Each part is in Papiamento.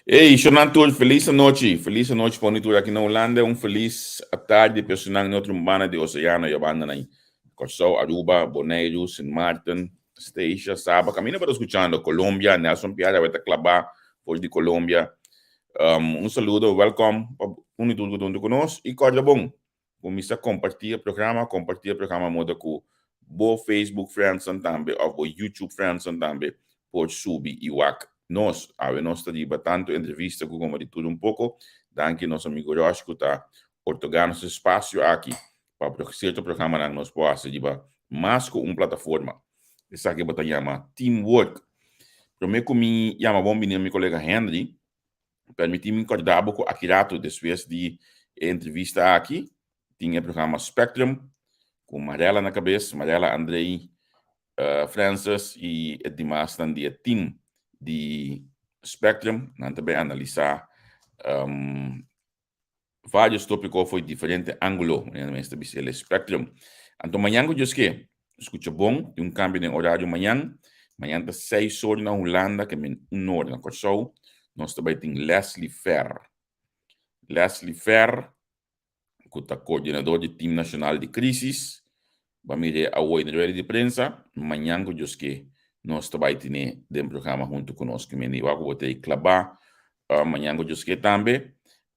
Hey, Shonan tur, felis anochi. Felis anochi pa tur aki na Hulanda. Un felis tardi pa esnan na otro banda di oceano, ya banda na Kòrsou, Aruba, Boneiru, Sint Maarten, Statia, Saba. Kaminda pa ta skuchando Colombia, Nelson Piara ta klabá for di Colombia. Un saludo, welkom pa un tur ku ta huntu ku nos. I kòrda bon, kuminsá kompartí e programa, kompartí e programa moda ku bo Facebook friends tambe òf bo YouTube friends tambe por subi i wak nos. Awe nos ta riba tantu entrevista ku komo di tur un poko. Danki nos amigu Rosh ku ta otorgá nos espasio aki pa sierto programanan nos por hasi riba mas ku un plataforma. Esaki bo ta yama teamwork. Promé ku mi yama bon bini mi kolega Henry, permití mi kòrda bo ku aki ratu despues di e entrevista aki tin e programa Spectrum ku Marella na kabes, Marella, Andrei, Francis i e dimasnan di e team di Spectrum. Nan ta bai analisá varios tópiko for diferente ángulo, manera nan mester bisa el spectrum. Anto mañan ku Dios ke, skucha bon, tin un kambio den orario mañan. Mañan ta 6 or na Hulanda, ke men 1 or na Kòrsou. Nos ta bai tin Leslie Fer. Leslie Fer, ku ta koordinador di Team Nashonal di Krisis. Ba mira awe na rueda di prensa. Mañan ku Dios ke, nos ta bai tene den programa huntu ku nos. Ke men wak ku bo ta klabá mañan ku Dios ke tambe.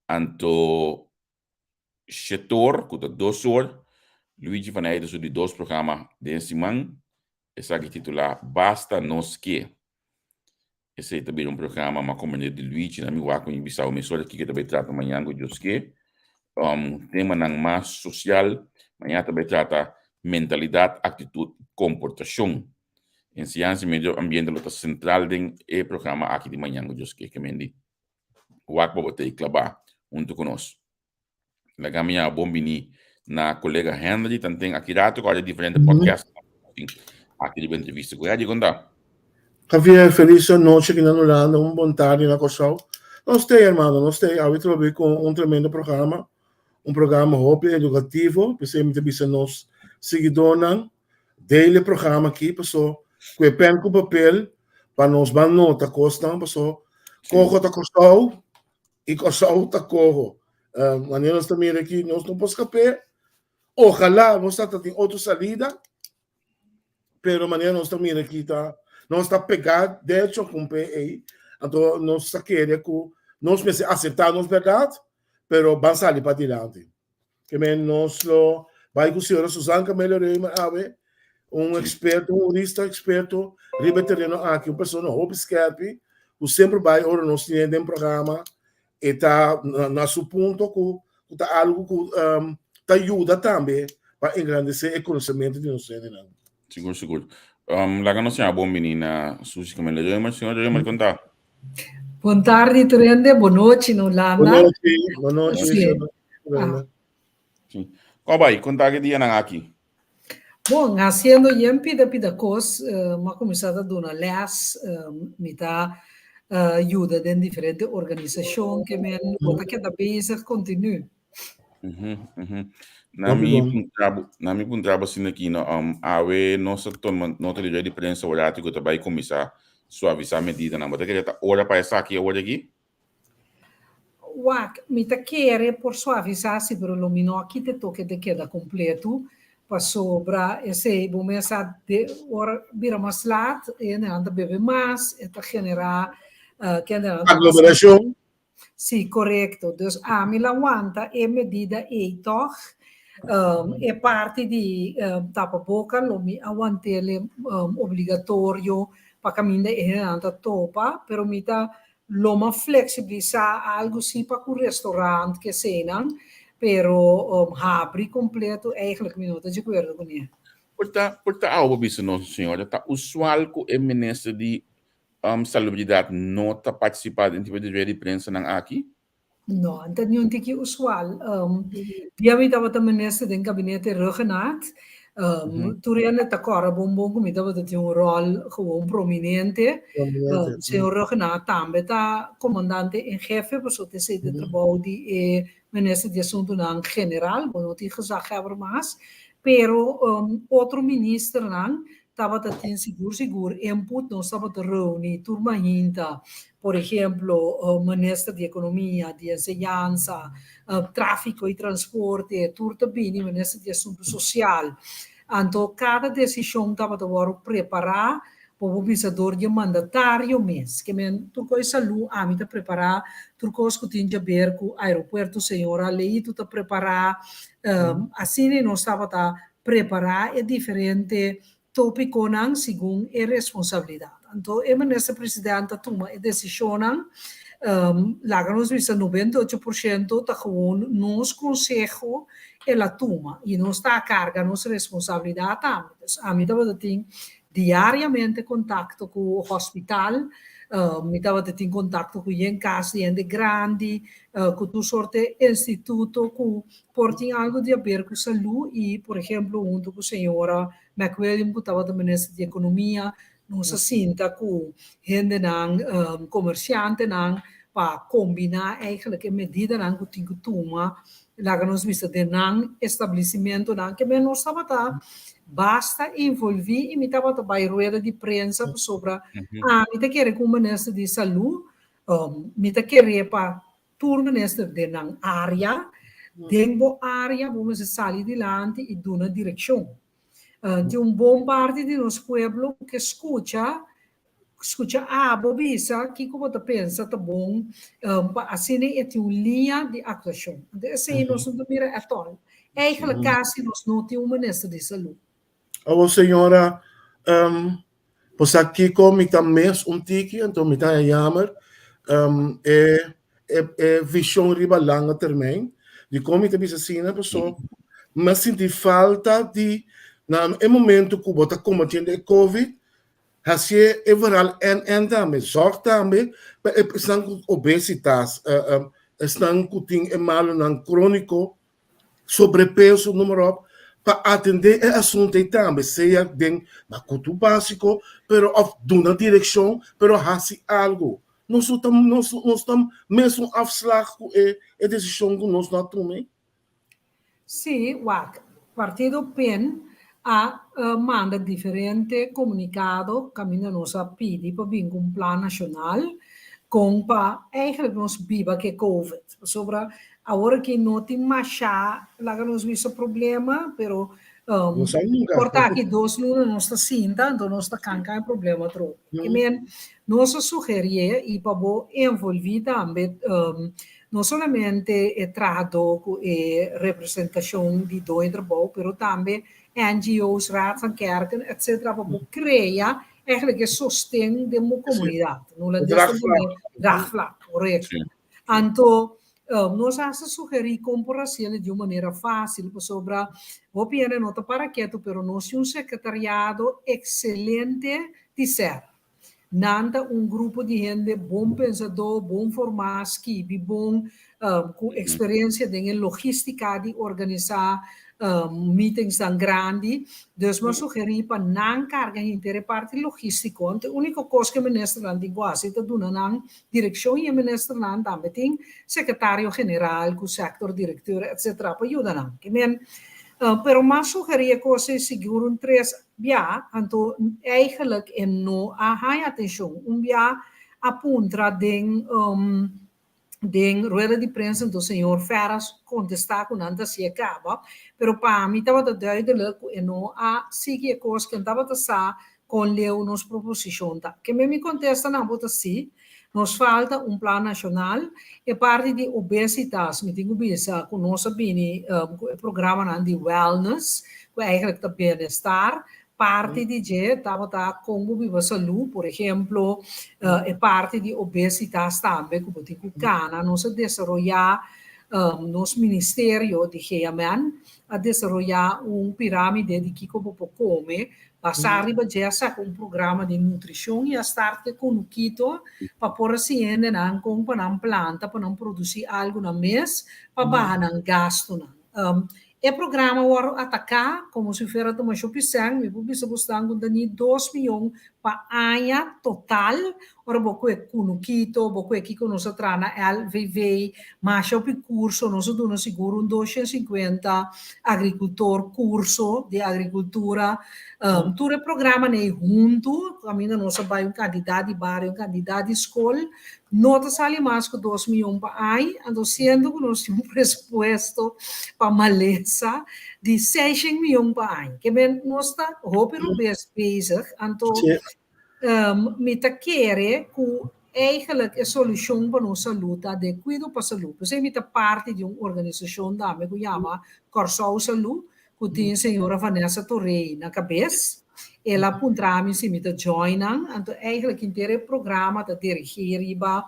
Anto 7 or, ku ta 2 or, Luigi van Eyden su di dos programa den siman. Esaki titulá Basta Nos Ke. Esei ta bira un programa mas komprendé di Luigi. Na mi wak ku mi bisa mesora kiko ta bai trata mañan ku Dios ke. Temanan mas sosial. Mañan ta bai trata mentalidat, aktitut, komportashon. Enseñansa i medio ambiente lo ta sentral den e programa aki di mañan ku Dios ke. Ke men di wak pa bo ta klabá huntu ku nos. Laga mi yama bon bini na kolega Henry, tanten aki rato ku diferente podcast aki riba entrevista ku Henry konta. Javier, felis anochi aki na Hulanda, un bon tardi na Kòrsou. Nos ta, hermano, nos ta awe trobe ku un tremendo programa, un programa hopi edukativo, p'esei mi ta bisa nos siguidónan, deel e programa aki, paso ku e pen ku papel, pa nos ban nota kosnan, paso koho ta Kòrsou i Kòrsou ta koho. Manera nos ta mira aki, nos no por skap'é. Ojalá nos ta tin otro salida, pero manera nos ta mira aki ta, nos ta pegá derecho ku ei, anto nos ta kere ku nos mester aseptá nos bèrdat, pero ban sali padilanti. Ke men nos lo bai ku señora Susan Camelia Römer awe, un eksperto, un hurista eksperto riba e tereno aki, un persona hopi skèrpi, ku semper bai ora nos tine den programa, e ta na su punto ku ta algu ku ta yuda tambe pa engrandesé e konosementu di nos hendenan. Sigur, sigur. Laga nos yama bon bini na Susie Camelia Römer. Señora Römer, konta. Bon tardi, tur hende. Bon nochi na Hulanda. Bon nochi, bon nochi. Sí. Ah. Sí. Kon bai? Konta ki dianan aki. Bon, hasiendo yen pida pida kos, m'a kuminsá ta duna lès, mi ta yuda den diferente organisashon ke men bo ta keda bezig kontinu. Na mi puntra bo, na mi puntra bo asina aki no, awe nos a tuma nota di rueda di prensa ora ku ta bai kuminsá suavisá medidanan. Bo ta kere ta ora pa esaki awor aki? Wak, mi ta kere por suavisá si, pero lo mi no a kita e toke de keda kompleto, pasobra esei bo mes sa de ora bira mas lat, e hendenan ta bebe mas, e ta generá kendenan ta pasa. Aglomerashon. Sí, korekto. Dus ami la wanta e medida ei tòg. E parti di tapaboka lo mi a want'el obligatorio pa kaminda e hendenan ta topa, pero mi ta lo m'a fleksibilisá algu sí pa ku restaurant ke eseinan, pero habri kompleto eigenlijk mi no ta di akuerdo kuné. Por ta awo bo bisa nos, señora, ta usual ku e minister di Salubridat no ta partisipá den tipo di rueda di prensanan aki? No, no ta niun tiki usual. Dia mi tabata minister den gabinete Rhuggenaath, tur hende ta kòrda bon bon ku mi tabata tin un ròl gewoon prominente. Señor Rhuggenaath tambe ta komandante en hefe, pasobra ta esei ta e trabou di e minister di asuntunan general, bo no tin gezaghebber mas. Pero otro ministernan. tabata tin sigur sigur input, nos tabata reuni tur mainta, por ehemplo, minister di Economia, di Enseñansa, Trafico y Transporte, tur ta bini, minister di Asunto Social. Anto cada decision tabata wordo prepara por bisa door di mandatario mes. Ke men tur kos salú ami ta prepará, tur kos ku tin di haber ku aeropuerto señora Leito ta prepará. Asina nos tabata prepará e diferente tópikonan segun e responsabilidat. Anto e minister presidente a tuma e desishonnan, laga nos bisa 98% ta gewoon nos konseho el a tuma i nos ta karga nos responsabilidat tambe. Dus ami tabata tin diariamente kontakto ku hospital, mi tabata tin kontakto ku yen kas di hende grandi, ku tur sorte instituto ku por tin algu di haber ku salú i por ehemplo huntu ku señora McWilliam ku tabata minister di Ekonomia, nos a sinta ku hendenan, komersiantenan pa kombiná eigenlijk e medidanan ku tin ku tuma, laga nos bisa den nan establesimentonan. Ke men nos tabata basta envolví i mi tabata bai rueda di prensa pasobra ami ta kere ku un minister di salú, mi ta kere pa tur minister den nan área, den bo área bo mester sali dilanti i duna direkshon. Tin un bon parti di nos pueblo ke skucha, skucha abo bisa kiko bo ta pensa ta bon pa asina e tin un liña di aktuashon. Anto esei nos no ta mira at all. Eigenlijk kasi nos no tin un minister di salú. Awor señora, bo sa kiko mi ta mes un tiki, anto mi ta haña yamer e e vision riba langa termijn. Dikon mi ta bisa asina? Paso mi a sinti falta di na e momento ku bo ta kombatiendo e covid, hasié e verhaal en en tambe, zòrg tambe pa esnan ku obesitas, esnan ku tin e malonan króniko, sobrepeso, noem maar op, pa atendé e asuntu ei tambe, sea den makutu básiko, pero òf duna direkshon, pero hasi algu. Nos no ta nos nos ta mesun afslag ku e e desishon ku nos no a tuma ei. Sí, wak, Partido pen a manda diferente komunikado kaminda nos a pidi pa bin ku un plan nashonal kon pa eigenlijk nos biba ku e covid. Pasobra awor aki no tin masha laga nos bisa problema, pero No sa nunka. por ta aki dos luna nos ta sinta, anto nos ta kanka e problema atrobe. I men, nos a sugerié i pa bo envolví tambe no solamente e trahadó ku e representashon di doño trabou, pero tambe NGO's, Raad van Kerken, etcetera, pa bo krea eigenlijk e sosten den bo komunidat. No la Draagvlak. Draagvlak, korekto. Anto, nos a hasta sugerí kon por hasiel di un manera fásil, pasobra hopi hende no ta para ketu, pero nos tin un sekretariado ekselente di ser. Nan ta un grupo di hende bon pensadó, bon formá, skibi bon, ku eksperensia den e logístika di organisá meetingsnan grandi. Dus mi a sugerí pa nan karga henter e parti logístiko. Anto e úniko kos ku e ministernan tin ku hasi ta duna nan direkshon i e ministernan tambe tin sekretario general ku sektor direkteur etsetera pa yuda nan. Ke men, pero mi a sugerí e kos ei sigur un tres bia, anto eigenlijk e no a haña atenshon. Un bia a puntra den den rueda di prensa, anto señor Ferras kontestá ku nan ta hasié kaba, pero pa mi tabata duidelijk ku e no a sigui e kos, ken tabata sa kon leu nos proposishon ta. Ke men mi kontesta nan bo ta sí, nos falta un plan nashonal. E parti di obesitas mi tin ku bisa ku nos a bini ku e programanan di wellness, ku eigenlijk ta bienestar. Parti di dje tabata kon bo biba salú, por ehemplo e parti di obesitas tambe ku bo tin ku kana. Nos a desaroyá nos ministerio di GMN a desaroyá un piramide di kiko bo por kome. Basá riba dje a saka un programa di nutrishon i a start ku e konukito pa por a siña hendenan kon pa nan planta, pa nan produsí algu nan mes pa baha nan gastunan. E programa a wòrdu ataká komo si fuera ta masha pisèn, mi por bisa bosnan ku ta ni 2 mion pa aña total, ora bo kue kunukito, bo kue kiko nos a traha na LVV, masha hopi kurso, nos a duna sigur un 250 agrikultor kurso di agrikultura, tur e programanan ei huntu, kaminda nos a bai un kantidat di bario, un kantidat di skol, no ta sali mas ku 2 mion pa aña, anto siendo ku nos tin un presupuesto pa malesa di 600 mion pa aña. Ke men nos ta hopi robes bezig, anto mi ta kere ku eigenlijk e solushon pa nos salú ta den kuido pa salú. P'esei mi ta parti di un organisashon tambe ku yama Kòrsou Salú, ku tin señora Vanessa Torrey na kabes. El a puntra mi si mi ta join nan, anto eigenlijk henter e programa ta dirigí riba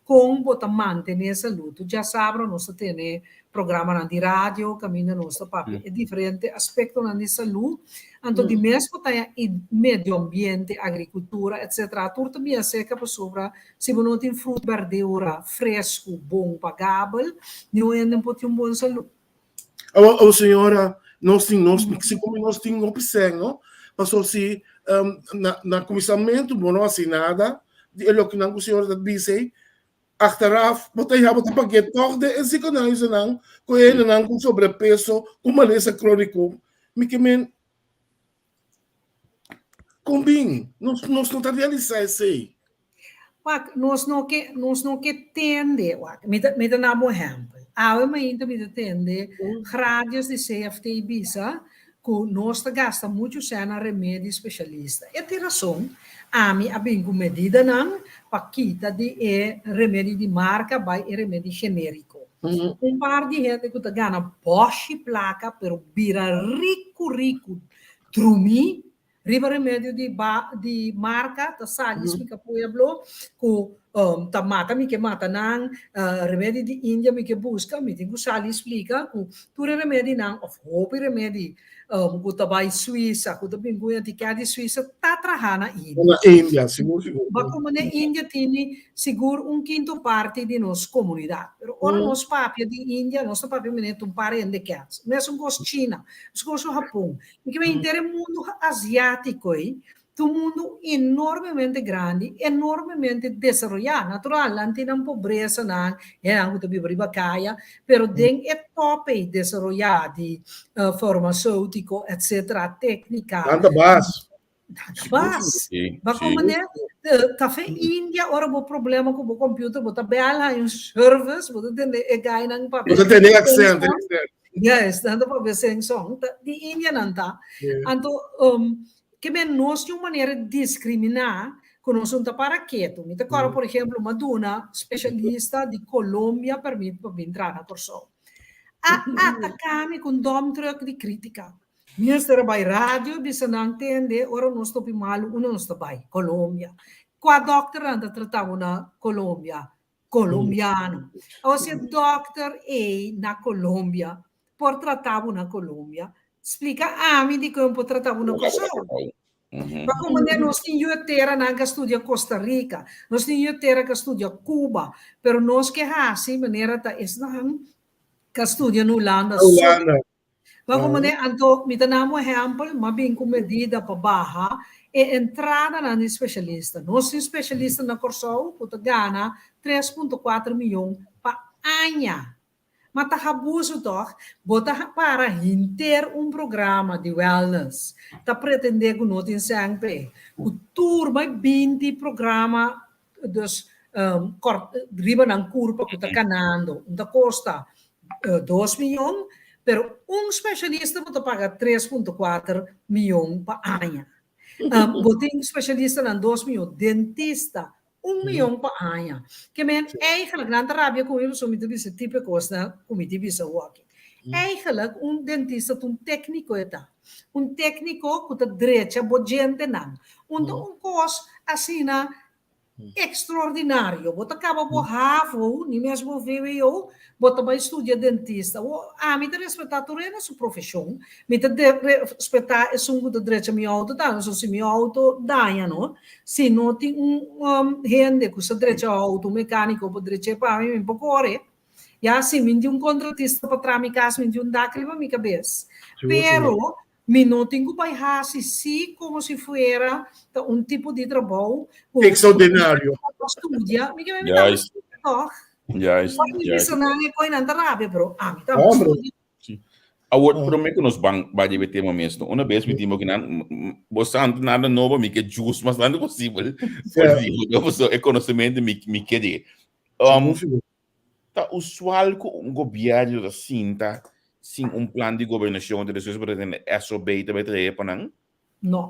kon bo ta mantené salú. Tur djasabra nos ta tene programanan di radio kaminda nos ta papia e diferente aspektonan di salú. Anto di mes bo ta i medio ambiente, agrikultura, etcetera. Tur ta bia seka pasobra si bo no tin fruta, berdura fresku, bon pagabel, niun hende no por tin un bon salú. Awor, awor señora, nos tin nos si como nos tin hopi sèn, no? Paso si na kuminsamentu bo no hasi nada di e loke nan ku señora ta bisa ei, achteraf bo ta ya bo ta pag'é tòg den e ziekenhuizennan ku e hendenan ku sobrepeso, ku malesa króniko. Mi ke men kon bin? Nos no ta realisá esei. Wak, nos no ke tende, wak, mi ta na bo ehèmpel. Awe mainta mi ta tende radios di CFT bisa ku nos ta gasta muchu sèn na remedi spesialista. E tin rason, ami a bin ku medidanan pa kita di e remedi di marka bai e remedi genériko. Un par di hende ku ta gana bòshi plaka pero bira riku riku drumí riba remedio di marka ta sali splika pueblo ku ta mata mi ke mata nan, remedi di India mi ke buska, mi tin ku sali splika ku tur e remedinan òf hopi remedi ku ta bai Suisa, ku ta bin ku etiket di Suisa ta traha na India. Na India, sigur sigur. Ba komo na India tini sigur un kinto parti di nos komunidat. Pero ora nos papia di India, nos ta papia manera un par hende kèns. Mesun kos China, mesun kos Hapon. I ke henter e mundu asiátiko ei, ta un mundu enormemente grandi, enormemente desaroyá. Natural, nan tin nan pobresa nan, hendenan ku ta biba riba kaya, pero den e top ei desaroyá di farmaséutiko, etcetera, téknika. Nan ta bas. Nan ta bas. Ba komo ne, Café India, ora bo problema ku bo computer, bo ta bel haña un service, bo ta tende e gainan papia. Bo ta tende accent. Yes, nan ta papia seng song. Di India nan ta. Anto, ke men nos tin un manera di diskriminá ku nos no ta para ketu. Mi ta kòrda, por ehemplo, m'a duna spesialista di Colombia permit pa bin traha na Kòrsou. A ataká mi ku un dump truck di krítika. Minister a bai radio bisa nan tende ora nos topi malu unda nos ta bai? Colombia. Kua dòkternan ta trata bo na Colombia? Colombiano. Awor si e dòkter ei na Colombia por trata bo na Colombia, splika ami dikon por trata bo na Kòrsou. Pa komo nos tin yu teranan ku a studia Costa Rica, nos tin yu tera ku a studia Cuba, pero nos ke hasi manera ta esnan ku a studia na Hulanda. Hulanda. Maar komo ne anto mi ta duna un ehèmpel, m'a bin ku medida pa baha e entradanan di spesialista. Nos tin spesialista na Kòrsou ku ta gana 3,4 mion pa aña. Ma ta abuso toch? Bo ta para henter un programa di wellness. Ta pretendé ku no tin sèn p'e. Ku tur mai 20 programa dus riba nan kurpa ku ta kanando. Ta kosta 2 mion, pero un spesialista bo ta paga 3,4 mion pa aña. Bo tin spesialistanan 2 mion, dentista 1 mion pa aña. Ke men eigenlijk nan ta rabia ku mi pasobra mi ta bisa tipo kosnan ku mi ta bisa awor aki. Eigenlijk un dentista ta un tékniko e ta. Un tékniko ku ta drecha bo djentenan. Un kos asina ekstraordinario. Bo ta kaba bo HAVO, ni mes bo VWO, bo ta bai studia dentista. O, ami ta respetá tur hende su profeshon. Mi ta respetá esun ku ta drecha mi outo tambe. So si mi outo daña, no? Si no tin un hende ku sa drecha outo, un mekániko por drech'é pa mi, mi por kore. Ya si mi tin un kontratista pa traha mi kas, mi tin un dak riba mi kabes. Pero mi no tin ku bai hasi si komo si fuera ta un tipo di trabou ku Extraordinario. Studia, mi ke mi ta studia tòg. Juist, Ora mi juist. bisa nan e koinan ta rabia, pero ami ta Hombre. studia. Sí. Awor, promé ku nos ban bai riba e tema mes, no? Una bes mi tin bo kinan, bo sa anto nada nobo, mi ke jus mas tantu posibel. Por di, no, pasobra e konosementu mi, mi ke di. Sigur, sigur. Ta usual ku un gobièrnu ta sinta sin un plan di gobernashon, anto despues bo ta tende SOB ta bai trae pa nan? No.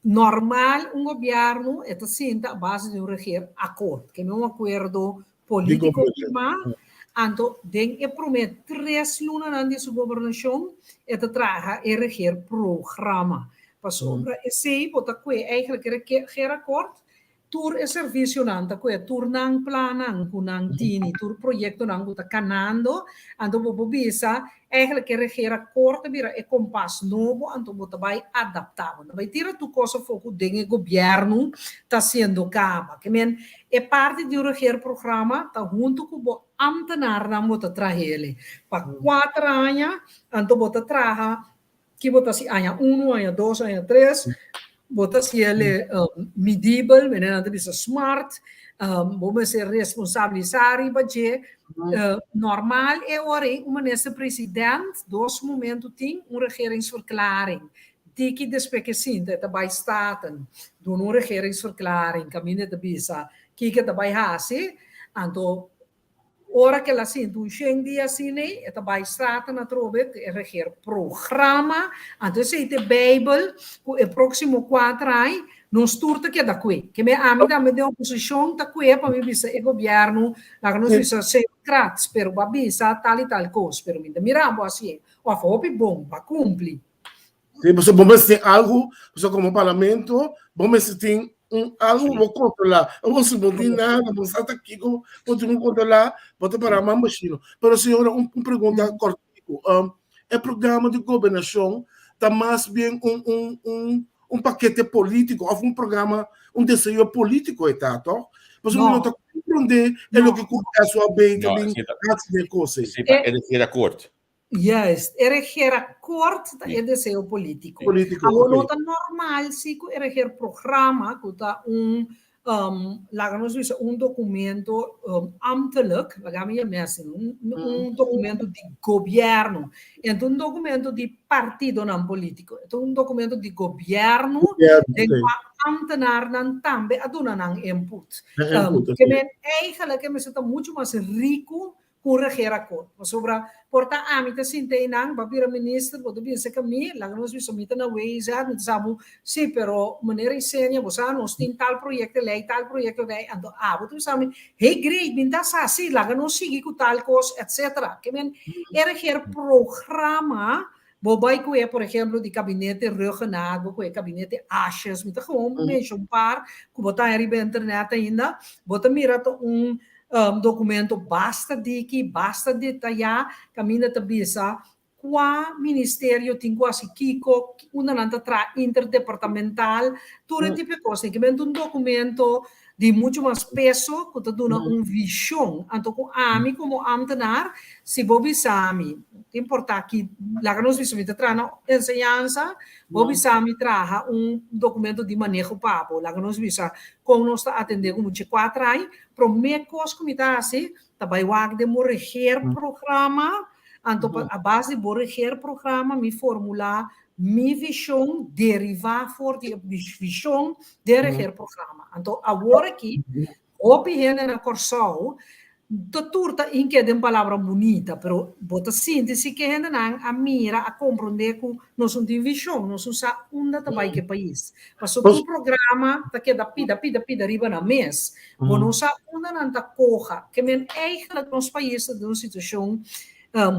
Normal un gobièrnu e ta sinta a base di un regeerakkoord, ke un akuerdo polítiko firmá, anto den e promé tres lunanan di su gobernashon e ta traha e regeerprograma. Pasobra esei bo ta kue eigenlijk e regeerakkoord Tur e servicionan ta cue tur nan plannan cu nan tini, tur proyectonan cu ta canando, anto bo por bisa eigenlijk e regeerakkoord ta bira e kompas nobo, anto bo ta bay adapta, bo ta bay tira tur cos afo cu den e gobierno ta haciendo caba. Ke men e parti di un regeerprograma ta hunto cu bo ambtenaarnan bo ta trahele pa cuater aña, anto bo ta traha Ki bo ta hasi aña unu, aña dos, aña tres, bo ta hasi el midibel, mene nan ta bisa smart, bo mester responsabilisá riba dje. Normal e ora ei un minister president dos momento tin un regeringsverklaring. Diki despues ke sinta e ta bai Staten duna un regeringsverklaring kaminda e ta bisa kiko e ta bai hasi, anto Ora ku el a sinti un shen dia asina ei, e ta bai Staten atrobe ku e regeerprograma. Anto esei ta e Bijbel ku e próksimo kuater ai nos tur ta keda kue. Ke me ami tambe den oposishon ta kue pa mi bisa e gobièrnu, laga nos bisa señor Krats, pero bo a bisa tal i tal kos, pero mi ta mira bo hasié. Òf hopi bon, bo a kumpli. Sí, pasobra bo mester tin algu, pasobra komo parlamento bo mester tin un algu bo kontrolá. Awor si bo tin nada, bo sa ta kiko bo tin ku kontrolá, bo ta pará man bashino. Pero señora, un un pregunta kòrtiku. E programa di gobernashon ta mas bien un un un un pakete polítiko òf un programa, un desayo polítiko e ta, tòg? Pasobra mi no ta komprondé e loke ku SOAB ta bin hasi den e kos ei. Sí, pa e regeerakkoord. Juist, e regeerakkoord ta e deseo politico. Politico, Awor no ok. ta normal si cu e regeerprogramma, cu ta un, laga nos bisa un documento ambtelijk, laga mi yam'e asina, un, un documento di gobierno. E ta un documento di partidonan politico, e ta un documento di gobierno, Gobierno, den ok. cua ambtenaarnan tambe a duna nan input. Nan input, ok. Ke men eigenlijk e mester ta mucho mas rico ku regeerakkoord. Pasobra por ta ami ta sinta einan, bo a bira minister, bo ta bisa ku mi, laga nos bisa mi ta na WIZ, mi ta sa bo, sí, pero meneer Isenia, bo sa nos tin tal proyekto lei, tal proyekto lei, anto abo ta bisa mi, hey great, mi ta sa sí, laga nos sigui ku tal kos, etcetera. Ke men e regeerprograma, bo bai ku e, por ehemplo, di kabinete Rhuggenaath, bo ku e kabinete Asjes, mi ta gewoon mensha un par ku bo ta haña riba internet ainda, bo ta mira ta un Documento basta diki, basta detayá, kaminda ta bisa kua ministerio tin ku hasi kiko, unda nan ta traha interdepartamental, tur e tipo e kos. Tin kimente un documento di muchu mas peso ku ta duna un vishon. Anto ku ami komo ambtenaar, si bo bisa mi, no ta importá ki, laga nos bisa mi ta traha na enseñansa, bo bisa mi traha un documento di maneho pa bo, laga nos bisa kon nos ta atendé ku mucha kuater ai, Promé kos ku mi ta hasi ta bai wak den bo regeerprograma, anto pa a base di bo regeerprograma mi formulá mi vishon derivá for di e vishon den regeerprograma. Anto awor aki hopi hende na Kòrsou ta tur ta inke den palabra bunita, pero bo ta sinti si ke hendenan a mira, a komprondé ku nos no tin vishon, nos no sa unda ta bai ku e pais. Pasobra tur programa ta keda pida, pida, pida riba nan mes. Bo no sa unda nan ta koha. Ke men eigenlijk nos pais ta den un situashon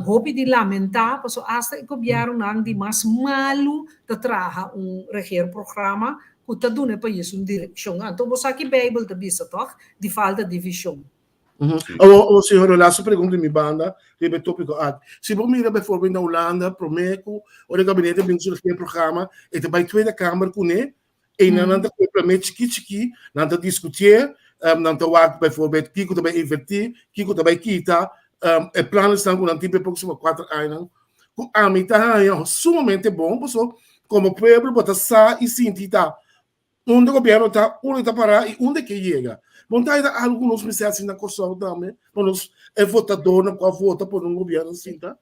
hopi di lamentá, pasobra asta e gobièrnunan di mas malu ta traha un regeerprograma ku ta duna e pais un direkshon. Anto bo sa ki Beibel ta bisa tòg? Di falta di vishon. Awor, awor señor, laatste pregunta di mi banda riba e tópiko aki. Si bo mira bijvoorbeeld na Hulanda, promé ku ora e gabinete bin ku su regeerprogramma, e ta bai Tweede Kamer kuné, einan nan ta kohe promé chikí chikí, nan ta diskutié, nan ta wak bijvoorbeeld kiko ta bai invertí, kiko ta bai kita. E planesnan ku nan tin pa e próksimo kuater añanan ku ami ta haña sumamente bon paso komo pueblo bo ta sa i sinti ta unda gobièrnu ta, unda ta pará i unda ke yega. Bon ta ta algu ku nos mester hasi na Kòrsou tambe pa nos e votadornan ku a vota por un gobièrnu sinta.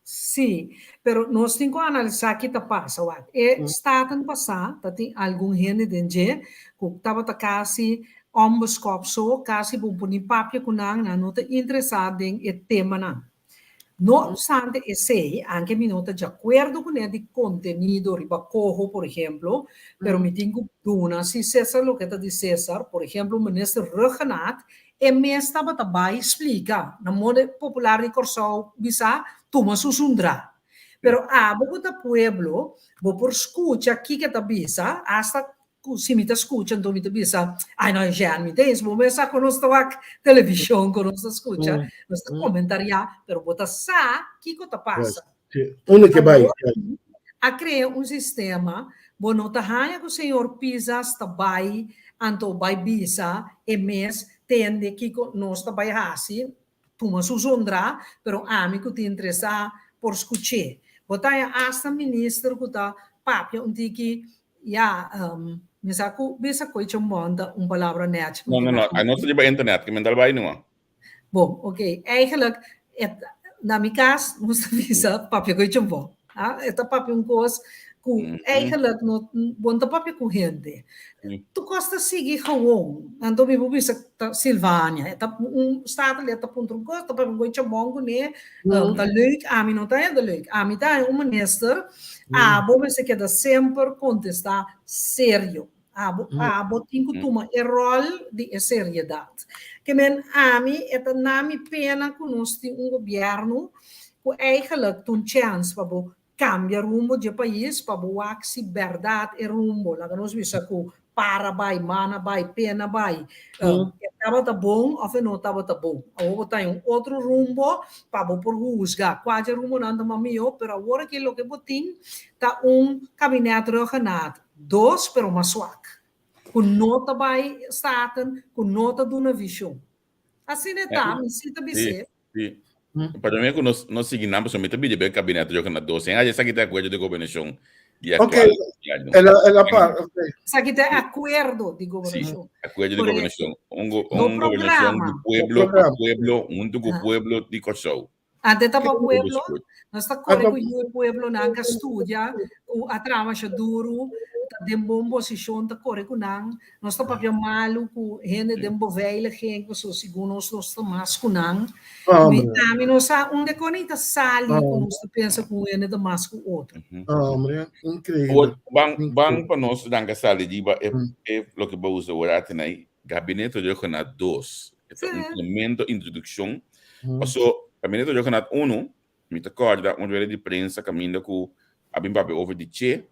Sí, pero nos tin ku analisá ki ta pasa. Wak, e Staten pasá ta tin algun hende den dje ku tabata kasi onbeskòp so, kasi bo por ni papia ku nan, nan no ta interesá den e temanan. No opstante esei, anke mi no ta djakuerdo kuné di kontenido riba koho, por ehemplo, pero mi tin ku duna si Cesar loke ta di Cesar, por ehemplo, Minister Rhuggenaath E mes tabata bai splika, na moda popular di Kòrsou bisa, tuma su sundra. Pero abo ku ta pueblo, bo por skucha kiko e ta bisa, asta ku si mi ta skucha anto mi ta bisa, ai no Jean, mi ta es bo mes sa ku nos ta wak televishon, ku nos ta skucha, nos ta komentariá, pero bo ta sa kiko ta pasa. Unda ke bai? A krea un sistema, bo no ta haña ku señor Pisas ta bai anto bai bisa e mes tende kiko nos ta bai hasi, tuma su zondra, pero ami ku tin interesá por skuch'é. Bo ta haña asta minister ku ta papia un tiki, ya, mi sa ku bisa koe chambon ta un palabra nèchi. No, no, no, a no ta riba internet, ke mental bai numa. Bon, oké, eigenlijk, et, na mi kas, nos ta bisa papia ku chambon. Ah, e ta papia un kos ku eigenlijk no, bo no ta papia ku hende. Tur kos ta sigui gewoon. Anto mi por bisa ta Silvania, e ta un statenlid ta puntra un kos, ta papia un kos chambon kuné, ta leuk, ami no ta hende leuk. Ami ta un minister, abo mester keda semper kontestá serio. Abo, abo tin ku tuma e ròl di e seriedat. Ke men ami e ta na mi pena ku nos tin un gobièrnu ku eigenlijk ta un chèns pa bo kambia rumbo dje pais, pa bo wak si bèrdat e rumbo, laga nos bisa ku para bai, mana bai, pena bai, e tabata bon òf e no tabata bon. Awor bo ta den un otro rumbo pa bo por husga kua dje rumbonan ta mas mihó, pero awor aki loke bo tin ta un kabinet Rhuggenaath. Dos, pero mas swak. Ku no ta bai Staten, ku no ta duna vishon. Asina e ta, mi si ta bis'é. Sí, sí. Pa mi ku nos no sigui nan, pasobra mi ta bidi be kabinet yo na dos. En esaki ta akuerdo di gobernashon di Ok, aktual gobierno. el a, el a par, ok. Esaki ta akuerdo di Sí, gobernashon. akuerdo di Correcto. gobernashon. Un, go, No un gobernashon di programa. No pueblo pa programa. pueblo, huntu ku Ah. pueblo di Kòrsou. Ante ta pa pueblo, nos ta kore Anto ku yu e pueblonan ku a studia, ku a traha masha duru, ta den bon posishon, ta kore ku nan. Nos ta papia malu ku hende den beveiliging, pasobra segun nos, nos ta mas ku nan. Mi Hombre, ami no sa unda kon ei ta sali ku hombre, nos ta pensa ku un hende ta mas ku otro. hombre, increíble, Awor, ban, ban increíble. pa nos ranka sali riba e, e loke bo usa awor atinai, Gabinete Rhuggenaath dos. E ta un tremendo introdukshon. Paso, Gabinete Rhuggenaath uno, mi ta kòrda un rueda di prensa kaminda ku a bin papia over di Che,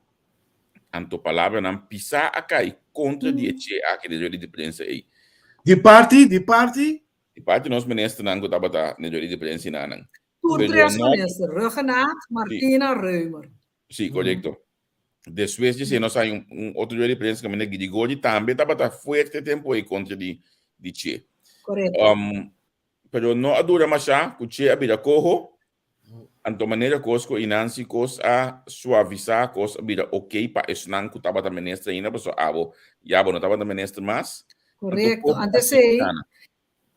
anto palabranan pisá a kai kontra di e Che aki den rueda di prensa ei. Di parti? Di parti? Di parti nos ministernan ku tabata den rueda di prensa enanan. Tur Pero tres no. minister, Rhuggenaath, Martina, Römer. Sí, korekto. Despues di esei nos hay un otro rueda di prensa kaminda Girigory tambe tabata fuerte tempo ei kontra di di Che. Korekto. Pero no a dura mashá ku Che a bira koho, anto manera kos ku Inansi kos a suavisá, kos a bira oké pa esnan ku tabata minister ainda, pasobra abo ya bo no tabata minister mas. Anto Korekto. koho a Antes sigui ei, kana.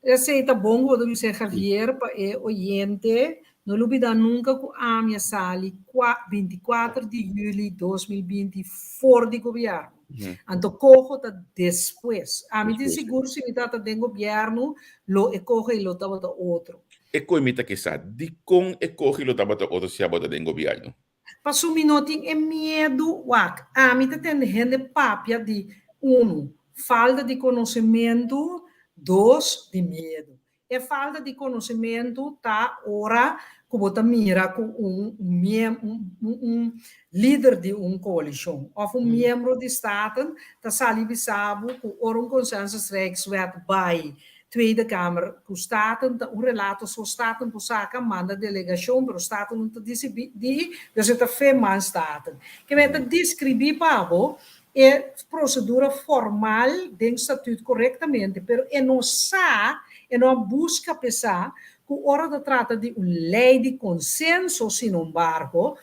Esei ta bon ku bo ta bisa Javier pa e oyente no lubida nunka ku ami a sali kua 24 di juli 2020 for di gobièrnu. Anto koho ta despues. Ami tin sigur si mi tata den gobièrnu lo e koho i lo tabata otro. E koe mi ta ke sa dikon e koho i lo tabata otro si abo ta den gobièrnu? Paso mi no tin e miedu, wak, ami ta tende hende papia di, unu, falta di konosementu, dos, di miedu. E falta di konosementu ta ora ku bo ta mira ku un un lider di un koalishon òf un miembro di Staten ta sali bisa bo ku ora un consensusrijkswet bai Tweede Kamer ku Staten ta un relato so Staten por saka manda delegashon pero Staten no ta disibi di dus e ta fe man Staten. Ke men ta deskribí pa bo e prosedura formal den statuut korektamente pero e no sa e no a buska p'e sa. ku ora ta trata di un lei di konsenso, sinembargo,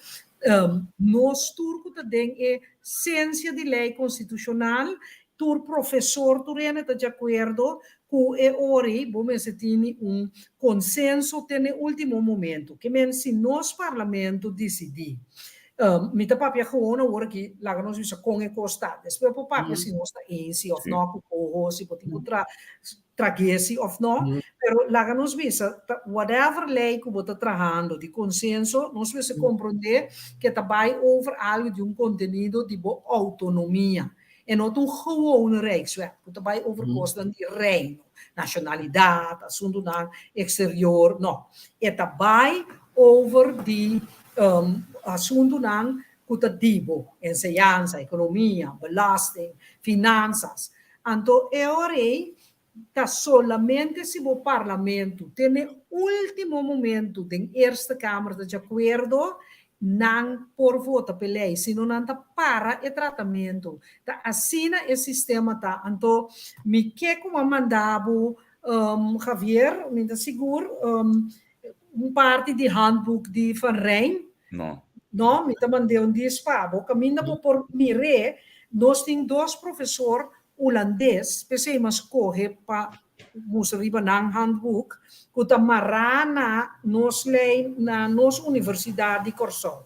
nos tur ku ta den e sensia di lei konstitushonal, tur profesor, tur hende ta di akuerdo ku e ora ei bo mester tini un konsenso te na e último momento. Ke men si nos parlamento disidí, mi ta papia gewoon awor aki, laga nos bisa kon e kos ta, despues por papia si nos ta eens òf no ku coho, si bo tin ku trag'é òf no, pero laga nos bisa, whatever lei ku bo ta trahando di konsenso, nos mester komprondé ku e ta bai over algu di un kontenido di bo outonomia. E no ta un gewone rijkswet ku ta bai over kosnan di reino, nashonalidat, asuntunan eksterior, no. E ta bai over di asuntunan ku ta di bo, enseñansa, ekonomia, belasting, finansas. Anto e ora ei ta solamente si bo parlamento te n'e ultimo momento den Eerste Kamer ta djakuerdo, nan por vota p'e lei, sino nan ta para e tratamento. Ta asina e sistema ta. Anto mi ke ku a manda bo, Javier, mi ta sigur, un parti di handboek di Van Rijn. No. No, mi ta mand'é un dies pa bo. Kaminda bo por mir'é, nos tin dos profesor hulandes, p'esei mas kohe pa mustra riba nan handboek ku ta mará na nos lei na nos Universidat di Kòrsou.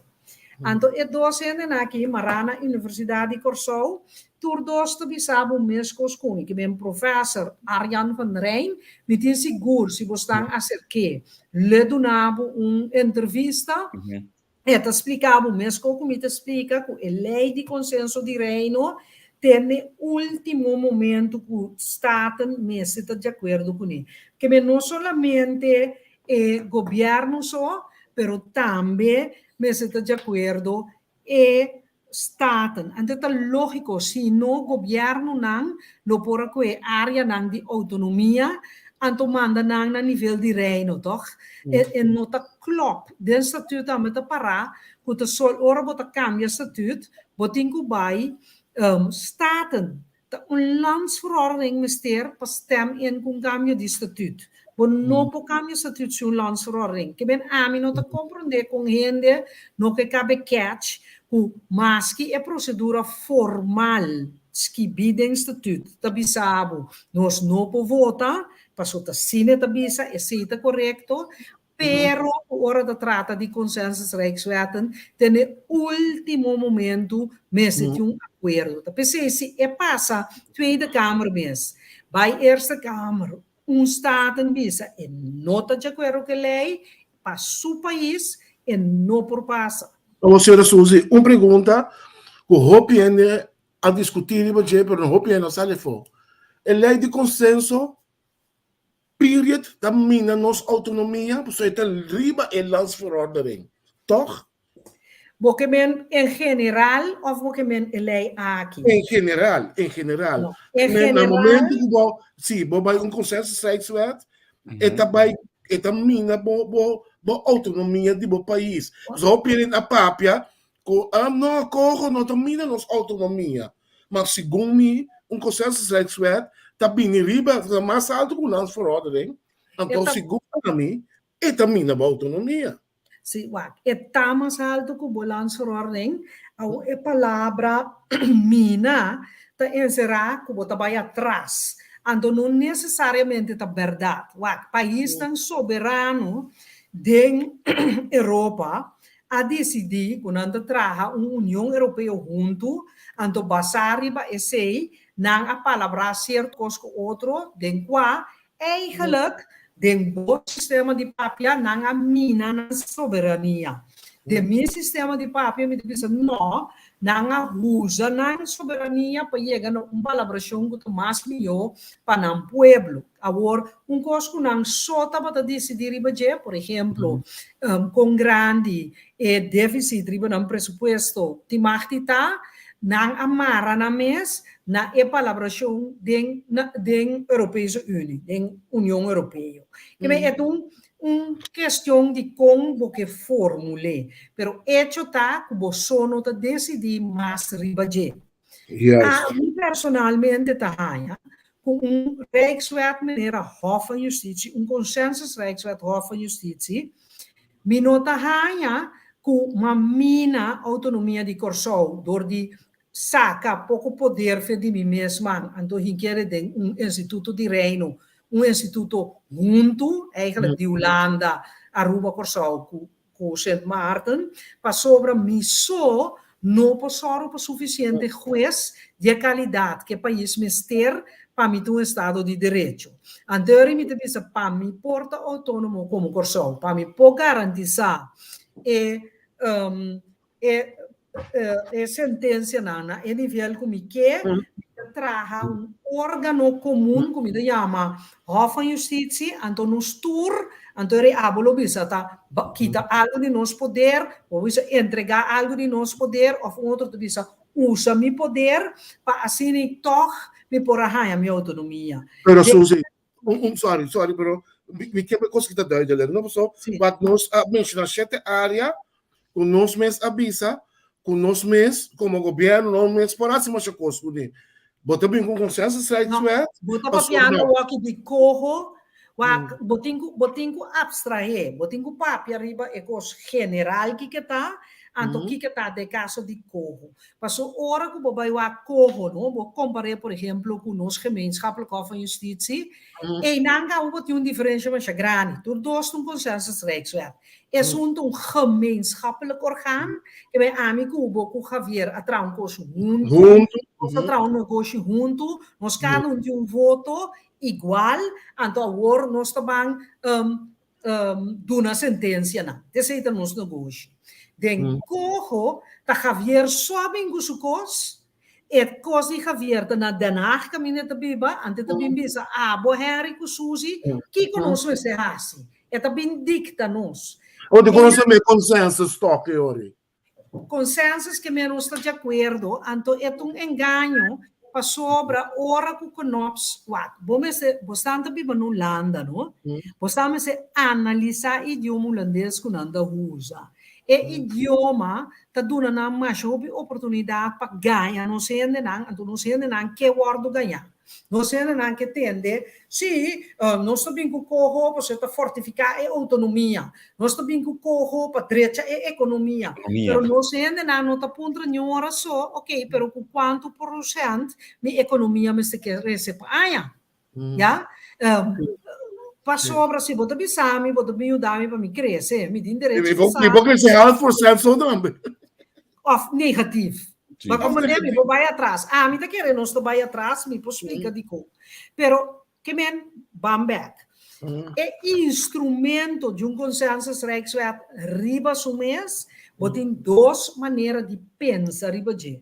Anto e dos hendenan aki mará na Universidat di Kòrsou, tur dos ta bisa bo meskos ku mi, ke men profèser Arjan van Rijn, mi tin sigur si bo stan aserk'é lo duna bo un entrevista. E ta splika bo meskos ku mi ta splika ku e lei di konsenso di Reino te n'e último momento ku Staten mester ta di akuerdo kuné. Ke men no solamente e gobièrnu so, pero tambe mester ta di akuerdo e Staten. Anto ta lógiko, si no gobièrnunan lo por a kohe áreanan di outonomia anto manda nan na nivel di Reino, tòg? E no ta klòp. Den statut tambe ta pará ku ta sol ora bo ta kambia statut, bo tin ku bai Staten. Ta un landsverordening mester pa stem in ku un kambio di statut. Bo no por kambia statut sin un landsverordening. Ke ben ami no ta komprondé kon hende no ke kabe catch ku maske e prosedura formal skibí den statut ta bisa bo nos no por vota, paso ta asina e ta bisa, esei ta korekto, Pero ku ora ta trata di consensus rijkswetten, te n'e ultimo momento mester tin un akuerdo. Ta p'esei si e pasa Tweede Kamer mes, bai Eerste Kamer, un Staten bisa e no ta djakuerdo ku e lei, pa su pais e no por pasa. Awor señora Suzy, un pregunta ku hopi hende a diskutí riba dje pero no hopi hende a sali afó. E lei di konsenso Period ta mina nos autonomia pasobra e ta riba e landsverordening, toch? Bo ke men en general of bo ke men e lei aki? En general, en general. No, en Na general. momento ku bo, si, bo bai un consensusrijkswet, e ta bai, e ta mina bo, bo, bo autonomia di bo pais. Pasobra hopi hende a papia ku, ah, no, koho no ta mina nos autonomia. Ma segun mi, un consensusrijkswet ta bini riba, ta mas alto ku landsverordening, anto segun ami, e ta mina bo autonomia. Si, wak, e ta mas alto ku bo landsverordening, awo e palabra mina ta enserá ku bo ta bai atras, anto no nesesariamente ta bèrdat. Wak, paisnan soberano den Europa a disidí ku nan ta traha un Union Europeo huntu, anto basá riba esei nan a palabrá sierto kos ku otro den kua eigenlijk den bo sistema di papia nan a mina nan soberania. Den mi sistema di papia mi ta bisa no, nan a usa nan soberania pa yega na un palabrashon ku ta mas mihó pa nan pueblo. Awor, un kos ku nan so tabata disidí riba dje, por ehemplo, kon grandi e défisit riba nan presupuesto tin mag di ta, nan a mara nan mes na e palabrashon den den Europese Unie, den Union Europeo. Ke men e ta un un kestion di kon bo ke formul'é, pero echo ta ku bo so no ta desidí mas riba dje. Juist. Ami personalmente ta haña. Ku un Rijkswet manera Hof van Justitie, un consensus Rijkswet Hof van Justitie, mi no ta haña ku m'a mina outonomia di Kòrsou dor di saka poko poder fe di mi mes man anto hinkere den un instituto di Reino, un instituto huntu eigenlijk di Hulanda, Aruba, Kòrsou ku ku Sint Maarten, pasobra mi so no por sòru pa sufisiente hues di e kalidat ku e pais mester pa mi ta un estado di derecho. Anterior mi ta bisa pa mi por ta outónomo komo Kòrsou, pa mi por garantisá e e e sentensianan na e nivel ku mi ke, mi ta traha un órgano komun ku mi ta yama Hof van Justitie, anto nos tur, anto e abo lo bisa ta kita algu di nos poder, bo bisa entregá algu di nos poder òf un otro ta bisa usa mi poder pa asina i tòg mi por a haña mi outonomia. Pero Susie, un, sorry, sorry, pero mi ke kos ki ta duidelijk, no? Paso, wat nos a menciona shete área, ku nos mes a bisa, ku nos mes, komo gobierno, nos mes por hasi masha kos kuné. Bo ta bin ku consensus rijkswet? No, bo ta papiando waki di coho, wak, bo tin ku, bo tin ku abstrahe, bo tin ku papia riba e kos general kiko ta, anto kiko ta den kaso di coho. Paso ora ku bo bai wak koho no, bo kompar'é por ehemplo ku nos Gemeenschappelijk Hof van Justitie, einan kaba bo tin un diferensha masha grandi. Tur dos ta un consensus rijkswet. Esun ta un gemeenschappelijk orgaan, ke bai ami ku bo ku Javier a traha un kos huntu, nos a traha un negoshi huntu, nos kada un tin un voto igual, anto awor nos ta ban duna sentensianan. Esei ta nos negoshi. Den Coho ta Javier so a bin ku su kos. E kos di Javier ta na Den Haag kaminda e ta biba. Ante ta bin bisa abo Henry ku Suzy kiko nos mester hasi. E ta bin dikta nos. O di konosé mi consensus tok e ori. Consensus ke menos ta di akuerdo, anto e ta un engaño pasobra ora ku Knops wak, bo mester, bosnan ta biba na Hulanda no, bosnan mester analisá idioma hulandes ku nan ta usa. E idioma ta duna nan masha hopi oportunidat pa gaña nos hendenan, anto nos hendenan ke wòrdu gañá. Nos hendenan ke tende, sí, nos ta bin ku koho pasobra ta fortifiká e outonomia. Nos ta bin ku koho pa drecha e ekonomia. Pero nos hendenan no ta puntra niun ora so, ok, pero ku kuantu porosènt mi ekonomia mester krese pa aña? Ya? Pasobra si bo ta bisa mi, bo ta bin yuda mi pa mi krese. Mi tin derecho di sa. Mi por krese half porcent so tambe. Of negatief. Pa comprende mi por bai atras. Ami ta kere nos ta bai atras, mi por splika dikon. Pero ke men ban bek. E instrumento di un consensus rijkswet riba su mes, bo tin dos manera di pensa riba dje.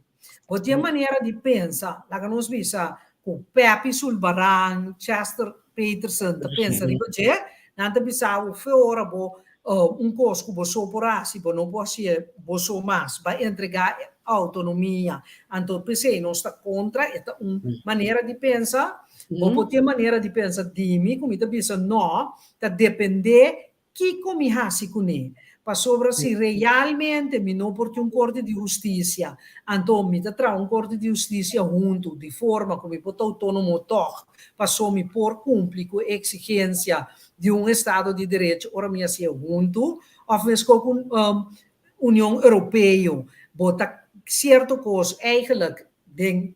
Bo tin e manera di pensa, laga nos bisa ku Pepi Sulbaran, Chester Peterson ta pensa riba dje, nan ta bisa bo fe ora bo un kos ku bo so por hasi, bo no por hasié bo so mas, bai entregá e outonomia. Anto p'esei nos ta kontra, e ta un manera di pensa. Bo por tin e manera di pensa di mi ku mi ta bisa nò, ta dependé Kiko mi hasi kuné? Pasobra si realmente mi no por tin un korte di hustisia, anto mi ta traha un korte di hustisia huntu di forma ku mi por ta outónomo tòg, paso mi por kumpli ku e eksigensia di un estado di derecho ora mi hasié huntu, òf meskos ku Union Europeo, bo ta sierto kos eigenlijk den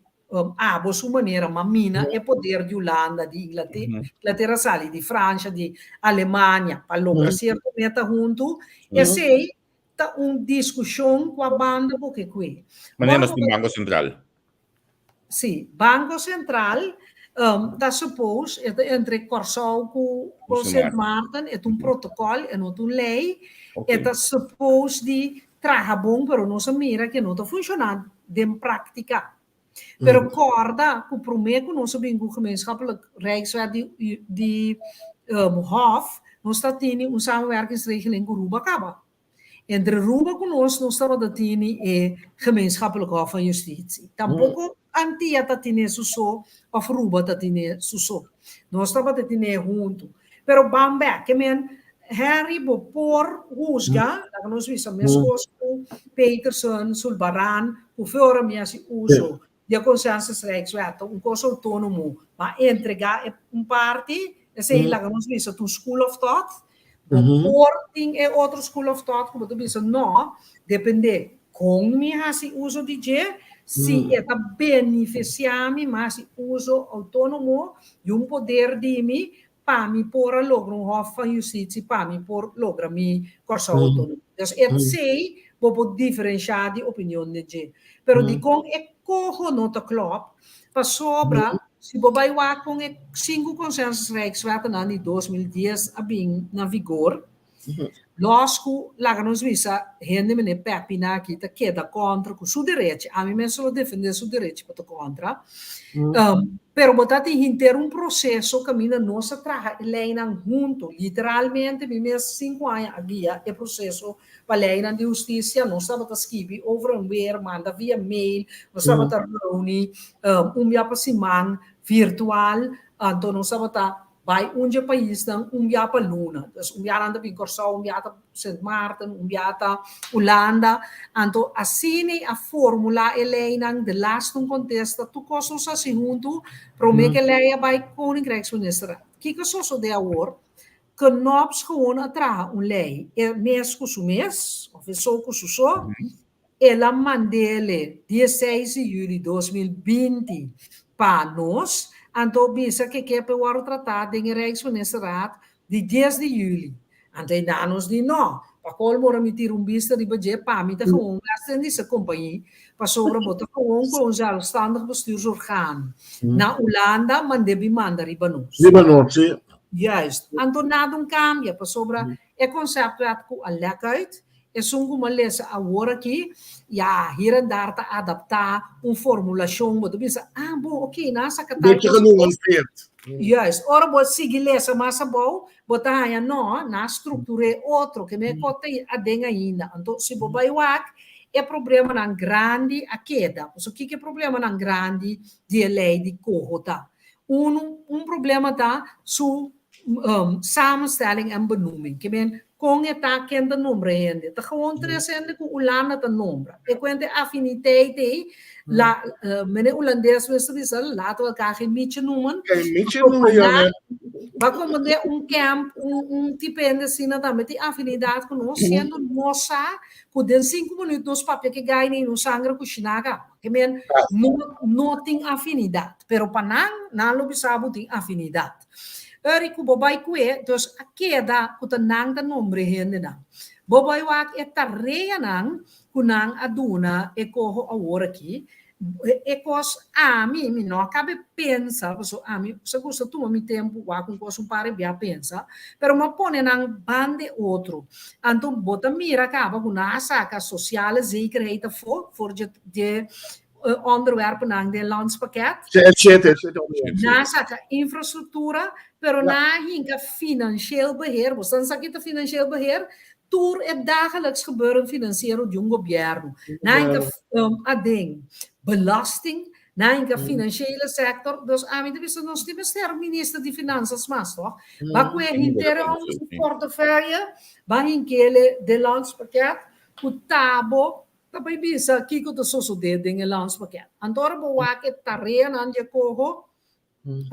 abo su manera ma mina e poder di Hulanda, di Inglatera sali, di Francia, di Alemania pa logra cierto meta huntu, esey ta un discusion cu a banda bo ke cue. Manera nos tin Banco Central. Si, Banco Central ta suppose e ta entre Kòrsou ku Sint Maarten, e ta un protocol, e no ta un ley, e ta suppose di traha bon pero nos a mira ke no ta funshoná den práktika. Pero kòrda ku promé ku nos a bin ku Gemeenschappelijk Rijkswet di di Hof, nos ta tini un samenwerkingsregeling ku Ruba kaba. Entre Ruba ku nos, nos tabata tini e Gemeenschappelijk Hof van Justitie. Tampoko Antia ta tine su so òf Ruba ta tine su so. Nos tabata tine huntu. Pero ban bek, ke men Henry bo por husga, laga nos bisa meskos ku Peterson, Sulbaran, ku fe ora mi hasi uso. Di consensus Rijkswet, un kos outónomo, ma entregá un parti, esei laga nos bisa ta un school of thought, bo por tin e otro school of thought ku bo ta bisa no, dependé kon mi hasi uso di dje, si e ta benefisiá mi, mi hasi uso outónomo di un poder di mi pa mi por a logra un Hof van Justitie, pa mi por logra mi Kòrsou outónomo. Dus esei bo por diferenshá di opinion den dje. Pero dikon e koho no ta klòp? Pasobra si bo bai wak kon e sinku Consensus Rijkswetnan di 2010 a bin na vigor, lòs ku laga nos bisa hende mene Pepi na aki ta keda kontra ku su derechi, ami mes lo defendé su derechi pa ta kontra, pero bo ta tin henter un proseso kaminda nos a traha e leinan huntu, literalmente mi mes 5 aña a guia e proseso pa leinan di hustisia. Nos tabata skibi over en weer, manda via mail, nos tabata reuní un bia pa siman virtual, anto nos tabata bai un di e paisnan un bia pa luna. Dus un bia nan ta bin Kòrsou, un bia ta Sint Maarten, un bia ta Hulanda. Anto asina a formulá e leinan, de laatste un kontesta, tur kos nos hasi huntu, promé ku e lei a bai Koninkrijksministerraad. Kiko a sosodé awor? Knops gewoon a traha un lei, e mes ku su mes, òf e so ku su so, el a mand'é 16 di yüli 2020 pa nos, anto bisa ku ke pa wòrdu tratá den e Rijksministerraad di 10 di yüli. Anto ei nos di no, pa kolmo ora mi tira un bista riba dje, pa mi ta gewoon West-Indische Compagnie, pasobra bo ta gewoon ku un zelfstandig bestuursorgaan. Na Hulanda, mand'é bin manda riba nos. Riba nos, si. Juist. Anto nada no kambia, pasobra e conceptwet ku a lek uit, esun ku m'a lesa awor aki, ja, hier en daar ta adaptá un formulashon, bo ta bisa, ah, bon, oké, nan saka tal Beetje genuanceerd. Juist. Ora bo sigui lesa mas abou, bo ta haña no, nan struktur'é otro, ke men kos ta aden ainda. Anto, si bo bai wak, e problemanan grandi a keda. So, kiko e problemanan grandi di e lei di coho ta? Un problema ta su samenstelling en benoeming. Ke men, kon e ta ken ta nombra hende. Ta gewoon tres hende ku Hulanda ta nombra. E kuente affiniteit ei, la, meneer Hulandes mester bisa, laten we elkaar geen mietje noemen. Geen mietje noemen, jongen. Maar como de un camp, un tipo hende asina tambe tin afinidat ku nos, siendo nos sa, ku den 5 minüt nos papia ku gai ni nos sangra kushinaga. Ke men, no, no tin afinidat. Pero pa nan, nan lo bisa bo tin afinidat. Eri ku bo bai kue, dus a keda ku ta nan ta nombra hendenan. Bo bai wak e tareanan ku nan a duna e coho awor aki, e kos ami, mi no a kaba pensa, paso ami sa gusta tuma mi tempu wak un kos un par di bia pensa, pero m'a pone nan banda otro. Anto bo ta mira kaba ku nan a saka sociale zekerheid afó, for de onderwerpennan den landspakket. Zeker, zeker. Nan a saka infrastruktura, pero nan a hinka financieel beheer. Bo sa kiko ta financieel beheer? Tur e dagelijks gebeuren financiero di un gobièrnu. Nan a hinka aden belasting, nan a hinka financiële sector. Dus ami ta bisa nos tin mester minister di Finanças mas, toch? Maar ku e henter portefeuille, b'a hink'é den landspakket, ku tabo ta bai bisa kiko ta sosodé den e landspakket. Anto ora bo wak e tareanan di coho,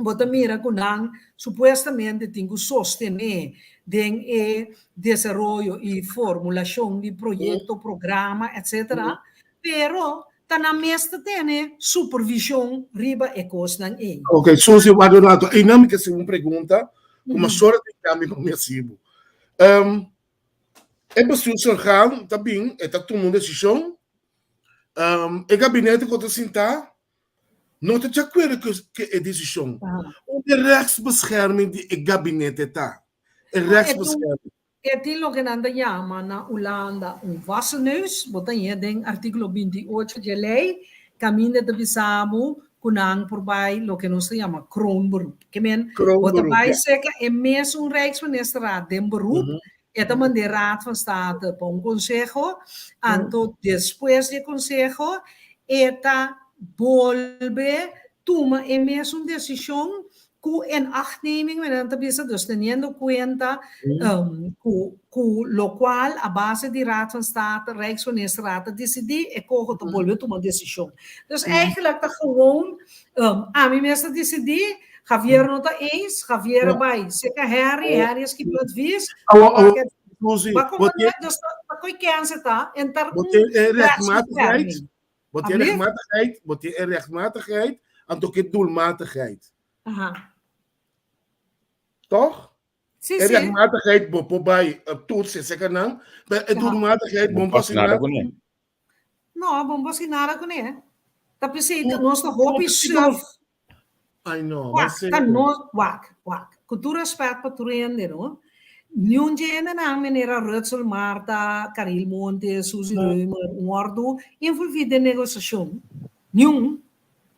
bo ta mira ku nan supuestamente tin ku sostené den e desaroyo i formulashon di proyekto, programa, etc. Pero ta nan mes ta tene supervishon riba e kosnan ei. Ok, Suzy, warda un ratu. Ei, mi ke hasi un pregunta, komo sorte di kambio ku mi hasi bo. E bestuursorgaan ta bin, e ta tuma un desishon. E gabinete ku ta sintá no ta di akuerdo ku e desishon. Unda e rechtsbescherming di e gabinete ta? E rechtsbescherming. E tin loke nan ta yama na Hulanda un wassen neus, bo ta den artíkulo 28 di lei, kaminda ta bisa bo ku nan por bai loke nos ta yama kroonberoep. Ke men, bo ta Kroonberoep, bai ja. serka e mesun Rijksministerraad den beroep, e ta manda Raad van State pa un konseho, anto despues di konseho, e ta bolbe tuma e mesun desishon. Ku inachtneming, men ta bisa, dus teniendo kuenta ku lokual a base di Raad van State, Rijksministerraad ta disidí, e koho ta bolbe tuma desishon. Dus eigenlijk ta gewoon, ami mes ta disidí, Javier no ta eens, Javier a bai seka Harry, Harry a skibi un advies, Suzy, bo komprendé? Dus ta koe kense ta, en ta Bo un tin e rechtsbescherming. rechtmatigheid, bo tin e Alblieft? rechtmatigheid, bo tin e rechtmatigheid, anto ke doelmatigheid. Toch? Sí, E sí. rechtmatigheid bo por bai toetsen seka nan, pero e doelmatigheid Bo bo no hasi nada nada kuné. No, bo no hasi nada kuné. Ta p'esei nos ta hopi suf. Ai no, ma Wak, ta zeker. nos, wak, wak. Ku tur respet pa tur hende, no. Niun dje hendenan manera Rutsel Martha, Caril Montes, Suzy Römer, wòrdu involví den negosiashon. Niun.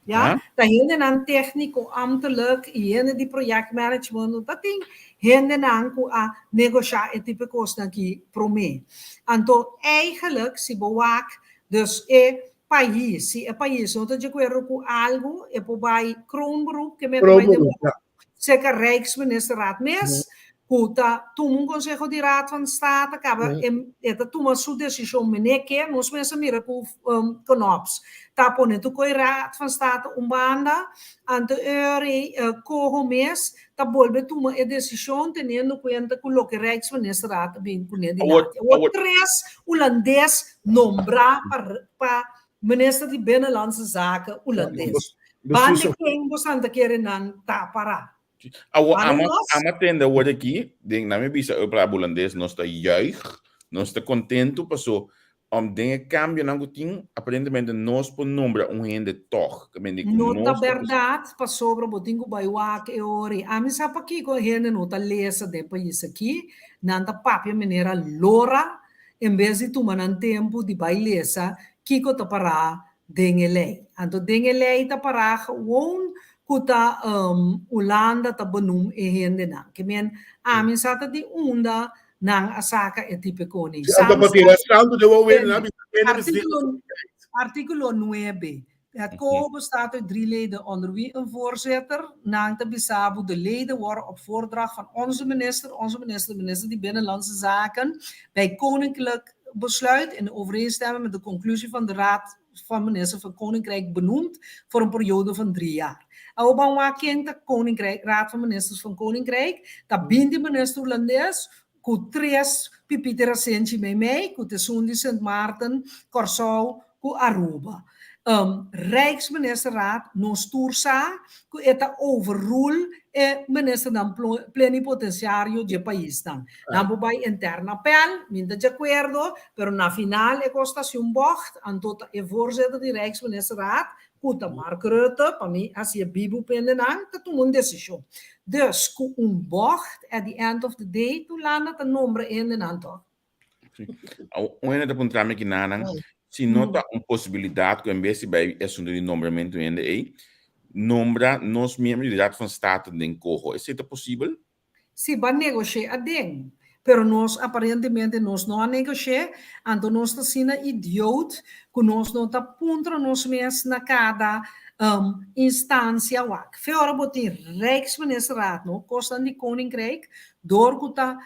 Ya, ta hendenan tékniko, ámtelik i hende di projectmanagement, no ta tin hendenan ku a negoshá e tipo kosnan aki promé. Anto eigenlijk si bo wak dus e pais, si e pais no ta di akuerdo ku algu e por bai kroonberoep ke mester bai den Kroonberoep, ja. Serka Rijksministerraad mes, ku ta tuma un Conseho di Raad van State, kaba e ta tuma su desishon mene ke, nos mes a mira ku Knops ta pone tur koe Raad van State un banda, anto e Coho mes ta bolbe tuma e desishon teniendo kuenta ku loke Rijksministerraad a bin kuné dilanti. Awor tres hulandes nombrá pa Minister di Binnenlandse Zaken Hulandes. Ban di ken bo santa kere nan ta pará? Awor, Ban di ama, nos? ama tende awor aki, den na mi bisa e palabra hulandes, nos ta juich, nos ta kontentu paso om den e kambionan ku tin, aparentemente nos por nombra un hende tòg. Ke men di ku No ta nos ta bèrdat pasobra bo tin ku bai wak e ora ei. Ami sa pakiko e hende no ta lesa den pais aki, nan ta papia manera lora En bes di tuma nan tempu di bai lesa kiko ta pará den e lei. Anto den e lei ta pará gewoon ku ta Hulanda ta benum e hendenan. Ke men ami sa ta di unda nan a saka e tipo koni. Si anto pa tira santu den wou wende nan bisa kende bisa di Artíkulo artíkulo nuebe. Het COHO bestaat uit drie leden onder wie een voorzitter. Nan ta bisa bo de leden worden op voordracht van onze minister, onze minister, de minister di Binnenlandse Zaken, bij Koninklijk Besluit in overeenstemming met de conclusie van de Raad van Minister van Koninkrijk benoemd voor een periode van drie jaar. Awor ban wak ken ta Koninkrijk, Raad van Ministers van Koninkrijk, ta binti minister Hulandes ku tres pipita rasenchi meimei, ku ta esun di Sint Maarten, Kòrsou ku Aruba. Rijksministerraad nos tur sa ku e ta overrule e ministernan plenipotenciario dje paisnan. Nan por bai intern appel, mi ta djakuerdo, pero na final e kos ta hasi un bocht, anto ta e voorzitter di Rijksministerraad ku ta Mark Rutte, pa mi hasi e bibu pende nan, ta tuma un desishon. Dus ku un bocht at the end of the day tur landa ta nombra hendenan tòg. Sí. Un hende ta puntra mi kinanan, si no ta un posibilidat ku en bes di bai e asuntu di nombramentu hende ei, nombra nos miembro di Raad van State den koho. Esei ta posibel? Si bo a negosh'é aden, pero nos aparentemente nos no a negosh'é, anto nos ta asina idioot ku nos no ta puntra nos mes na kada instansia wak. Fe ora bo tin Rijksministerraad no, kosnan di Koninkrijk, dor ku ta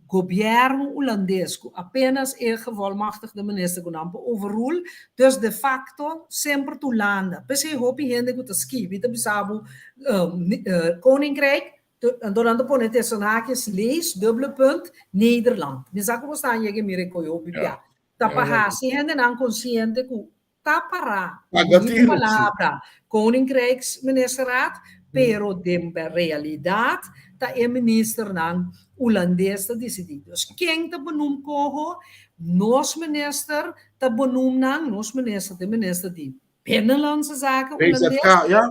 gobièrnu hulandes ku apenas e gevolmachtigde minister ku nan por overrule, dus de facto semper tur landa. P'esei hopi hende ku ta skibi ta bisa bo Koninkrijk, anto nan ta pone tussen haakjes lees, dubbele punt, Nederland. Mi sa ku bo sta yega mira e koe hopi bia. Ta pa hasi hendenan konsiente ku ta pará Paga un tinu, sí. palabra Koninkrijksministerraad, pero den realidat ta e ministernan hulandes ta disidí. Dus ken ta benoem koho? Nos minister ta benoem nan, nos minister ta e minister di Binnenlandse Zaken hulandes. BZK, ja.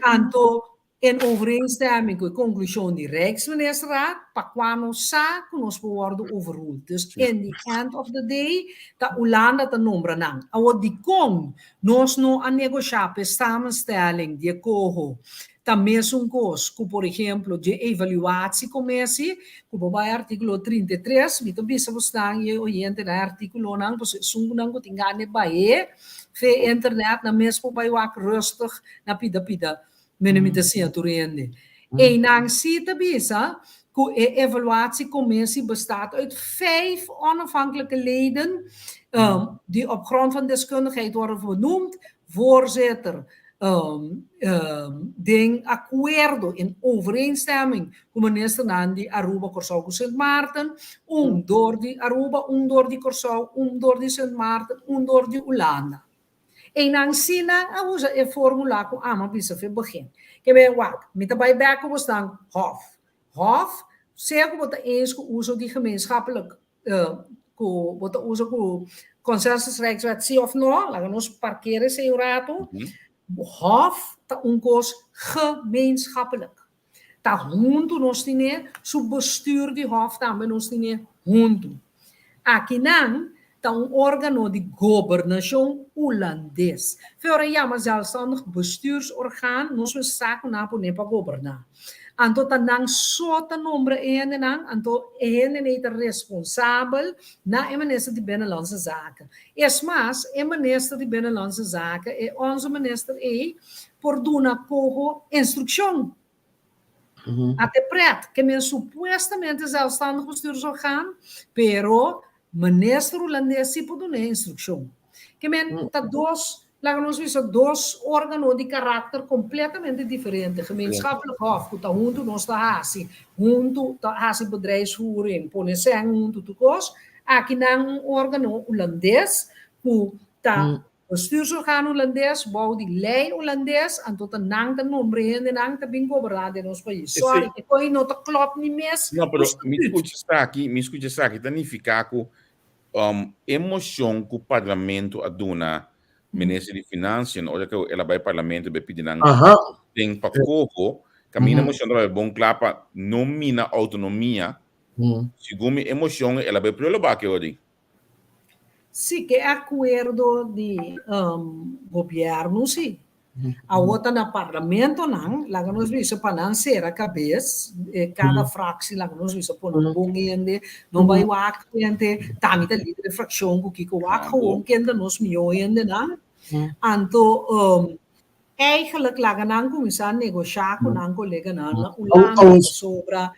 Anto In overeenstemming ku e konklushon di Rijksministerraad, pa kua nos sa ku nos por wòrdu overruled. Dus in the end of the day ta Hulanda ta nombra nan. Awor dikon nos no a negoshá pa e samenstelling di e koho ta mesun kos ku por ehemplo dje evaluatiekommissie ku bo bai artíkulo 33, mi ta bisa bosnan i e oyentenan e artíkulonan pasobra esun ku nan ku tin gana e bah'é fe internet nan mes por bai wak rustig na pida pida. Mene mi ta siña tur hende. Einan sí ta bisa ku e evaluatiecommissie bestaat uit vijf onafhankelijke leden die op grond van deskundigheid worden benoemd, voorzitter, den akuerdo, in overeenstemming, ku ministernan di Aruba, Kòrsou ku Sint Maarten, un dor di Aruba, un dor di Kòrsou, un dor di Sint Maarten, un dor di Hulanda. Einan si nan a usa e formula ku amo a bisa fe begin. Ke ben wak, mi ta bai bek ku bosnan Hof. Hof, sea ku bo ta eens ku uso di gemeenschappelijk, ku bo ta usa ku consensus rijkswet si of no, laga nos parkeer esei un ratu. Hof ta un kos gemeenschappelijk. Ta huntu nos tine, su bestuur di Hof tambe nos tine huntu. Akinan ta un organo di gobernashon Hulandes. Fe ora yama zelfstandig bestuursorgaan, nos mester sa ku nan a pone pa goberná. Anto ta nan so ta nombra e hendenan, anto e hendenan ei ta responsabel na e minister di Binnenlandse Zaken. Es mas, e minister di Binnenlandse Zaken, e onze minister ei, por duna koho instrukshon. A te pret, ke men supuestamente zelfstandig bestuursorgaan, pero minister hulandes si por duna e instrukshon. Ke men ta dos, laga nos bisa, dos organo di karakter kompletamente diferente. Gemeenschappelijk hof, ku ta huntu nos ta hasi, huntu ta hasi bedrijfsvoering, pone sèn huntu tur kos. Akinan un organo hulandes ku ta Bestuursorgaan Hulandes bou di lei Hulandes, anto ta nan ta nombre hendenan ta bin goberná den nos pais. Sorry, e koi no ta klòp ni mes No, ku pero mi statuut. skucha esaki, mi skucha esaki ta nifiká ku e moshon ku parlamento a duna minister di Financiën ora ku el a bai parlamento bai pidi nan den pa koho, kaminda moshon ta bai bon kla pa no mina outonomia, segun mi e moshon el a bai prolobá ke ora. Sí, ke akuerdo di gobièrnu sí. Awor ta na parlamentonan, laga nos bisa pa nan sera kabes, kada fraksie laga nos bisa pone un bon hende, no bai wak hende, ta mi ta lider di frakshon ku kiko wak gewoon ken ta nos mihó hendenan. Anto eigenlijk laga nan kuminsá negoshá ku nan koleganan na Hulanda pasobra.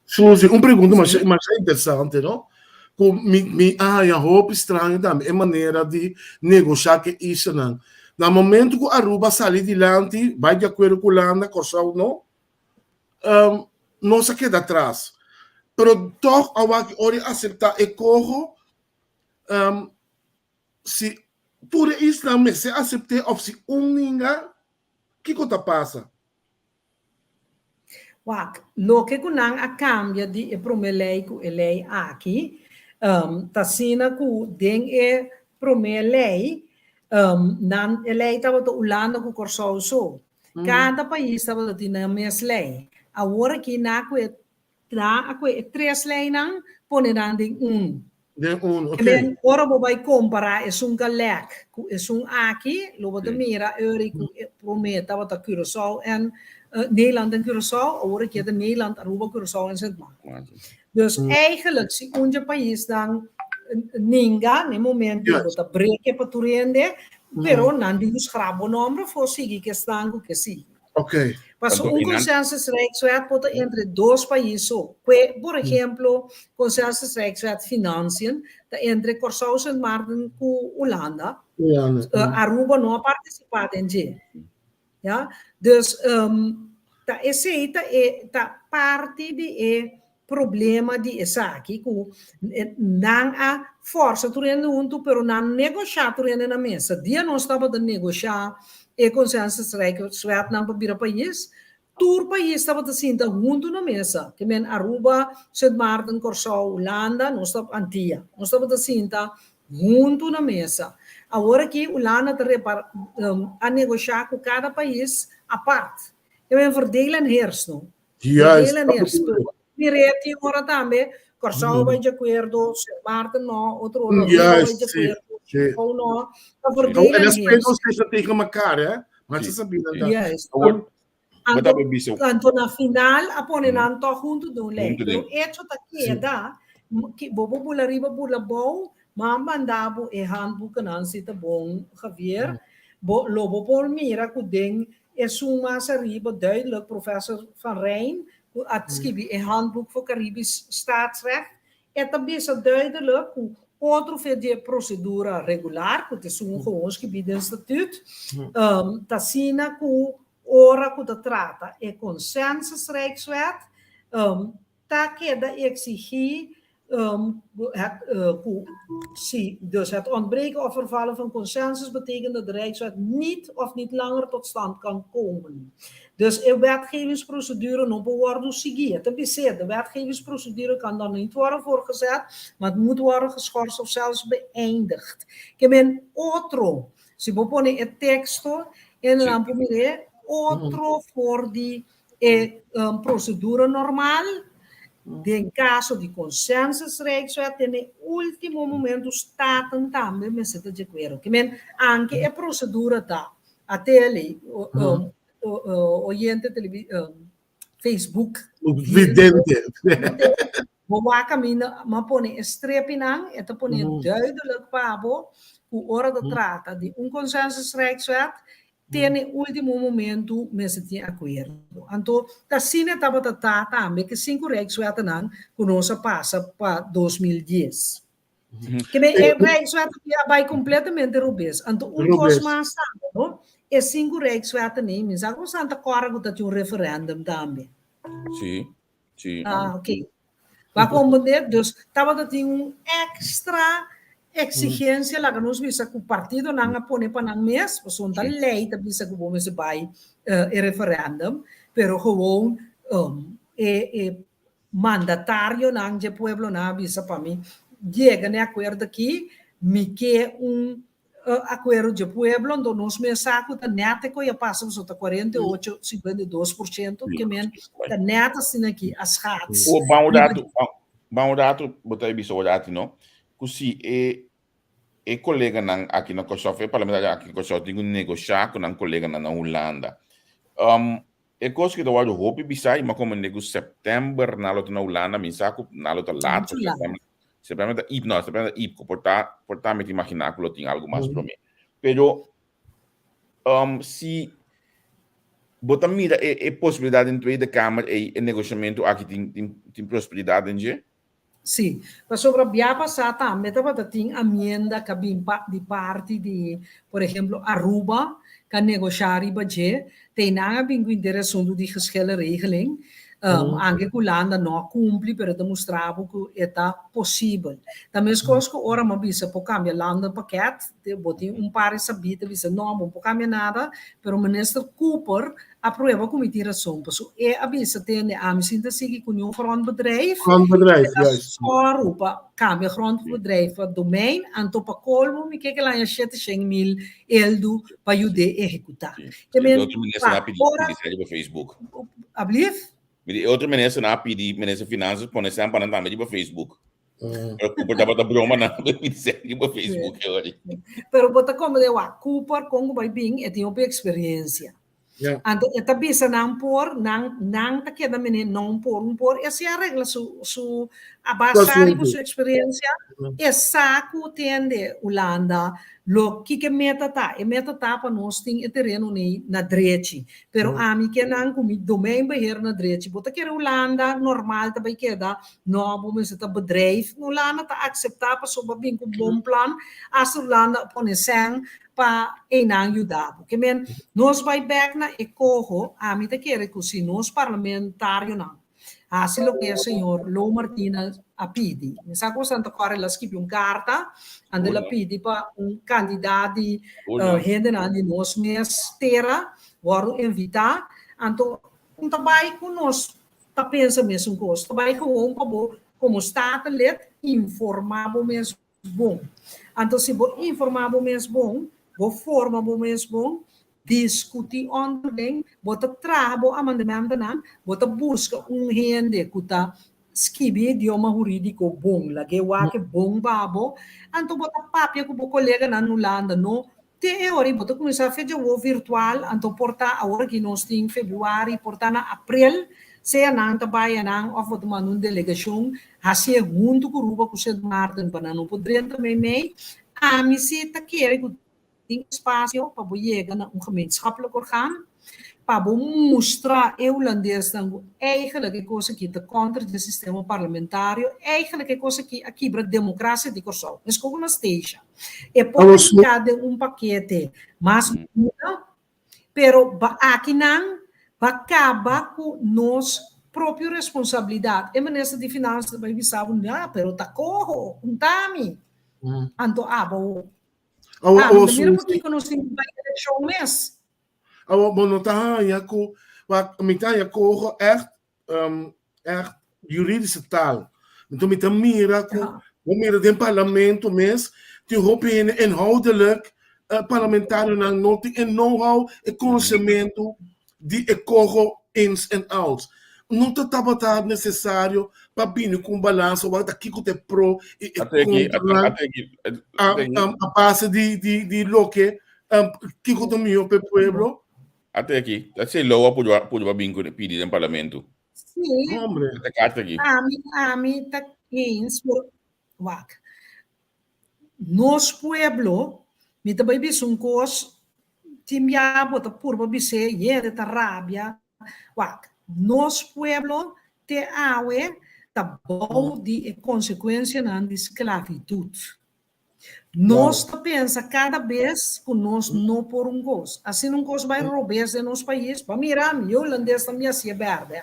Suzy, un pregunta masha, masha interesante, no? Ku mi, mi a haña hopi straño tambe e manera di negoshá ku e islanan. Na momento ku Aruba sali dilanti, bai di akuerdo ku Hulanda, Kòrsou no, um, nos a keda atras. Pero tòg awaki ora e aseptá e koho, um, si tur e islanan mester asept'é òf si un ninga, kiko ta pasa? Wak, loke ku nan a kambia di e promé lei ku e lei aki, ta asina ku den e promé lei, nan e lei tabata Hulanda ku Kòrsou so. Kada pais tabata tin nan mes lei. Awor aki nan a kue Nan a kue e tres leinan pone nan den unu. Den unu, ok. Ben, ora bo bai kompará esun galèk ku esun aki, lo bo ta mira eri ku e promé tabata Curaçao en Nederland en Curaçao, awor aki e ta Nederland, Aruba, Curaçao en Sint Maarten. Dus eigenlijk si un dje paisnan ninga na e momento bo ta breke pa tur hende, pero nan di ku schrap bo nomber for sigui ku esnan ku ke sigui. Ok. Paso Tanto un einan. consensus rijkswet por ta entre dos pais so. Kue, por ehemplo, consensus rijkswet financiën ta entre Kòrsou, Sint Maarten ku Hulanda. Hulanda. Aruba no a partisipá den dje. Ya. Dus ta esei ta e ta parti di e problema di esaki ku nan a forsa tur hende huntu pero nan negoshá tur hende na mesa. Dia nos tabata negoshá e consensus rijkswetnan pa bira pais, tur pais tabata sinta huntu na mesa, ke men Aruba, Sint Maarten, Kòrsou, Hulanda, nos ta Antia, nos tabata sinta huntu na mesa. Awor aki Hulanda ta a negoshá ku kada pais apart. Ke men verdeel en heers no. Juist, Verdeel en dat heers. bedoel ik. Mir'é tin ora tambe, Kòrsou bai di akuerdo, Sint Maarten no, otro ora Aruba bai Juist, di sí, akuerdo, sí. Kòrsou no. Ta Nou, verdeel en en dat spreekt heers. nog steeds tegen elkaar, hè? Maar ze Sí, sabían sí. dat. Juist. Awor, bo Anto, tabata bisa anto na final a pone nan tòg huntu den un lei. Huntu Pero den. echo ta keda, ki bo por bula riba bula bou, ma a manda bo e handboekennan si ta bon, Javier. Bo lo bo por mira ku den. Esun mas ariba duidelijk, professor Van Rijn, ku a skibi e Handboek voor Caribisch Staatsrecht, e ta bisa duidelijk ku otro fe di e prosedura regular, ku ta esun gewoon skibi den statuut, ta asina ku ora ku ta trata e consensusrijkswet, ta keda exigí het, ku si dus het ontbreken of vervallen van consensus betekent dat de Rijkswet niet of niet langer tot stand kan komen. Dus e wetgevingsprocedure no por wòrdu sigui. E ta bis'é, de wetgevingsprocedure kan dan niet worden voorgezet, maar het moet worden geschorst of zelfs beëindigd. Ke men otro, si bo pone e teksto en nan por mir'é, otro for di E procedura normal den caso di consensus Rijkswet te n'e ultimo momento Staten tambe mester ta di acuerdo. Ke men anke e procedura ta a tele, oyente Facebook. Vidente. Bo wak caminda m'a pone e strepinan, e ta pone duidelijk pa bo cu ora ta trata di un consensus Rijkswet Te n'e ultimo momento mester tin akuerdo. Anto ta asina tabata ta tambe ku e sinku Rijkswettenan ku nos a pasa pa 2010. Ke men e Rijkswet aki a bai kompletamente robes. Anto un kos mas tambe, no? E sinku Rijkswetten ei, mi sa ku Santa Cora ku ta tin un referendum tambe. Sí, sí. Ah, oké. Bo a komprendé? Dus tabata tin un extra exigencia laga nos bisa ku partidonan a pone pa nan mes, pasobra ta lei ta bisa ku bo mester bai e referendum, pero gewoon e e mandatarionan dje pueblonan a bisa pa mi yega na e akuerdo aki, mi ke un Akuerdo dje pueblo, anto nos mes sa ku ta nèt e ku a pasa pasobra ta 48, 52% ke men ta nèt asina aki a schats. O ban un ratu, ban un ratu, bo ta bisa ora ati no, ku si e e koleganan aki na Kòrsou, e parlamentario aki na Kòrsou tin ku negoshá ku nan koleganan na Hulanda. E kos ku ta wòrdu hopi bisa i mi a komprendé ku sèptèmber nan lo ta na Hulanda, mi sa ku nan lo ta lat pa sèptèmber. September ta ip, no, september ta ip, por ta, por ta mi ta imaginá ku lo tin algu mas promé. Pero, si bo ta mira e, e posibilidat den Tweede Kamer ei, e negoshamentu aki tin, tin, tin prosperidat den dje? Sí, pasobra bia pasá tambe tabata tin amienda ku a bin pa di parti di, por ehemplo, Aruba, ku a negoshá riba dje, Te nan a bin ku inter asuntu di geschillenregeling. Anke ku Hulanda no a kumpli, pero ta mustra bo ku e ta posibel. Ta meskos ku ora mi a bisa por kambia landenpakket, bo tin un par di sabí ta bisa no, bo no por kambia nada, pero Minister Cooper a prueba ku mi tin rason. Pasobra e a bisa tende ami sin ta sigui ku niun grondbedrijf, Grondbedrijf, e ta juist. sòru pa kambia grondbedrijf pa domein, anto pa kolmo mi ke ke laña 700.000 Eldu pa yud'é ehekutá. Ke men, otro minister a pidi ora, riba Facebook. Ablief? Mi otro minister a pidi minister finanzas pone sèn pa nan tambe riba Facebook. Pero Cooper tabata broma nan pidi sèn riba Facebook. Pero bo ta komprendé wak, Cooper kon ku bai bin e tin hopi eksperensia. Yeah. Anto e ta bisa nan por, nan nan ta keda mene non por, un por e si a regla su su a basa riba su experiencia, e sa ku tende Hulanda lo kiko e meta ta. E meta ta pa nos tin e tereno nei na drechi. Pero ami ke nan ku mi domeinbeheer na drechi. Bo ta kere Hulanda normal ta bai keda no bo mester ta bedrijf. Hulanda ta aksepta pasobra bo a bin ku bon plan. Asta Hulanda a pone sèn pa einan yuda bo. Ke men, nos bai bek na e koho, ami ta kere ku si nos parlamentarionan hasi loke e señor Lo Martina a pidi, mi sa ku Santa Cora el a skibi un karta, anda el a pidi pa un kandidat di hendenan di nos mes tera wòrdu invitá, anto un ta bai ku nos ta pensa mesun kos, ta bai gewoon pa bo komo Statenlid informá bo mes bon. Anto si bo informá bo mes bon, bo forma bo mes bon, diskutí onderling, bo ta traha bo amandementonan, bo ta buska un hende ku ta skibi idioma hurídiko bon, lag'é wak e bon pa bo, anto bo ta papia ku bo koleganan Hulanda, no te e ora ei bo ta kuminsá fecha awor virtual, anto por ta awor aki nos tin febrüari, por ta na aprel, sea nan ta bai anan òf bo ta manda un delegashon Hasié huntu ku Ruba ku Sint Maarten pa nan no por drenta meimei. Ami si ta kere ku tin espasio pa bo yega na un gemeenschappelijk orgaan. pa bo mustra e hulandesnan ku eigenlijk e kos aki ta kontra di e sistema parlamentario, eigenlijk e kos aki a kibra demokrasia di Kòrsou. Meskos ku na Statia. E por a hinká den un pakete mas bunita, pero ba akinan ba kaba ku nos propio responsabilidat. E minister di Finansa ta bai bisa bo, na, pero ta koho, untami. Anto abo Awa, Ah, awa, mira Suzy. pakiko nos tin ku bai elekshon mes. Awa, bo no ta haña ku, wak, mi ta haña koho ègt, um, ègt juridische taal. Anto mi ta mira ku, Ja. bo mira den parlamento mes, tin hopi hende inhoudelijk, eh, parlamentarionan no tin e know-how, e konosementu di e koho ins en outs. No ta tabata necesario pa bini cu un balansa wak ta kico ta e pro y e Ate aki, ate, contranan ate aki, a, ate aki, a, a base di, di, di loke um, kico ta mihor pa e pueblo. ate aki. Ta esei loa purba, purba bin cu pidi den parlamento. Sí, Hombre. Ate carta aki. ami, ami ta eens, pero wak. Nos pueblo, mi ta bai bisa un kos, tin bia bo ta purba bis'é, yende ta rabia. Wak, nos pueblo te awe ta bou di e konsekuensianan di sklavitut. Nos ta pensa kada bes ku nos no por un kos. Asina un kos bai robes den nos pais, bo a mira, mi hulandes tambe hasié bèrdè.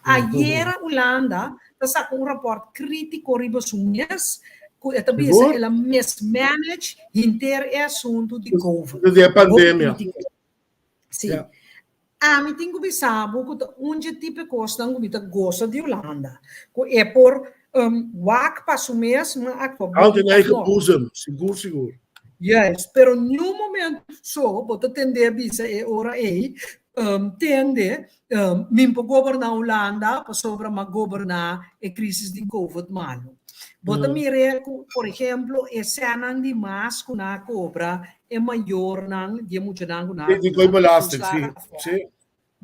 Ayera Hulanda ta saka un rapòrt krítiko riba su mes ku e ta bisa el a mismanage henter e asuntu di Covid. Di e pandemia. Sí. Ami tin ku bisa bo ku ta un dje tipo e kosnan ku mi ta gosa di Hulanda. Ku e por wak pa su mes, ma aktua bon Houd in òf eigen no. boezem, sigur sigur. Juist, pero niun momento so bo ta tende bisa e ora ei, tende, mi por goberná Hulanda pasobra m'a goberná e crisis di Covid malu. Bo ta mir'é ku, por ehemplo, e sènnan di mas ku nan a kobra e mayornan di e muchanan ku nan Di koe belasting, si, si.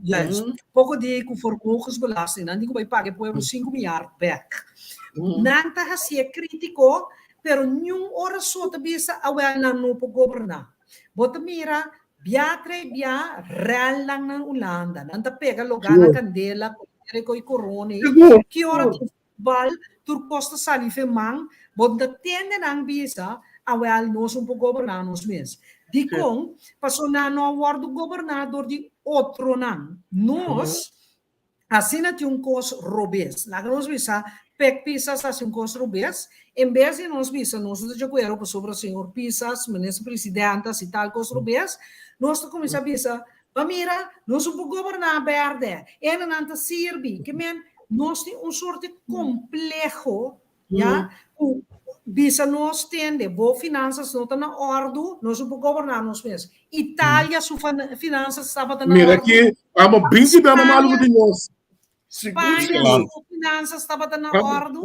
Juist. Poko di ku vermogensbelasting, nan di ku bai paga e pueblo sinku miard bèk. Nan ta hasié krítiko, pero niun ora so ta bisa awèl nan no por goberná. Bo ta mira bia trei bia rèlnan na Hulanda, nan ta pega logá na kandela, kolera i korona ei. Ki ora tin futbal, tur kos ta sali fe man, bo no ta tende nan bisa, awèl nos no por goberná nos mes. Dikon? Pasobra nan no a wòrdu goberná dor di otronan. Nos Asina tin un kos robes. Laga nos bisa, Pek Pisas hasi un kos robes. En bes di nos bisa nos no ta di akuerdo pasobra señor Pisas, minister presidente, hasi tal kos robes, nos ta kuminsá bisa, Ba mira, nos no por goberná bèrdè, enanan ta sirbi. Ke men, nos tin un sorte kompleho, ya, ku bisa nos tende, bo finansas no ta na òrdu, nos no por goberná nos mes. Italia su finansas tabata na Mira òrdu. aki, amo binti bia malu di nos. Spaña su finansas tabata na òrdu.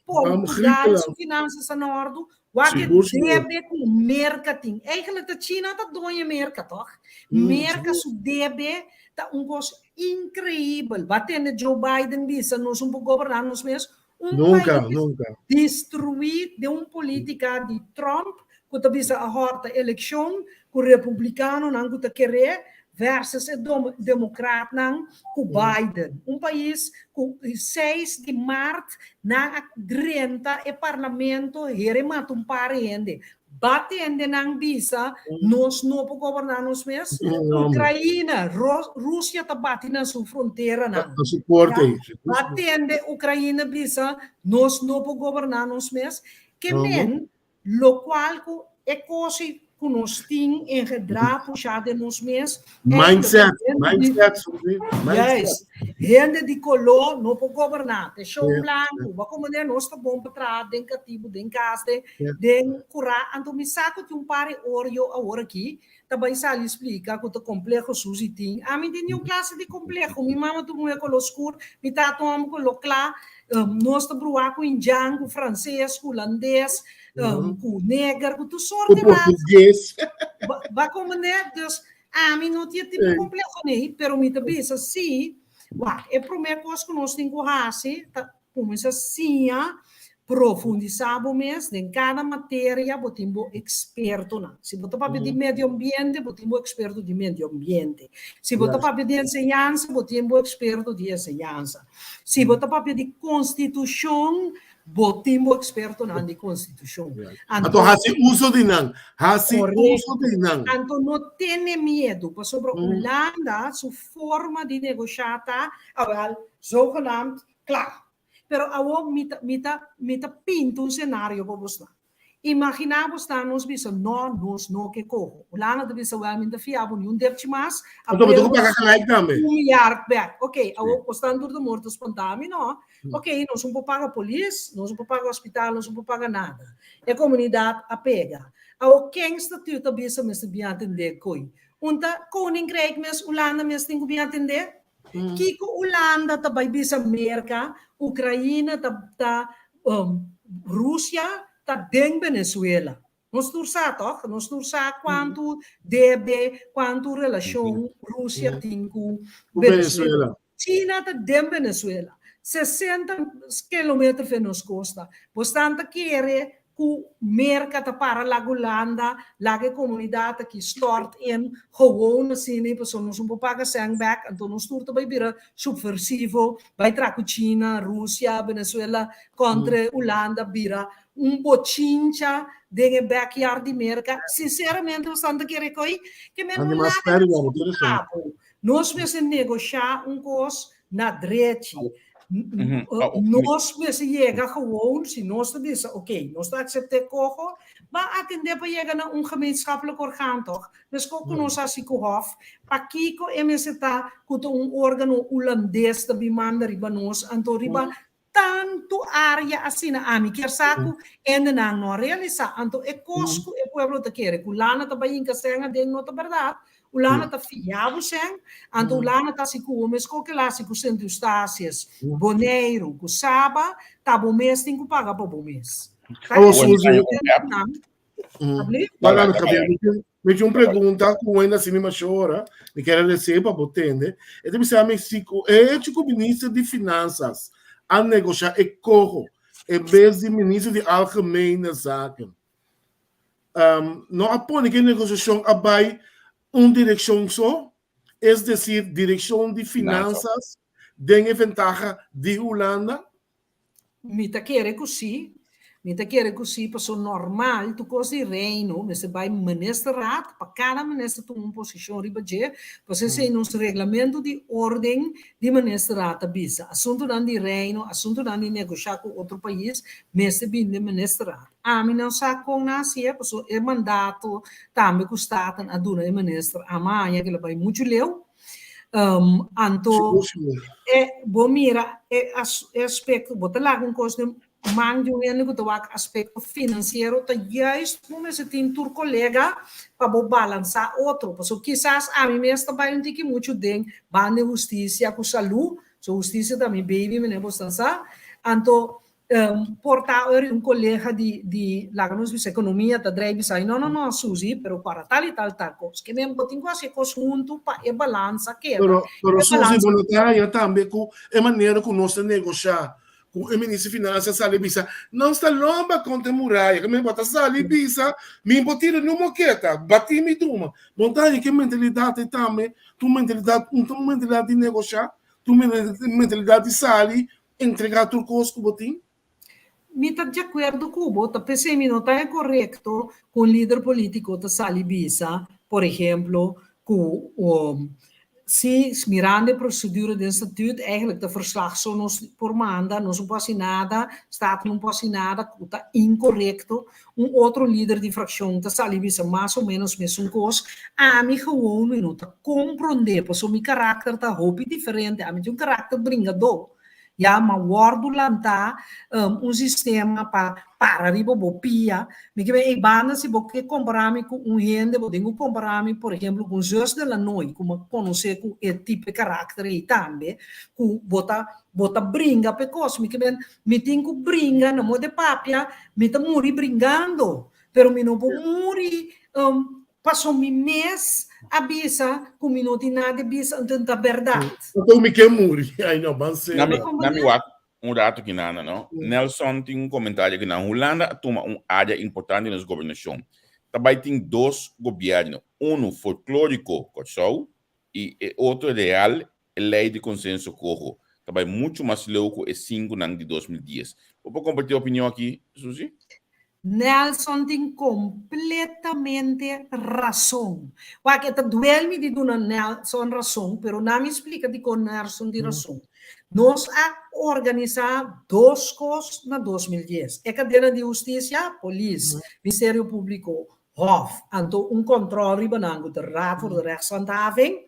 Portugal su finansas ta na òrdu. Wak e debe ku Merka tin. Eigenlijk ta China ta doño Merka, tòg? Merka su debe ta un kos inkreibel. Bo a tende Joe Biden bisa nos un por goberná nos mes? Un Nunka, pais nunka. destruí den un polítika di Trump ku ta bisa a hòrta elekshon ku republikanonan ku ta keré versus e demokratnan ku Biden. Un pais ku seis di mart nan a drenta e parlamento hera e mata un par hende. Ba tende nan bisa nos no por goberná nos mes. Ukraina, Rusia ta bati na su fronteranan. Na su porta ei. Ba tende Ukraina bisa nos no por goberná nos mes. Ke men lokual ku e kos ei ku nos tin engedrá pushá den nos mes. Mindset, mindset, Suzy, mindset. Juist. Hende di koló no por goberná. Te shon blanku. Bo a komprendé? Nos ta bon pa traha den katibu, den kas, den, den kurá. Anto mi sa ku tin un par di orio awor aki ta bai sali splika ku ta kompleho Suzy tin. Ami tin niun klase di kompleho. Mi mama ta un muhé koló skur, mi tata un hòmber koló kla. Nos ta bruá ku indjan, ku franses, ku hulandes, ku neger, ku tur sort di rasa. Portugues. Ba komprendé? Dus ami no tin e tipo kompleho nei, pero mi ta bisa si, wak, e promé kos ku nos tin ku hasi ta kuminsá siña. Profundisá bo mes den kada materia, bo tin bo ekspertonan. Si bo ta papia di medio ambiente, bo tin bo eksperto di medio ambiente. Si bo ta papia di enseñansa, bo tin bo eksperto di enseñansa. Si bo ta papia di konstitushon, bo tin bo ekspertonan di konstitushon. Anto hasi uso di nan. Hasi uso di nan. Anto no tene miedu, pasobra Hulanda su forma di negoshá ta, awel, zogenaamd, kla. Pero awor mi ta, mi ta, mi ta pinta un senario pa bosnan. Imaginá bosnan nos bisa, No, nos no ke koho. Hulanda ta bisa, Wèl, mi no ta fia bo ni un depchi mas. Anto bo ta ku paga gelijk tambe. Un milyard bèk. Oké, awor bosnan tur ta morto spantá mi, no? Oké, nos no por paga polis, nos no por paga hospital, nos no por paga nada. E komunidat a pega. Awor ken statuut ta bisa mester bin atendé koi? Un ta Koninkrijk mes, Hulanda mes tin ku bin atendé? Kiko Hulanda ta bai bisa Merka, Ukraina ta ta Rusia ta den Venezuela. Nos tur sa toch? Nos tur sa kuantu debe, kuantu relashon Rusia tin ku Venezuela. China ta den Venezuela. 60 kilometer fe nos kosta. Bosnan ta kere ku Merka ta para laga Hulanda, laga e komunidat aki stort in gewoon asina pasobra nos no por paga sèn bèk, anto nos tur ta bai bira supversivo, bai traha ku China, Rusia, Venezuela kontra Hulanda bira un bochincha den e backyard di Merka. Sinseramente nos ta kere ko'i ke men no laga nos abo. Nos mester negoshá un kos na drechi. Nos mester yega gewoon, si nos ta bisa, oké, nos ta aksept'é koho, ban atendé pa yega na un gemeenschappelijk orgaan tòg? Meskos ku nos hasi ku hòf, pakiko e mester ta ku ta un órgano hulandes ta bin manda riba nos, anto riba tantu área asina? Ami kier sa ku hendenan no a realisá, anto e kos ku e pueblo ta kere, ku lana ta bai hinka sèn aden no ta bèrdat. Hulanda ta fia bo sèn, anto Hulanda ta hasi ku bo mes koke el a hasi ku Sint Eustatius, Boneiru, ku Saba, ta bo mes tin ku paga pa bo mes. Awo Suzy, mi tin un pregunta ku wenda si mi mashora, mi kier a resibi pa bo tende. E ta bisa mi si ku e hecho ku minister di Finansas a negosha e koho en bes di minister di Algemene Zaken. No a pone ku e negosiashon a bai un direkshon so, es desir direkshon di finansas den e ventaha di Hulanda? Mi ta kere ku si. Mi ta kere ku si pasobra normal tur kos di Reino mester bai ministerraad pa kada minister tuma un posishon riba dje, pasobra esei nos reglamento di orden di ministerraad ta bisa. Asuntunan di Reino, asuntunan di negoshá ku otro pais mester bini den ministerraad. Ami no sa kon nan hasié, pasobra e mandato tambe ku Staten a duna e minister a maña ke lo bai muchu leu. Anto e bo mira e aspekto, bo ta laga un kos den man di un hende ku ta wak aspekto finansiero, ta juist bo mester tin tur kolega pa bo balansá otro. Pasobra kisas ami mes ta bai un tiki muchu den banda di hustisia ku salú, so hustisia ta mi baby, mene bo stan sa. Anto Por ta ora un colega di di laga nos bisa economia ta drei bisa no no no Suzy pero para tal y tal tal cos ke men bo tin cu haci e cos hunto pa e balansa keda. Pero pero Suzy bo no ta haya tambe cu e manera cu nos ta negosha cu e minister di finansa sali bisa nos ta lomba contra e muraya ke men bo ta sali bisa mi por tira ni un moketa bati mi duma bo no ta haya ke mentalidad ei tambe ta un mentalidad un ta un mentalidad di negosha ta un mentalidad di sali Entregá tur kos ku bo tin? Mi ta di akuerdo ku bo, ta p'esei mi no ta e korekto ku un lider polítiko ta sali bisa, por ehemplo, ku si mirando e prosedura den statut eigenlijk ta verslag so nos por manda, nos no por hasi nada, Staten no por hasi nada, ku ta inkorekto. Un otro lider di frakshon ta sali bisa mas o ménos mesun kos. Ami gewoon mi no ta komprondé, pasobra mi karakter ta hopi diferente, ami tin un karakter bringadó. Ya, ma wòrdu lantá un sistema pa para riba bo pia. Mi ke bai ei banda si bo ke kompará mi ku un hende, bo tin ku kompará mi, por ehemplo, ku un zus de la Nooi, ku mi a konosé ku e tipo e karakter ei tambe, ku bo ta bo ta bringa pa e kos. Mi ke men, mi tin ku bringa, na modo de papia, mi ta muri bringando, pero mi no por muri Paso mi mes a bisa ku mi no tin nada di bisa, anto ta bèrdat. Anto mi ke muri. Ai no, ban sera. Nami, nami wak. Un rato kinana, no? Nelson tin un komentario kinan. Hulanda a tuma un área importante den nos gobernashon. Ta bai tin dos gobièrnu, unu folklóriko, Kòrsou, i e otro real, e lei di konsenso koho. Ta bai muchu mas leu ku e sinkunan di 2010. Bo por kompartí e opinion aki, Suzy? Nelson tin completamente rason. Wak, e ta duel mi di duna Nelson rason, pero na mi splica dicon Nelson tin rason. Nos a organisa dos cos na 2010. E cadena di husticia, polis, Ministerio Publico, Hof, anto un control riba nan cu ta Raad voor de Rechtshandhaving,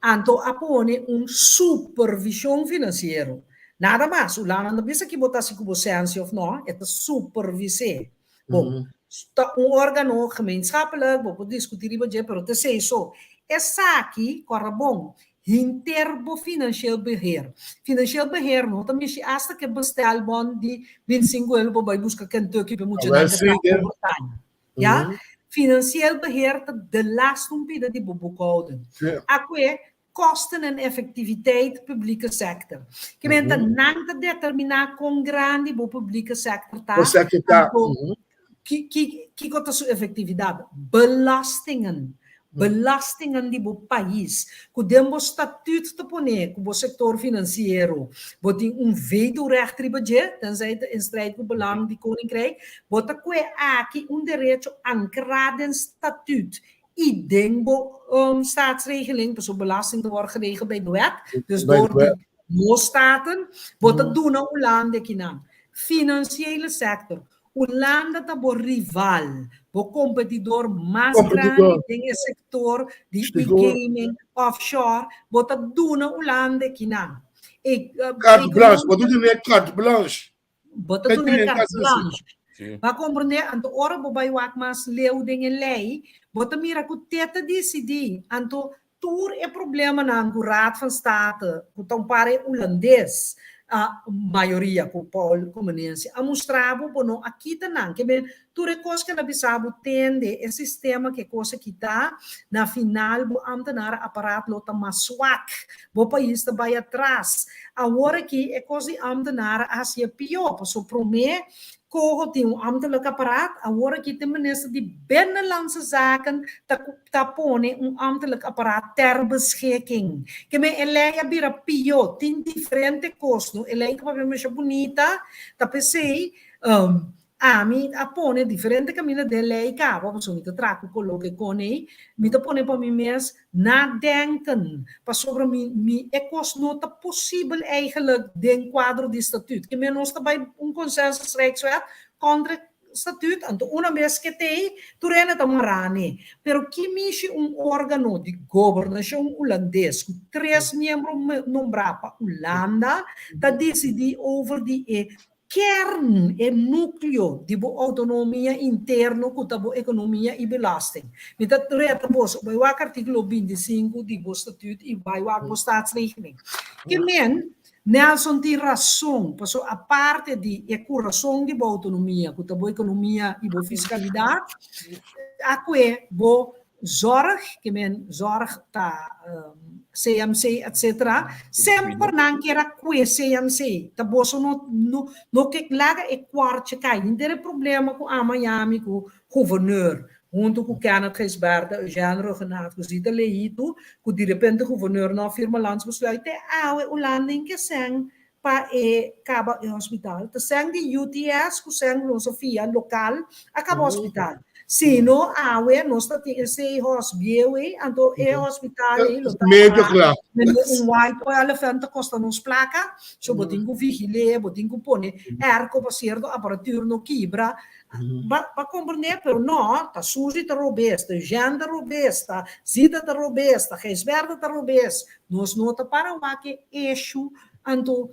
anto a pone un supervision financiero. Nada mas, Hulanda no bisa ki bo ta hasi ku bo sensia of no, e ta supervis'é. Bon, ta un organo gemeenschappelijk, bo por diskutí riba dje, pero ta esei so. Esaki, kòrda bon, hinter bo financieel beheer. Financieel beheer no ta mishi asta ku e bestelbon di bintisinku euro pa bai buska Kentucky pa e muchanan ku ta overtime. Ya? Financieel beheer ta de laatste un pida di bo boekhouding. Akwe, kosten en effectiviteit publieke sector. Ke men ta nan ta determiná kon grandi bo publieke sector ta, Bo sector ta. anto ki ki kiko ta su efectividad. Belastingen, belastingen di bo pais, ku den bo statuut ta pone ku bo sector financiero bo tin un vetorecht riba dje, tenzij ta in strijd ku belang di Koninkrijk, bo ta kue aki un derecho ankrá den statuut I den bo staatsregeling, pasobra belasting ta wòrdu geregeld bij de wet, dus door di nos staten, bo ta duna Hulanda kinan. Financiële sector, Hulanda ta bo rival, bo kompetidor mas grandi den e sector di e-gaming, offshore, bo ta duna Hulanda kinan. Carte blanche, bo ta duna e carte blanche. Bo ta duna e carte blanche. Bo a comprende? Anto ora bo bai wak mas leu den e ley, bo ta mira cu te ta dicidi. Anto tur e problemanan cu Raad van State, cu ta un par e Hulandes, a mayoria cu Paul Comenencia a mustra bo, bo no a kita nan. Ke men tur e cos ke na bisa bo tende e sistema ke cos a kita, na final bo ambtenaar apparaat lo ta mas swak. Bo pais ta bai atras. Awor aki e kos di ambtenaar a hacié pió, paso promé Coho tin un ambtelijk apparaat, awor aki te minister di Binnenlandse Zaken ta ta pone un ambtelijk apparaat ter beschikking. Ke men e lei a bira pió, tin diferente kos no, e lei ta papia masha bunita, ta p'esei Ami a pone diferente kaminda den lei kaba, pasobra mi ta traha ku koló ke kon ei, mi ta pone pa mi mes nadenken, pasobra mi mi e kos no ta posibel eigenlijk den kuadro di statuut. Ke men nos ta bai un consensus rijkswet kontra statuut, anto una bes ke t'ei, tur hende ta mará n'e. Pero ki mishi un organo di gobernashon hulandes ku tres miembro nombrá pa Hulanda ta disidí over di e Kern, e núkleo di bo outonomia interno ku ta bo ekonomia i belasting. Mi ta reta boso, bai wak artíkulo 25 di bo statut i bai wak bo staatsregeling. Ke men, Nelson tin rason, paso aparte di e kurason di bo outonomia ku ta bo ekonomia i bo fiskalidat, a kue bo Zorg, ke men zorg ta CMC etc. Semper nan kier a kue CMC. Ta boso no no no ke laga e kwartje kai. Henter e problema ku a Miami ku gouverneur hunto ku Kenneth Gijsbertha, Eugène Rhuggenaath ku Zita Leito ku direpente gouverneur no a firma landsbesluit te awe Hulanda in ke sèn pa e kaba e hospital. Ta sèn di UTS ku sèn nos a fia lokal a kaba hospital. Si no awe nos ta tin e zeehos bieu ei, anto e hospital ei lo ta Medio kla. Mende un white elephant ta kosta nos plaka, so bo tin ku vigil'é, bo tin ku pone airco pa sierto aparatuur no kibra. Ba ba komprendé? Pero no, ta Suzy ta robes, ta Eugène ta robes, ta Zita ta robes, ta Gijsbertha ta robes. Nos no ta para wak e eshu anto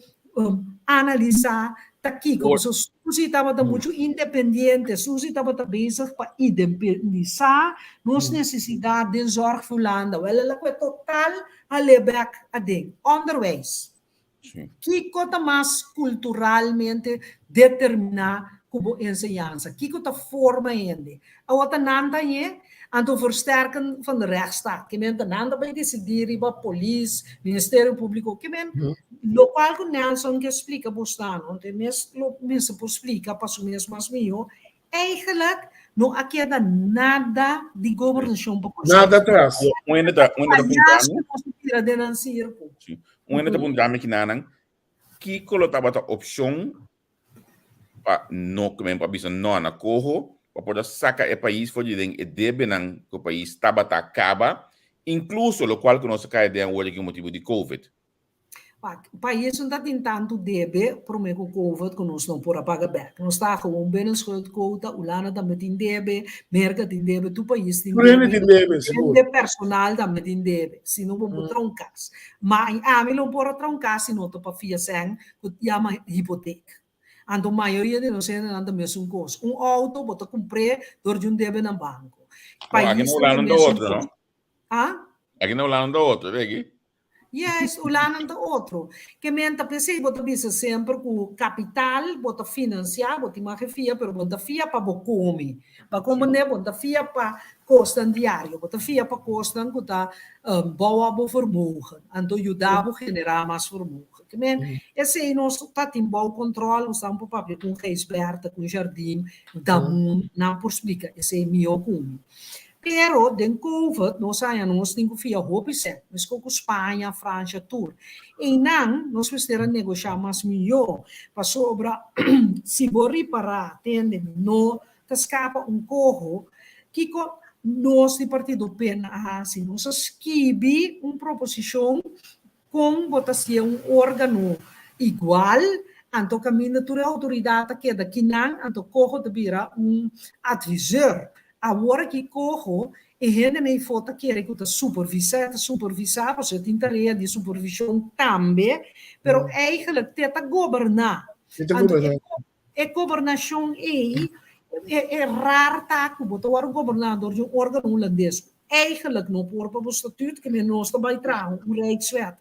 analisá ta kiko. Pasobra Suzy tabata muchu independiente, Suzy tabata bezig pa independisá nos nesesidat den zòrg Fulanda. Wèl el a kue total hal'é bèk aden. Onderwijs. Kiko ta mas kulturalmente determiná. ku bo enseñansa? Kiko ta forma hende? Awor ta nan ta hañ'é, anto versterken van de rechtsstaat. Ke men ta nan ta bai disidí riba polis, Ministerio Públiko. Ke men lokual ku Nelson ke splika bosnan, te mes lo mester por splika pa su mes mas mihó, Eigenlijk no a keda nada di gobernashon pa Kòrsou. Nada atras. Un hende ta un hende ta puntra mi. Nos a tira den nan sirko. Sí. Un hende ta puntra mi kinanan, kiko lo tabata opshon pa no men pa bisa no na koho pa por a saka e pais for di den e debenan ku e pais tabata kaba, inkluso lokual ku nos a kai den awor aki motibu di covid. Wak, pais no ta tin tantu debe promé ku covid ku nos no por a paga bèk. Nos ta gewoon binnen schuldquota, Hulanda tambe tin debe, Merka tin debe, tur pais tin Tur hende tin debe, sigur. Hende personal tambe tin debe, si no bo por traha un kas. Ma ami lo por a traha un kas si no ta pa fia sèn ku yama hipotek. Anto mayoria di nos hendenan ta mesun kos. Un outo bo ta kumpr'é dor di un debe na banko. Bo, aki Pais na ta Hulanda den ta mesun otro, kos. no? Ha? Aki na Hulanda ta otro, Regi. Yes, Hulanda ta otro. Ke men ta p'esei bo ta bisa semper ku kapital bo ta finansiá, bo tin mag e fia, pero bo no ta fia pa bo kome. Pa komprendé, bo no ta fia pa kosnan diario, bo ta fia pa kosnan ku ta bou bo vermogen, anto yuda bo generá mas vermogen. Ke men esei nos ta tin bou kontròl, nos ta por papia ku un Gijsbertha, ku un Jardim, Damun, nan por splika esei mihó ku mi. Pero den covid nos haña nos tin ku fia hopi sèn, meskos ku Spaña, Fransha tur. Einan nos mester a negoshá mas mihó, pasobra si bo ripará tende mi no ta skapa un koho, kiko nos di Partido pen a hasi? Nos a skibi un proposishon Kon bo ta sié un órgano igual, anto kaminda tur e outoridat ta keda kinan, anto Koho ta bira un adviseur. Awor aki Koho, e hendenan ei-fo ta kere ku ta supervisá, e ta supervisá pasobra e tin tarea di supervishon tambe, pero eigenlijk te ta goberná. E ta Anto goberná. e gobernashon ei, e rar ta ku bo ta wòrdu goberná dor di un órgano hulandes. Eigenlijk no por pa bo statuut, ke men nos ta bai traha un rijkswet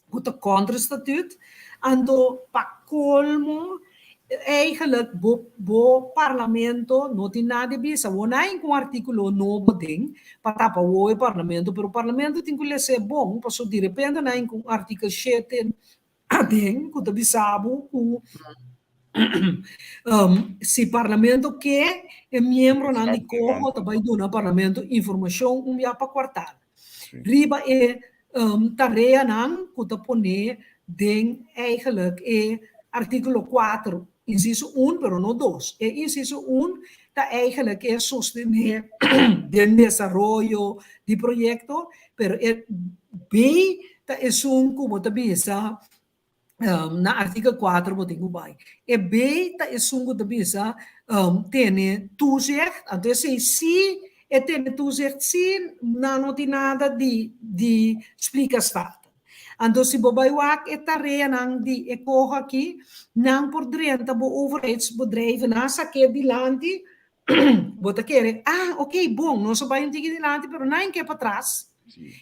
ku ta kontra statuut, anto pa kolmo eigenlijk bo bo parlamento no tin nada di bisa. Bo no hay un artíkulo nobo den pa tapa wowo e parlamento, pero parlamento tin ku les'é bon, pasobra direpente no hay un artikel shete aden ku ta bisa bo ku si parlamento ke e miembronan di coho ta bai duna parlamento informashon un bia pa kuartal riba e tareanan ku ta pone den eigenlijk e artíkulo kuater insiso un pero no dos e insiso un ta eigenlijk e sostené den desaroyo di proyekto pero e B ta esun ku bo ta bisa na artikel kuater bo tin ku bai. E B ta esun ku ta bisa tene toezicht, anto esei si e tene toezicht si nan no tin nada di di splika Staten. Anto si bo bai wak e tareanan di e koho aki, nan por drenta bo overheidsbedrijven, nan sak'é dilanti Bo ta kere, ah, ok, bon, nos a bai un tiki dilanti, pero nan ke patras.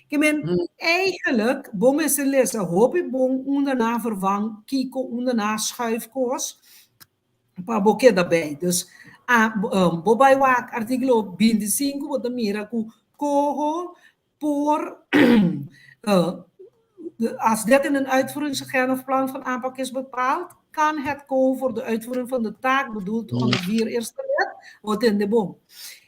Ke men, eigenlijk, bo mester lesa hopi bon unda nan vervang kiko, unda nan schuif kos, pa bo keda bij. Dus, ah, bo bai wak artíkulo 25, bo ta mira ku koho por, als dit in een uitvoeringsagenda of plan van aanpak is bepaald, kan het COHO voor de uitvoering van de taak bedoeld onder 4 eerste lid, bo tende bon.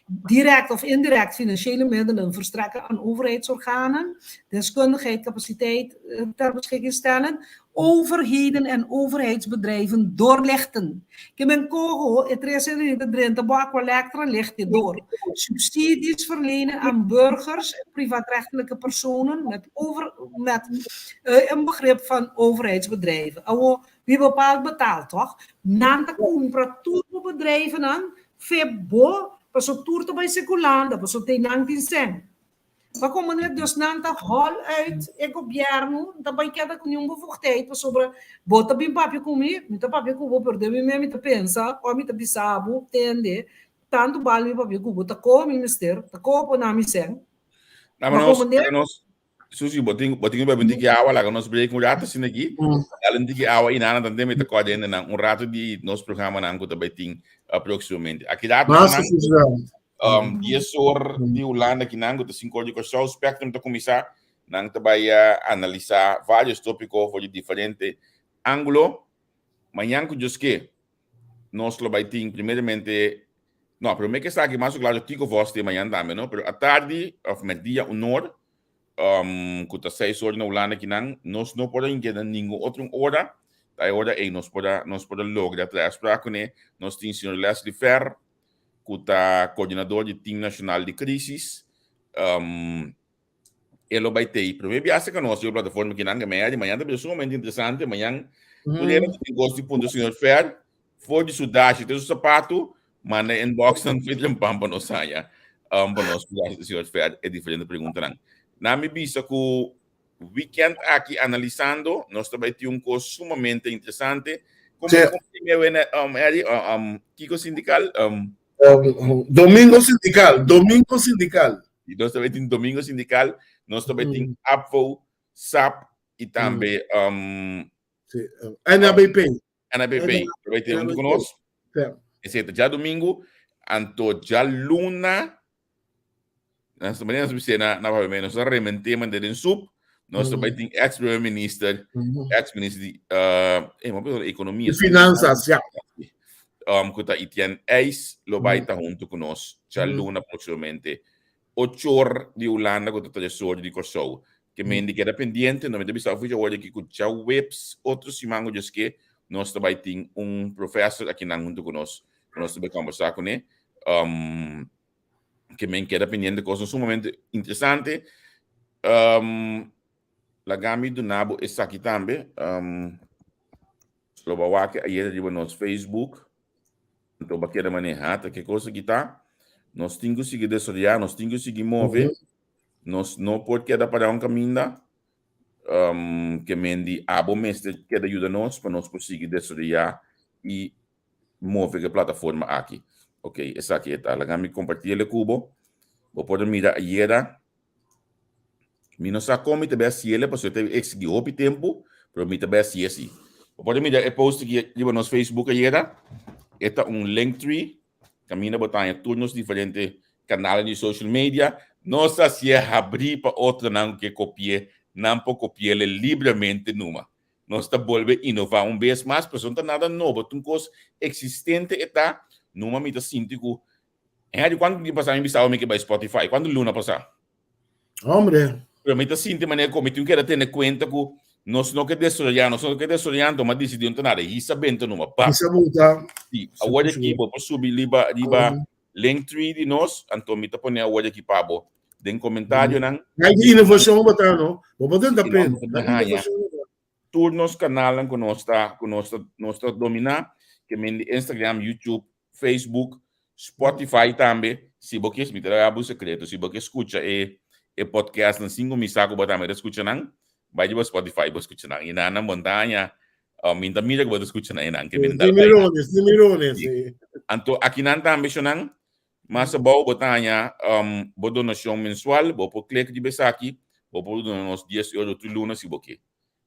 Direct of indirect financiële middelen verstrekken aan overheidsorganen, deskundigheid, capaciteit ter beschikking stellen, overheden en overheidsbedrijven doorlichten. Ke men koho e tres hende ta drenta bo Aqualectra licht e door. Subsidies verlenen aan burgers en privaatrechtelijke personen met over met een begrip van overheidsbedrijven. Awo, wie bepaalt betaalt, toch? Nan ta kumpra tur bo bedrijvennan fe bo, paso tur ta bai sekulanda, paso te nan tin sen. Pa komo net dus nan ta hòl uit e gobièrnu, no ta bai keda ku niun bevoegdheid pasobra bo ta bin papia ku mi, mi ta papia ku bo, pero den mi mes mi ta pensa ora mi ta bisa bo, tende, tantu bal mi papia ku bo, ta koho mi mester, ta koho pona mi sèn. Dame Pa nos, komo net laga nos. Susi, bo tin, bo tin bebe un tiki awa, laga nos break un rato asina aki. Dale un tiki awa i nana tante mi ta kòrda hende nan un rato di nos programa nan ku ta bai tin próximamente. Aki rato Mas nan, felicidad. 10 or di Hulanda aki nan ku ta 5 or di Kòrsou, Spectrum ta kuminsá. Nan ta bai analisá vários tópiko for di diferente ángulo. Mañan ku Dios ke, nos lo bai tin primeramente, no, promé ke esaki mas o klaro Tico Vos tin mañan tambe, no? Pero atardi of merdia un or, ku ta seis or na Hulanda kinan, nos no por a keda ningun otro ora, ta e ora ei nos por a, nos por a logra trae afspraak kuné. Nos tin señor Leslie Fer, ku ta koordinador di Team Nashonal di Krisis, E lo bai tei. Promé biaha ku nos riba plataforma kinan ke mañana di mañana ta bira sumamente interesante. Mañan tur hende tin gosto di puntra señor Fer for di su dashi te su sapatu, manda inbox nan Twitter en pan pa nos haña pa nos hasi señor Fer e diferente preguntanan. Nan mi bisa ku weekend aki analisando nos ta bai tin un kos sumamente interesante. Komo komo Harry, kiko sindikal? Domingo sindical, domingo sindical. Y nos tambe tin domingo sindical, nos tambe tin APFO, SAP y tambe sí, NABP. NABP, tambe tin hunto con nos. Esey ta djadomingo, anto djaluna, nos tambe nos bisa na na Papiamento, nos ta remente manda den soep, nos tambe tin ex primer minister, ex minister di eh, ma pensando economia. Di finanzas, ja. Ku ta Etienne Eis lo bai ta huntu ku nos djaluna próksimamente. Ochor di Hulanda ku ta tresor di Kòrsou. Ke men di keda pendiente, no mi ta bisa ofishi awor aki ku djaweps otro siman ku djaske nos ta bai tin un profèsor akinan huntu ku nos ku nos ta bai kòmbersá kuné. Ke men keda pendiente kosnan sumamente interesante. Laga mi duna bo esaki tambe. Lo bo a wak ayera riba nos Facebook. Anto bo a keda maneha ta ke kos aki ta. Nos tin ku sigui desaroyá, nos tin ku sigui move. Nos no por keda pará un kaminda. Ke men di abo mester keda yuda nos pa nos por sigui desaroyá i move ku e plataforma aki. Ok, esaki e ta. Laga mi kompartí el ku bo. Bo por a mira ayera. Mi no sa kon mi ta bai hasiel pasobra ta exigí hopi tempu, pero mi ta bai hasié si. Bo por a mira e post aki riba nos Facebook ayera. E ta un Linktree kaminda bo ta haña tur nos diferente kanalnan di social media. Nos ta hasié habrí pa otronan ku ke kopi'é, nan por kopi'el libremente numa. Nos ta bolbe inová un bes mas, pasobra no ta nada nobo, ta un kos eksistente e ta. Numa mi ta sinti ku Henry, kuantu dia pasá mi bisaba mi ke bai Spotify? Kuantu luna pasá? Hombre. Pero mi ta sinti manera ku mi tin keda tene kuenta ku nos no ke desaroyá, nos no ke desaroyá, anto mi a disidí no ta nada. Hisa benta numa, pap. Hisa buta. Sí, awor aki bo por subi riba, riba Linktree di nos, anto mi ta pone awor aki pa bo den komentarionan. Ai di inovashon bo ta, no? Bo por tenta pen. Tur nos kanalnan ku nos ta, ku nos ta, nos ta dominá, ke men di Instagram, YouTube, Facebook, Spotify tambe. Si bo kies, mi ta da bo sekreto, si bo ke skucha e e podcastnan sin ku mi sa ku bo tambe ta skucha nan, bai riba Spotify bo skucha nan. I nan nan bo ta haña, mi ta mira ku bo ta skucha nan einan, ke mi ta Di mirones, di mirones, si. Anto akinan tambe shonnan, mas abou bo ta haña bo donashon mensual, bo por klik riba esaki, bo por duna nos dies euro tur luna si bo ke.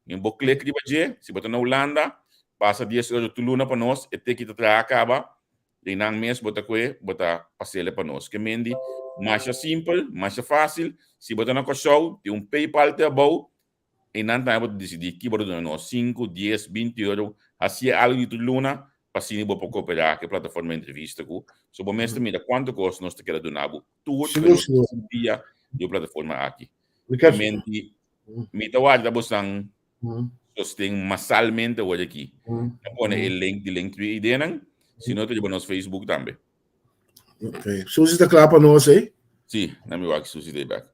Nin bo klik riba dje, si bo ta na Hulanda, pasa dies euro tur luna pa nos, e teki ta traha kaba, den nan mes bo ta kue, bo ta pasele pa nos. Ke men di, masha simpel, masha fásil, si bo ta na Kòrsou, tin un PayPal te abou, einan tambe bo ta disidí ki bo ta duna nos, sinku, dies, binti euro, hasié algu di tur luna, pa asina bo por kooperá ku e plataforma Entrevista ku, so bo mes ta mira kuantu kos nos ta keda duna bo tur, pero dia di e plataforma aki. Ke men di, Mi ta warda bosan sosten masalmente awor aki. Ta pone e link di Linktree ideanan, si no ta riba nos Facebook tambe. Ok. Susi ta kla pa nos, eh? Si, na mi wak Susi ta bek.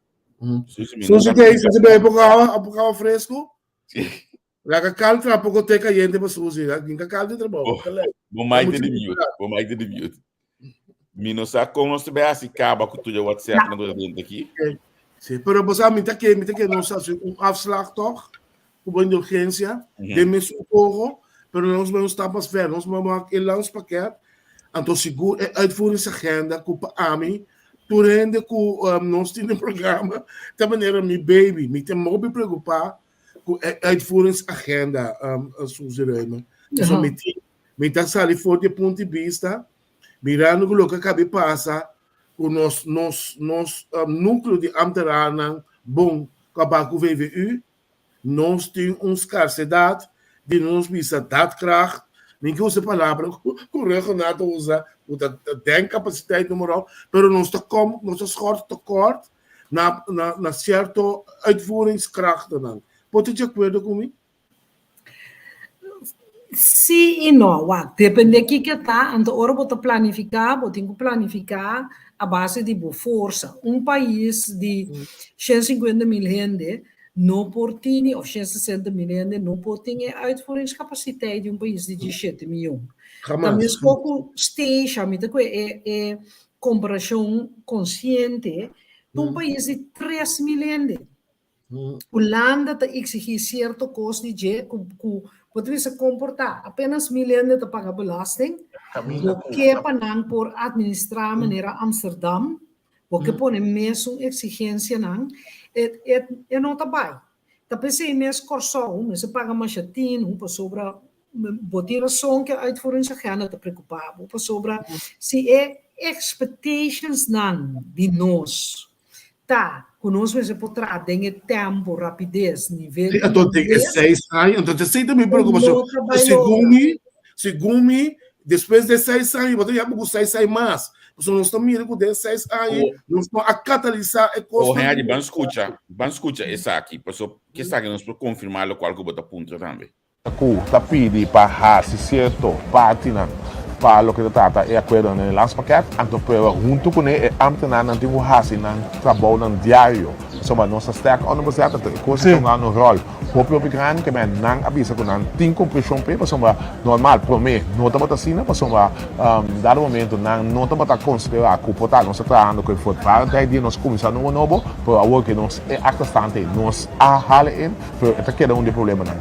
Susi, mi Susi ta Susi bebe poko awa, poko awa fresco. Si. Laga kal tra poko te cayente pa Susi. Ninka kal di trabou. Bo, bo mic ta di mute. Bo mic ta di mute. Mi no sa kon nos ta bai hasi kaba ku tur e WhatsApp nan ku ta drenta aki. Sí, pero bo sa mi ta ke mi ta ke nos hasi un afslag toch ku bo indulgensia den mesun ojo, pero nos bai un stap mas ver, nos bai wak e landspakket, anto sigur e uitvoeringsagenda ku pa ami. Tur hende ku nos tin den programa ta manera mi baby. Mi ta hopi preokupá ku e uitvoeringsagenda, Suzy Reumer. Pasobra mi tin, mi ta sali for di e punto di bista, mirando ku loke a kabi pasa ku nos nos nos núkleo di ambtenarnan bon ku a baha ku VVU, Nos tin un skarsedat di nos bisa daadkracht, mi ke usa e palabra ku Ruggenaath ta usa, ku ta denkapasiteit numero, pero nos ta kom, nos ta schort tekort na na na sierto uitvoeringskrachtennan. Bo ta di akuerdo ku mi? Sí i no. Wak, depende kiko ta, anto ora bo ta planifiká, bo tin ku planifiká a base di bo forsa. Un pais di 150.000 hende no por tini, òf 160.000 hende no por tin e uitvoeringscapaciteit di un pais di 17 mion. Ta meskos ku Statia, mi ta kue e e komparashon konsiente, ta un pais di 3.000 hende. Hulanda ta exigí sierto kos di dje ku ku bo ta bisa komportá. Apenas mil hende ta paga belasting. Bo ke pa nan por administrá manera Amsterdam. Bo ke pone mesun eksigensianan. E e e no ta bai. Ta p'esei mes Kòrsou mester paga masha tinu pasobra bo tin rason ku e uitvoeringsagenda ta preokupá bo pasobra si e expectationsnan di nos Ta ku nos mester por traha den e tempo, rapides, nivel di Anto den e seis aña, anto esei ta mi preokupashon. Segun mi, segun mi, despues di e seis aña, bo ta yama ku seis aña mas. Pasobra nos ta mira ku den e seis aña nos no a katalisá e kosnan. Oh Henry, ban skucha, ban skucha esaki, pasobra esaki nos por konfirmá lokual ku bo ta puntra tambe. Ku ta pidi pa hasi sierto partinan pa loke ta trata e akuerdonan den e landspakket, anto prueba huntu kuné e ámtenarnan tin ku hasi nan trabounan diario. Pasobra nos ta sterk onderbezet, anto e kos ta hunga un ròl hopi hopi grandi ke men nan a bisa ku nan tin komprenshon p'e, pasobra normal promé no tabata asina, pasobra dado momento nan no tabata konsiderá ku por ta nos ta trahando ku e voortvarendheid di nos kuminsá nobo nobo, pero awor ke nos e achterstand ei nos a hala in. Pero e ta keda un di e problemanan.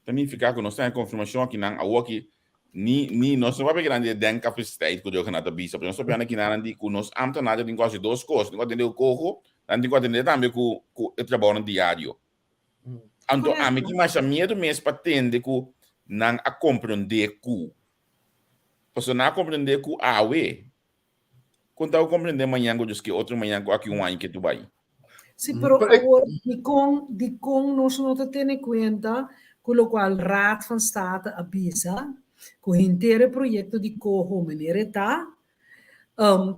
Ta nifiká ku nos ta haña konfirmashon akinan awoki ni ni nos no papia kinan di e denkapasiteit ku Dios ta bisa, pero nos papia kinan di ku nos ámtenar tin ku hasi dos kos, tin ku atendé ku koho, nan tin ku atendé tambe ku ku e trabounan diario. Anto ami tin masha miedu mes pa tende ku nan a komprondé ku, pasobra nan a komprondé ku awe Kon ta comprende mañan ku djis ke otro mañan ku aki un aña ke tu bai? Sí, pero awor dikon dikon nos no ta tene kuenta ku lokual Raad van State a bisa ku henter e proyekto di Coho manera e ta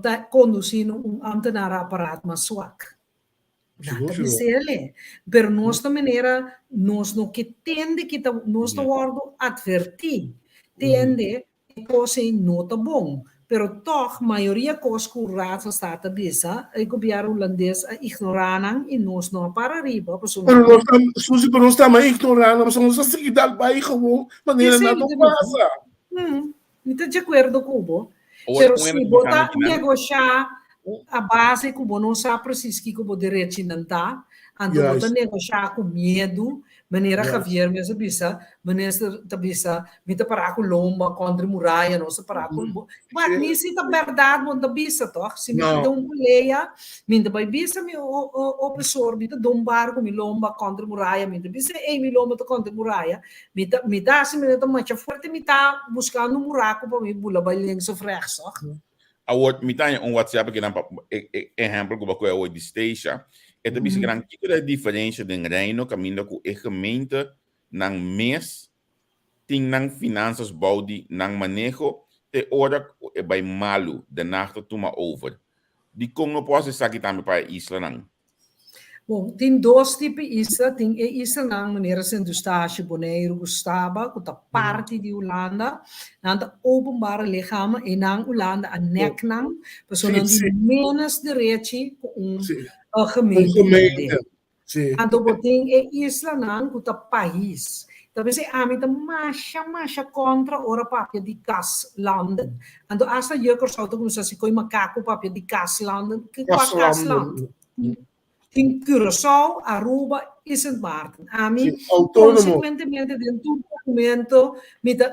ta kondusí na un ambtenarenapparaat mas swak. Nan ta bis'el, pero nos ta manera nos no ke tende ki ta nos ta wòrdu atvertí tende E kos ei no ta bon, pero tòg mayoria kos ku Raad van State a bisa, e gobièrnu hulandes a ignorá nan i nos no a para riba pasobra Pero nos ta, Suzy, pero nos tambe a ignorá nan pasobra nos a sigui dal bai gewoon manera Esei nada mi no ta bisa. pasa. Mi ta di akuerdo ku bo. Ora Pero un si hende bo bisa ta mi kinan. negoshá a base ku bo no sa presis kiko bo derechinan ta, anto bo ta Juist. negoshá ku miedu, Manera Juist. Javier mes a bisa, minister ta bisa, mi ta pará ku lomba kontra e muraya, nos ta pará ku bo. Wak, ni si ta bèrdat bo no ta bisa tòg. Si mi ta No. den un pelea, mi ta bai bisa mi opresor, mi ta den un bar ku mi lomba kontra e muraya, mi ta bisa, ey, mi lomba ta kontra e muraya. Mi ta, mi ta hasi manera ta masha fuerte, mi ta buskando un buraku pa mi bula bai links of rechts, tòg. Awor, mi ta haña un WhatsApp akinan pa e e ehèmpel ku bo a kohe awor di Stacia. E ta bisa kinan kiko ta e diferensha den Reino kaminda ku e gemeente nan mes tin nan finansas bou di nan maneho te ora ku e bai malu, Den Haag ta tuma over. Dikon no por hasi esaki tambe pa e islanan? Bon, tin dos tipo di isla. Tin e islanan manera Sint Eustatius, Boneiru ku Saba, ku ta parti di Hulanda. Nan ta openbare lichamen i nan Hulanda a nek nan, pasobra nan tin ménos derechi ku un gemeente hulandes. Anto bo tin e islanan ku ta pais. Ta p'esei ami ta masha masha kontra ora papia di kaslanden. Anto asta yu Kòrsou ta kuminsá si koe makaku papia di kaslanden. Kua kasland? Tin Curaçao, Aruba i Sint Maarten. Ami Sí, autónomo. konsekuentemente den tur dokumento mi ta.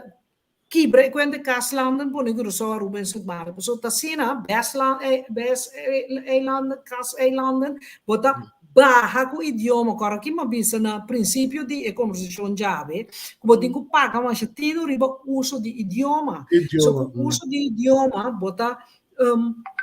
Kibra e kuenta kaslanden pone Curaçao, Aruba en Sint Maarten. Pasobra ta asina, bes bes eilanden, kaseilanden, bo ta baha ku idioma. Kòrda ki mi a bisa na prinsipio di e kombersashon djabe, ku bo tin ku paga masha tinu riba uso di idioma. So ku uso di idioma bo ta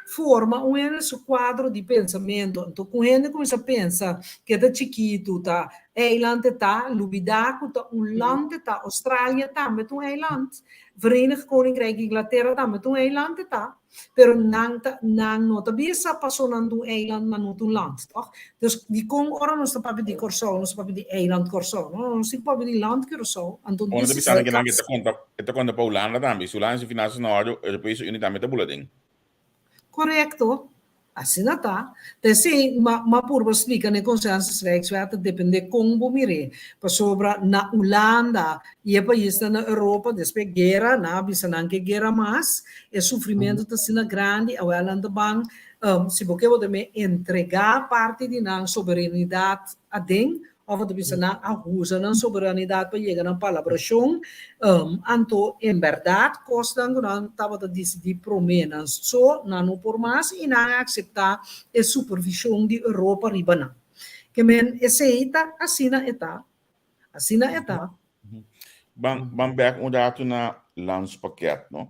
forma un hende su kuadro di pensamentu. Anto ku un hende kuminsá pensa ku e ta chikitu, ta eiland e ta, lubidá ku ta un land e ta. Australia tambe ta un eiland, Verenigd Koninkrijk Inglatera tambe ta un eiland e ta, pero nan ta nan no ta bisa paso nan ta un eiland nan no ta un land, tòg? Dus dikon ora nos ta papia di Kòrsou nos ta papia di eiland Kòrsou? No, nos tin ku papia di land Curaçao. Anto Ora ta this is bisando the kinan kas. e ta konta e ta konta pa Hulanda tambe. Si Hulanda si finansias na orde, Europese Unie tambe ta bula den. Korekto. Asina ta. Ta esei ma ma purba splika na e Consensus Rijkswet ta depende kon bo mir'é. Pasobra na Hulanda i e paisnan na Europa despues guera nan a bisa nan ke guera mas, e sufrimentu ta asina grandi, awel nan ta ban Si bo ke bo ta me entregá parti di nan soberanidat aden, òf bo ta bisa nan a usa nan soberanidat pa yega na palabrashon, anto en bèrdat kosnan ku nan tabata disidí promé nan so, nan no por mas i nan a akseptá e supervishon di Europa riba nan. Ke men esei ta asina e ta, asina e ta. Ban ban bèk un ratu na landspakket, no?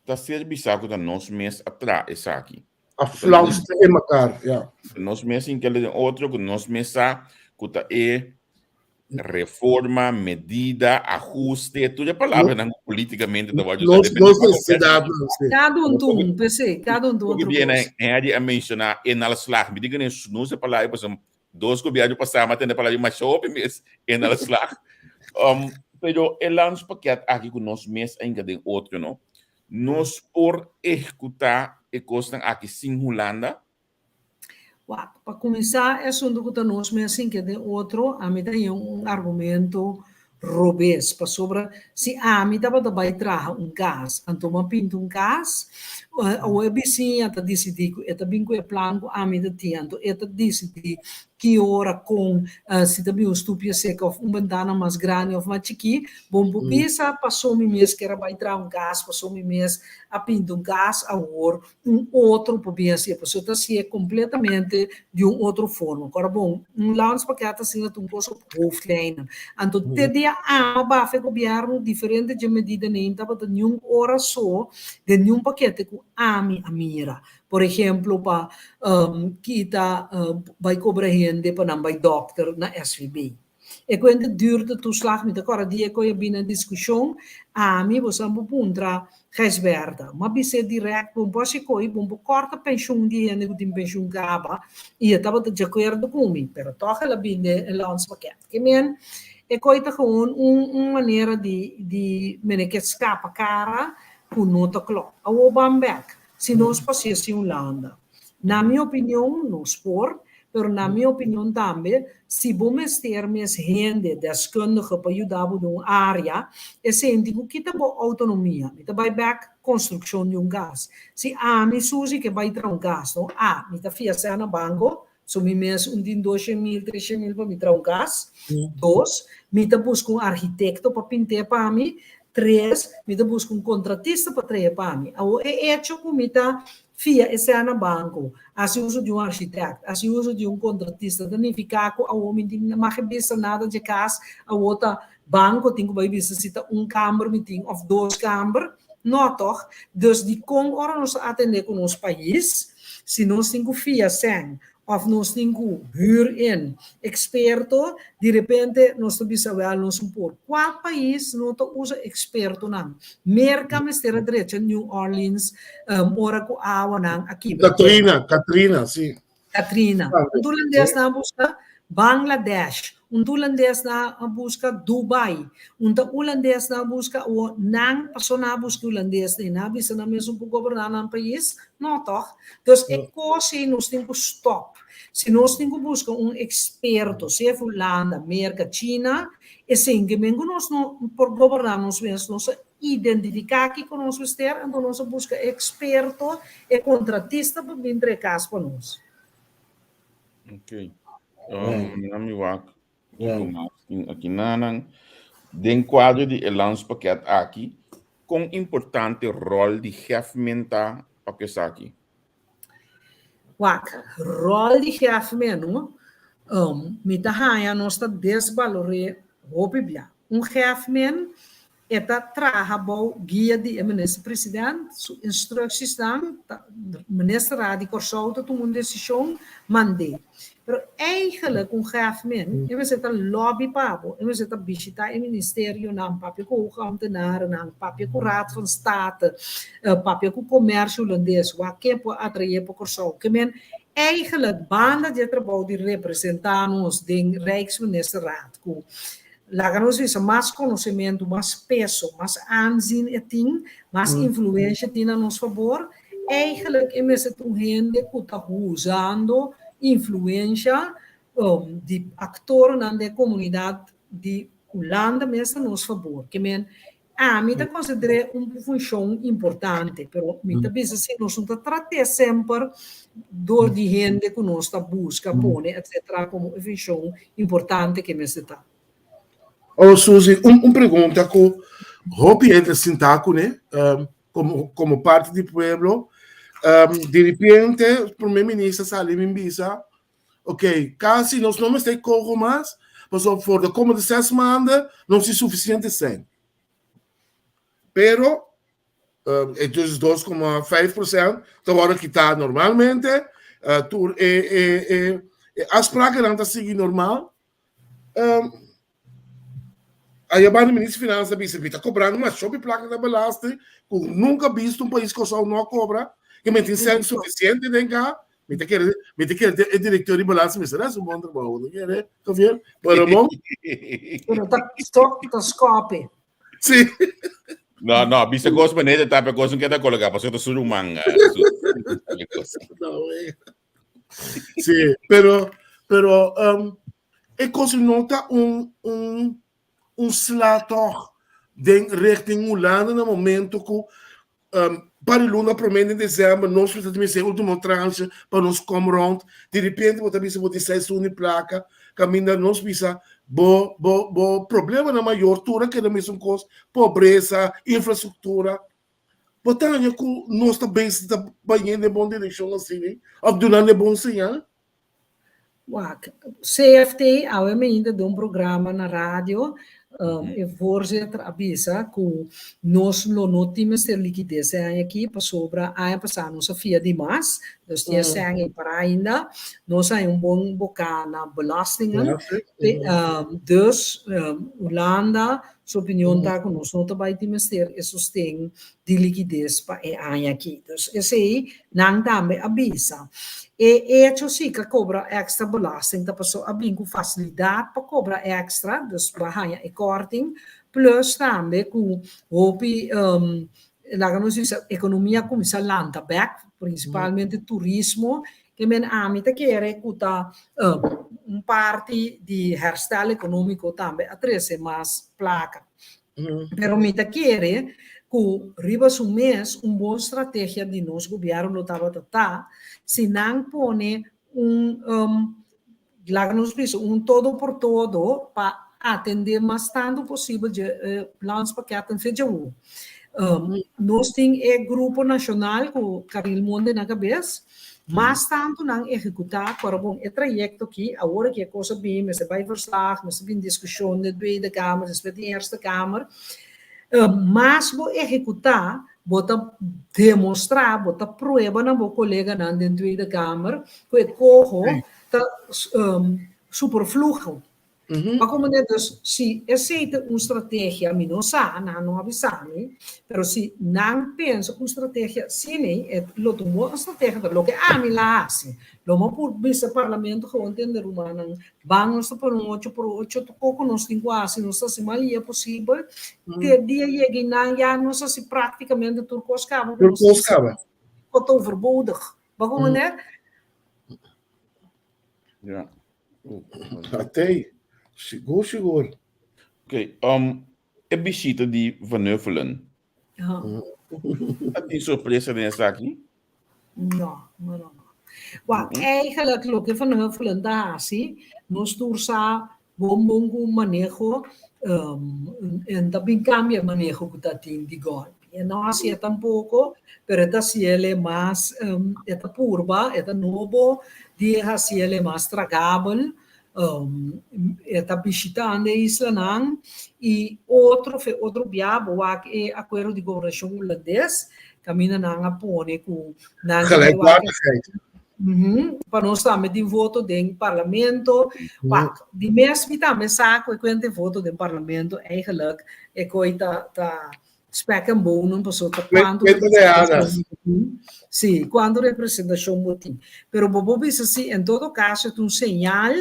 Ta ser bisa ku ta nos mes a tra esaki. A flanste e makaar, ja. Nos mes in kende den otro ku nos mes sa ku ta e reforma, medida, ahuste, tur e palabranan ku politikamente ta wòrdu usá. Nos nos necesidadnan, si. Kada un tun, p'esei, kada un tun otro kos. Henry a menshoná inhaalslag. Mi di ku no usa e palabra pasobra Dos gobierno pasá m'a tende palabra masha hopi mes inhaalslag. Um, pero e landspakket aki ku nos mes a hinka den otro, no? Nos por ehekutá e kosnan aki sin Hulanda? Wak, pa kuminsá e asuntu ku ta nos mes hinka den otro, ami ta haña un argumento robes, pasobra si ami tabata bai traha un kas, anto m'a pinta un kas, awor e bisiña ta disidí ku e ta bin ku e plan ku ami ta tin, anto e ta disidí ki ora, kon, si ta bin un stupia seka òf un bentana mas grandi òf mas chikí, bo por bisa paso mi mes ker a bai traha un kas, paso mi mes a pinta un kas, awor un otro por bin hacié, pasobra ta hacié completamente di un otro forma. Ora bon, un landspakket asina ta un cos op hoofdlijnen. Anto te dia ama bafa e gobierno diferente dje medida neem tabata niun ora so den niun pakete cu ami a mira. Por ehemplo pa kita bai cobra hende pa nan bai dokter na SVB. E kuenta duurtetoeslag, mi ta kòrda dia ku a bini na diskushon, ami bo sa bo puntra Gijsbertha, m'a bis'é dirèkt bo por hasi koi, bo por kòrta penshun di hende ku tin penshun kaba, i e tabata di akuerdo ku mi, pero tòg el a bini den e landspakket. Ke men, e koi ta gewoon un un manera di di mene ke skapa kara ku no ta klòp. Awor ban bèk, si nos pasia sin Hulanda, na mi opinion nos por, Pero na mi opinion tambe, si bo mester mes hende deskundige pa yuda bo den un área, esei tin ku kita bo outonomia. Mi ta bai bèk konstrukshon di un kas. Si ami, Suzy, ke bai traha un kas, no? A, mi ta fia sèn na banko, so mi mes un tin doshen mil, treshen mil pa mi traha un kas. Dos, mi ta buska un arkitekto pa pint'é pa mi. Tres, mi ta buska un kontratista pa traha pa mi. Awor e echo ku mi ta Fia e sea na banko, hasi uso di un architect, hasi uso di un kontratista, ta nifiká ku awor mi tin mag e bisa nada dje kas, awor ta banko tin ku bai bisa si ta un kamber mi tin òf dos kamber? No tòg? Dus dikon ora nos ta atendé ku nos pais, si nos tin ku fia sèn Of nos tin cu huur in experto, di repente nos ta bisa wel nos un por. Cua pais no ta usa expertonan? Merca mester a drecha New Orleans ora cu awanan a kibra. Katrina, Katrina, si. Katrina. Un hulandes nan a busca Bangladesh, un hulandes nan a busca Dubai, un ta hulandes nan a busca awor nan paso nan a busca hulandes nan a bisa nan mes un por goberna nan pais? No toch? Dus e kos ei nos tin ku stòp. Si nos tin ku buska un eksperto, sea for Hulanda, Merka, China, esei ke men ku nos no por goberná nos mes, nos a identifiká kiko nos mester, anto nos a buska e eksperto, e kontratista pa bin trae kas pa nos. Ok. Mira mi wak. Kiko mas tin aki nanan. Den kuadro di e landspakket aki, kon importante ròl di Hefmen ta pa ku esaki? Wak, ròl di Hefmen no, mi ta haña nos ta desbalor'é hopi bia. Un Hefmen E ta traha bou guia di e Minister President, su instructiesnan ta Minister Raad di Kòrsou ta tuma un desishon, mand'é. Pero eigenlijk un grafmen e mester ta lobby pa bo, e mester ta bishita e ministerionan, papia ku hoogambtenarennan, papia ku Raad van State, papia ku komersio hulandes, wak ken por atraé pa Kòrsou. Ke men eigenlijk banda di e trabou di representá nos den Rijksministerraad ku Laga nos bisa, mas konosementu, mas peso, mas aanzien e tin, mas influensha tin na nos fabor. Eigenlijk e mester ta un hende ku ta usando influensha di aktornan den e komunidat di Hulanda mes na nos fabor. Ke men, ami ta konsider'é un funshon importante, pero mi ta bisa si nos no ta trat'é semper dor di hende ku nos ta buska pone etcetera komo e funshon importante ke mester ta. Oh Suzy, un un pregunta ku hopi hende sinta kuné komo komo parti di pueblo, diripiente prome minister sali bin bisa Ok, kasi nos no mester koho mas, pasobra for de komende ses maanden nos tin sufisiente sèn. Pero, e dus 2,5% ta wòrdu kitá normalmente, tur e e e e afsprakennan ta sigui normal. Aya banda minister di finansa bisa mi ta kobrando masha hopi plaka na belasting ku nunka bisto un pais Kòrsou no a kobra ke mi tin sèn sufisiente den ka mi ta kere mi ta kere e direktor di belasting mester hasi un bon trabou no kere Javier pero bon Pero ta ta skope. Si. No, no, bisa kos manera ta pe kos un keda koloká pasobra ta su ruman. No, eh. Sí, pero, pero um, e kos no ta un, un, un sla toch den richting Hulanda na momento ku um, pa di luna promé den december nos ta mester último tranche pa nos kom rond. Di repente bo ta bisa bo tin seis luna di plaka, kaminda nos bisa bo bo bo problemanan mayor tur a keda mesun kos, pobresa, infrastruktura. Bo ta haña ku nos ta bezig ta bayendo den bon direkshon asina òf dunando e bon señal? Wak, CFT awe mainta den un programa na radio, e voorzitter a bisa ku nos lo no tin mester likides e aña aki pasobra aña pasá nos a fia di mas, dus tin e sèn ei pará ainda, nos a haña un bon boká na belastingen, dus Hulanda Su opinion ta ku nos no ta bai tin mester e sosten di likides pa e aña aki. Dus esei nan tambe a bisa. E echo si ku a kobra èkstra belasting ta pasobra a bin ku fasilidat pa kobra èkstra, dus bo a haña e kòrting, plus tambe ku hopi laga nos bisa ekonomia a kuminsá lanta bèk, prinsipalmente turismo Ke men ami ta kere ku ta un parti di herstel ekonómiko tambe a trese mas plaka. Pero mi ta kere ku riba su mes un bon strategia di nos gobièrnu lo tabata ta si nan pone un laga nos bisa un todo por todo pa atendé mas tantu posibel dje landspakketten fe djawu. Nos tin e grupo nashonal ku Caril Monde na kabes, mas tantu nan ehekutá ku ora bon e trayekto aki, awor aki e kos a bin, mester bai verslag, mester bin diskushon den Tweede Kamer, despues den Eerste Kamer. Mas bo ehekutá, bo ta demostrá, bo ta prueba na bo koleganan den Tweede Kamer ku e koho ta superfluho. Pa komprendé dus si esei ta un strategia, mi no sa, nan no a bisa mi, pero si nan pensa un strategia asina, e lo ta un bon strategia, ta loke ami la hasi. Lo mi por bisa parlamento gewoon tende rumannan, ban nos ta pone un ocho por ocho, tur koko nos tin ku hasi, nos ta hasi mas lia posibel, te dia yega i nan ya nos hasi praktikamente tur kos kaba, Tur kos kaba. Kos ta overbodig. Bo komprendé? Ja. Atei, sigur sigur. Ok, e bishita di Van Huffelen. A tin sorpresa den esaki? No, no, no. Wak, eigenlijk loke Van Huffelen ta hasi, nos tur sa bon bon ku maneho. En ta bin kambia e maneho ku ta tin di gòlpi. E no hasié tampoko, pero e ta hasiel mas, e ta purba, e ta nobo di hasiel mas tragabel. E ta bishitando e islanan i otro fe otro bia bo wak e akuerdo di gobernashon hulandes kaminda nan a pone ku nan ta bai wak pa nos tambe tin voto den parlamento. Wak di mes mi tambe sa ku e kuenta e voto den parlamento eigenlijk e koi ta ta Spek en bonen pasobra ta kuantu representashon bo tin. Sí, kuantu representashon bo tin. Pero bo por bisa si en todo kaso e ta un señal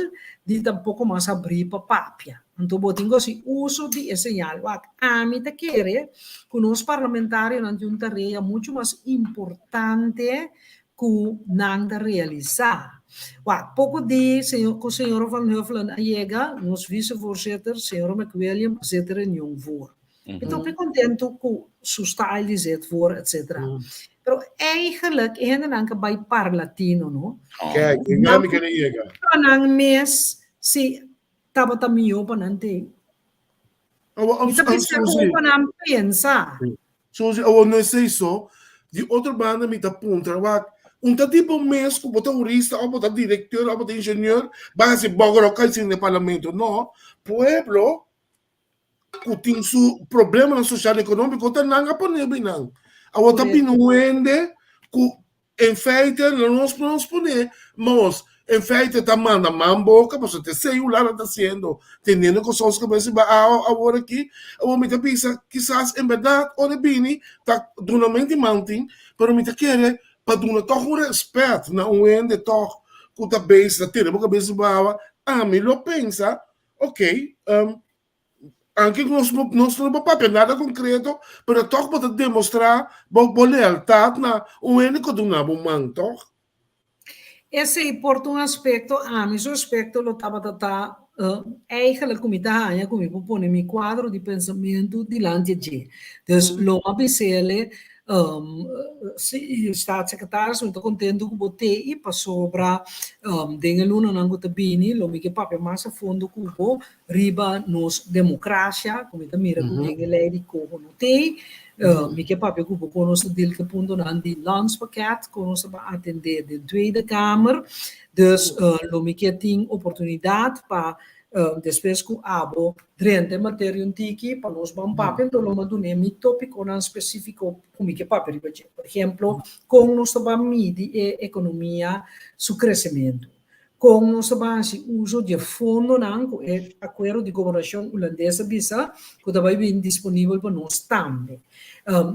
di ta un poko mas abrí pa papia. Anto bo tin ku hasi uso di e señal. Wak, ami ta kere ku nos parlamentarionan tin un tarea muchu mas importante ku nan ta realisá. Wak, poko di señor ku señor Van Huffelen a yega, nos vicevoorzitter, señor McWilliam, a zet e reunion voor. Mi ta hopi kontentu ku su style di zet voor etc. Pero eigenlijk e hendenan ke bai parlatino no. Kijk, e nan mi kere yega. Pa nan mes si tabata mihó pa nan te. Awo, Mi ta bisa ku pa nan pensa. Suzy, awo no esei so. Di otro banda mi ta puntra wak, un ta tipo mes ku bo ta hurista of bo ta direkteur of bo ta ingenieur, bai hasi bògoròk kai sin den parlamento. No, pueblo ku tin su problemanan sosial ekonómiko ta nan a pone binan. Awor ta bini un hende ku en feite no nos nos pone nos en feite ta manda man boka pasobra ta esei Hulanda ta hasiendo teniendo ku sos kabes riba awa awor aki. Awor mi ta bisa kisas en bèrdat ora e bini ta dunamento di man tin pero mi ta kere pa duna tòg un rèspèt na un hende tòg ku ta bezig ta tene bo kabes riba awa ami lo pensa Ok, um, anke nos, nos no por papia nada concreto, pero toch bo ta demostra bo, bo lealtad na un hende ku duna bo man, toch? Esei por ta un aspecto, ami su aspecto lo tabata ta uh, eigenlijk ku mi ta haña ku mi por pone mi cuadro di pensamentu dilanti dje. Dus lo a bisele Si, Staatssecretaris, mi ta kontentu ku bo te i pasobra den e lunanan ku ta bini lo mi ke papia mas a fondo ku bo riba nos demokrasia, ku mi ta mira ku den e lei di koho no tei. Mi ke papia ku bo kon nos ta deal ku e puntonan di landspakket, kon nos ta ban atendé den Tweede Kamer. Dus lo mi ke tin oportunidat pa Despues ku abo drenta e materia un tiki, pa nos ban papia, enton lo m'a dun'é mi tópikonan spesífiko ku mi ke papia riba dje. Por ehemplo, kon nos ta ban midi e ekonomia su kresementu? Kon nos ta ban hasi uso di e fondonan ku e akuerdo di gobernashon hulandes a bisa ku ta bai bini disponibel pa nos tambe?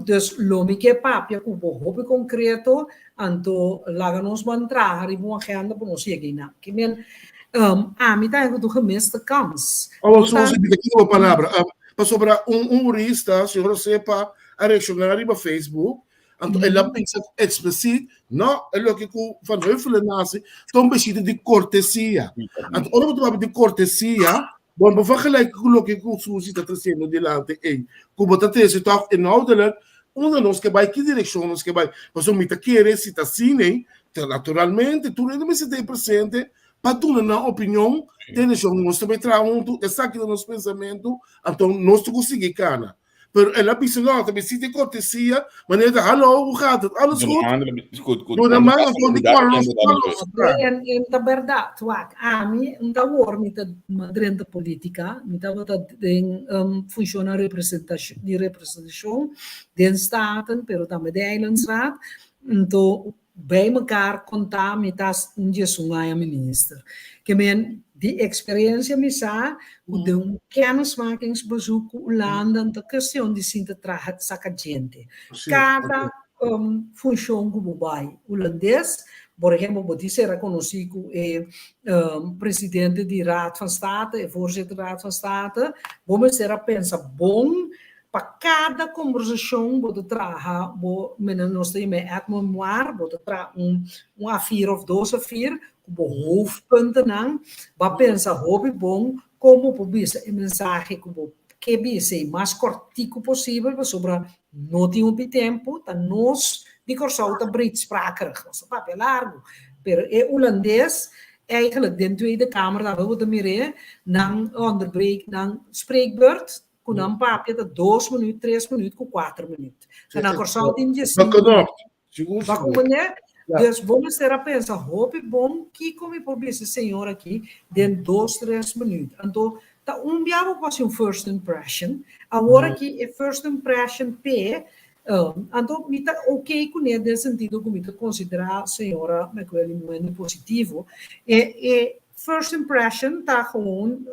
Dus lo mi ke papia ku bo hopi konkreto, anto laga nos ban traha riba un agenda pa nos yega einan. Ke men, ami ta haña ku ta un gemiste kans. Awor, Suzy, mi ta kita bo palabra. Pasobra un hurista, señor Osepa, a reakshoná riba Facebook, anto el a bisa eksplisit, no, e loke ku Van Huffelen hasi ta un bishita di kortesia. Anto ora bo ta papia di kortesia, Bo no por vergelijken ku loke ku Suzy ta tresiendo dilanti ei, ku bo ta trese tòg inhoudelijk unda nos ke bai, ki direkshon nos ke bai. Pasobra mi ta kere si ta asina ei, ta naturalmente tur hende mester ta ei presente pa duna nan opinion den direkshon nos ta bai traha huntu, esaki ta nos pensamentu, anto nos ta ku sigui kana. Pero el a bisa no, ta bisita e kortesia, manera ta hallo, hoe gaat het? Alles goed? Goed, goed. Duna man anto di kòrda nos kòrda. En, en ta bèrdat, wak, ami n ta wor mi ta drenta politika, mi tabata den um, funshonnan representashon, di representashon den Staten, pero tambe den Eilandsraad, nto Bij mekaar kontá mi ta un diesun aña minister. Ke men di eksperensia mi sa ku den un kennismakingsbezoek ku Hulanda no ta kestion di sinta traha saka djente. Kada funshon ku bo bai Hulandes, por ehempel bo tin sera konosí ku e presidente di Raad van State, e voorzitter Raad van State, bo mester a pensa bon Pa kada kombersashon bo ta traha bo mene nos ta yama e aide-memoire, bo ta traha un un A4 òf dos A4 ku bo hoofdpuntennan. Bo a pensa hopi bon kon bo por bisa e mensahe ku bo ke bisa e mas kòrtiku posibel pasobra no tin hopi tempu, ta nos di Kòrsou ta breedsprakerig, nos ta papia largu, pero e hulandes. Eigenlijk den Tweede Kamer tambe bo ta mir'é, nan onderbreek nan spreekbeurt ku nan papia ta dos minuut, tres minuut ku kuater minuut. Ta na Kòrsou tin diesinku minuut. Sigur, Ba sigur. comprende? Ja. Dus bo mester a pensa hopi bon kiko mi por bisa e señor aki den dos, tres minuut. Anto ta un bia bo por hasi un first impression. Awor aki e first impression p'e, anto mi ta ok kuné den sentido ku mi ta konsiderá señora McWilliam un hende positivo. E e first impression ta gewoon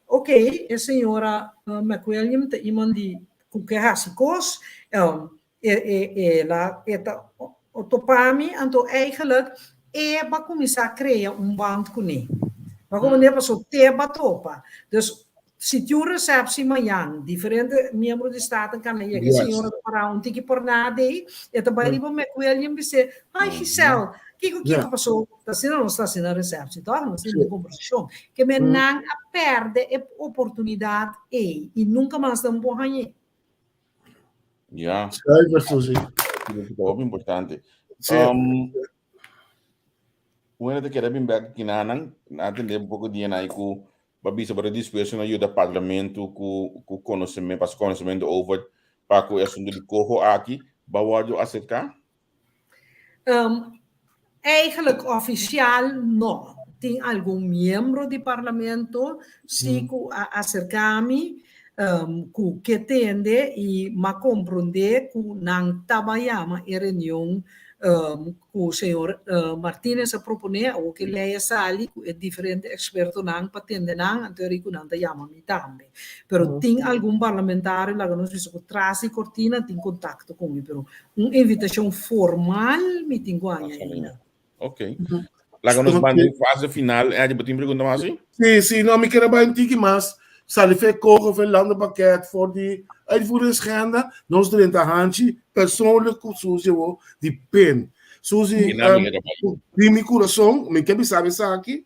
ok e señora McWilliam ta iemand di ku ke hasi kos, E e e la e ta topa mi, anto eigenlijk e ba kuminsá krea un band kuné. Ba komprendé? Pasobra te ba topa. Dus si tin un resèpsi mañan, diferente miembro di Staten kan a yega, e señora ta pará un tiki por nada ei, e ta bai riba McWilliam bis'é, Hi Giselle, kiko kiko pasó? Ta asina nos ta hasi na resèpsi, tòg? Nos tin un kombersashon. Ke men nan a pèrdè e oportunidat ei i nunka mas nan por hañ'é. Ja. Zuiver, Suzy. Dat is importante. Sí. Bueno, te queda bin back kinanan, na atende un poco dia na ku ba bisa para dispuesto na ayuda parlamento ku ku conocimiento, pas conocimiento over pa ku asunto di coho aki, ba wordo acerca? Eigenlijk ofisial no. Tin algun miembro di parlamento si ku a aserká mi ku ke tende i m'a komprondé ku nan taba yama e reunion ku señor Martinez a proponé, awor ku e lei a sali ku e diferente ekspertonan pa tende nan, anto e riku nan ta yama mi tambe. Pero tin algun parlamentario laga nos bisa ku tras di kortina tin kontakto ku mi, pero Un invitashon formal mi tin ku haña ainda. Ok. Laga nos ban den fase final. Eddie, bo tin pregunta mas así? Sí, sí, no, mi quiere bai un tiki mas. Sali fe kogo fe landenpakket for di uitvoeringsagenda. Nos drenta hanchi persoonlijk ku Suzy wo di pen. Suzy, di mi corazón, mi ke bisa esaki,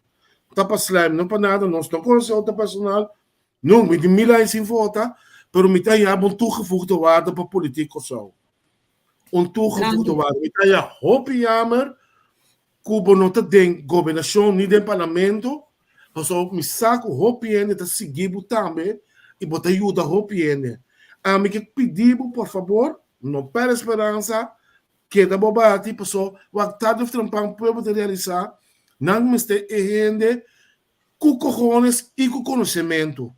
ta pa slijm, no pa nada, nos no conoce otro personal, No, mi tin mil aña sin vota, pero mi ta haya un toegevoegde waarde pa politiek Kòrsou. Un toegevoegde waarde. Mi ta haya hopi jammer ku bo no ta den gobernashon ni den parlamento, pasobra mi sa ku hopi hende ta sigui bo tambe i bo ta yuda hopi hende. Ami ke pidi bo por fabor, no pèrdè speransa, keda bo bati, pasobra wak tarde of trempan pueblo ta realisá nan mester e hende Ku kohones i ku konosementu.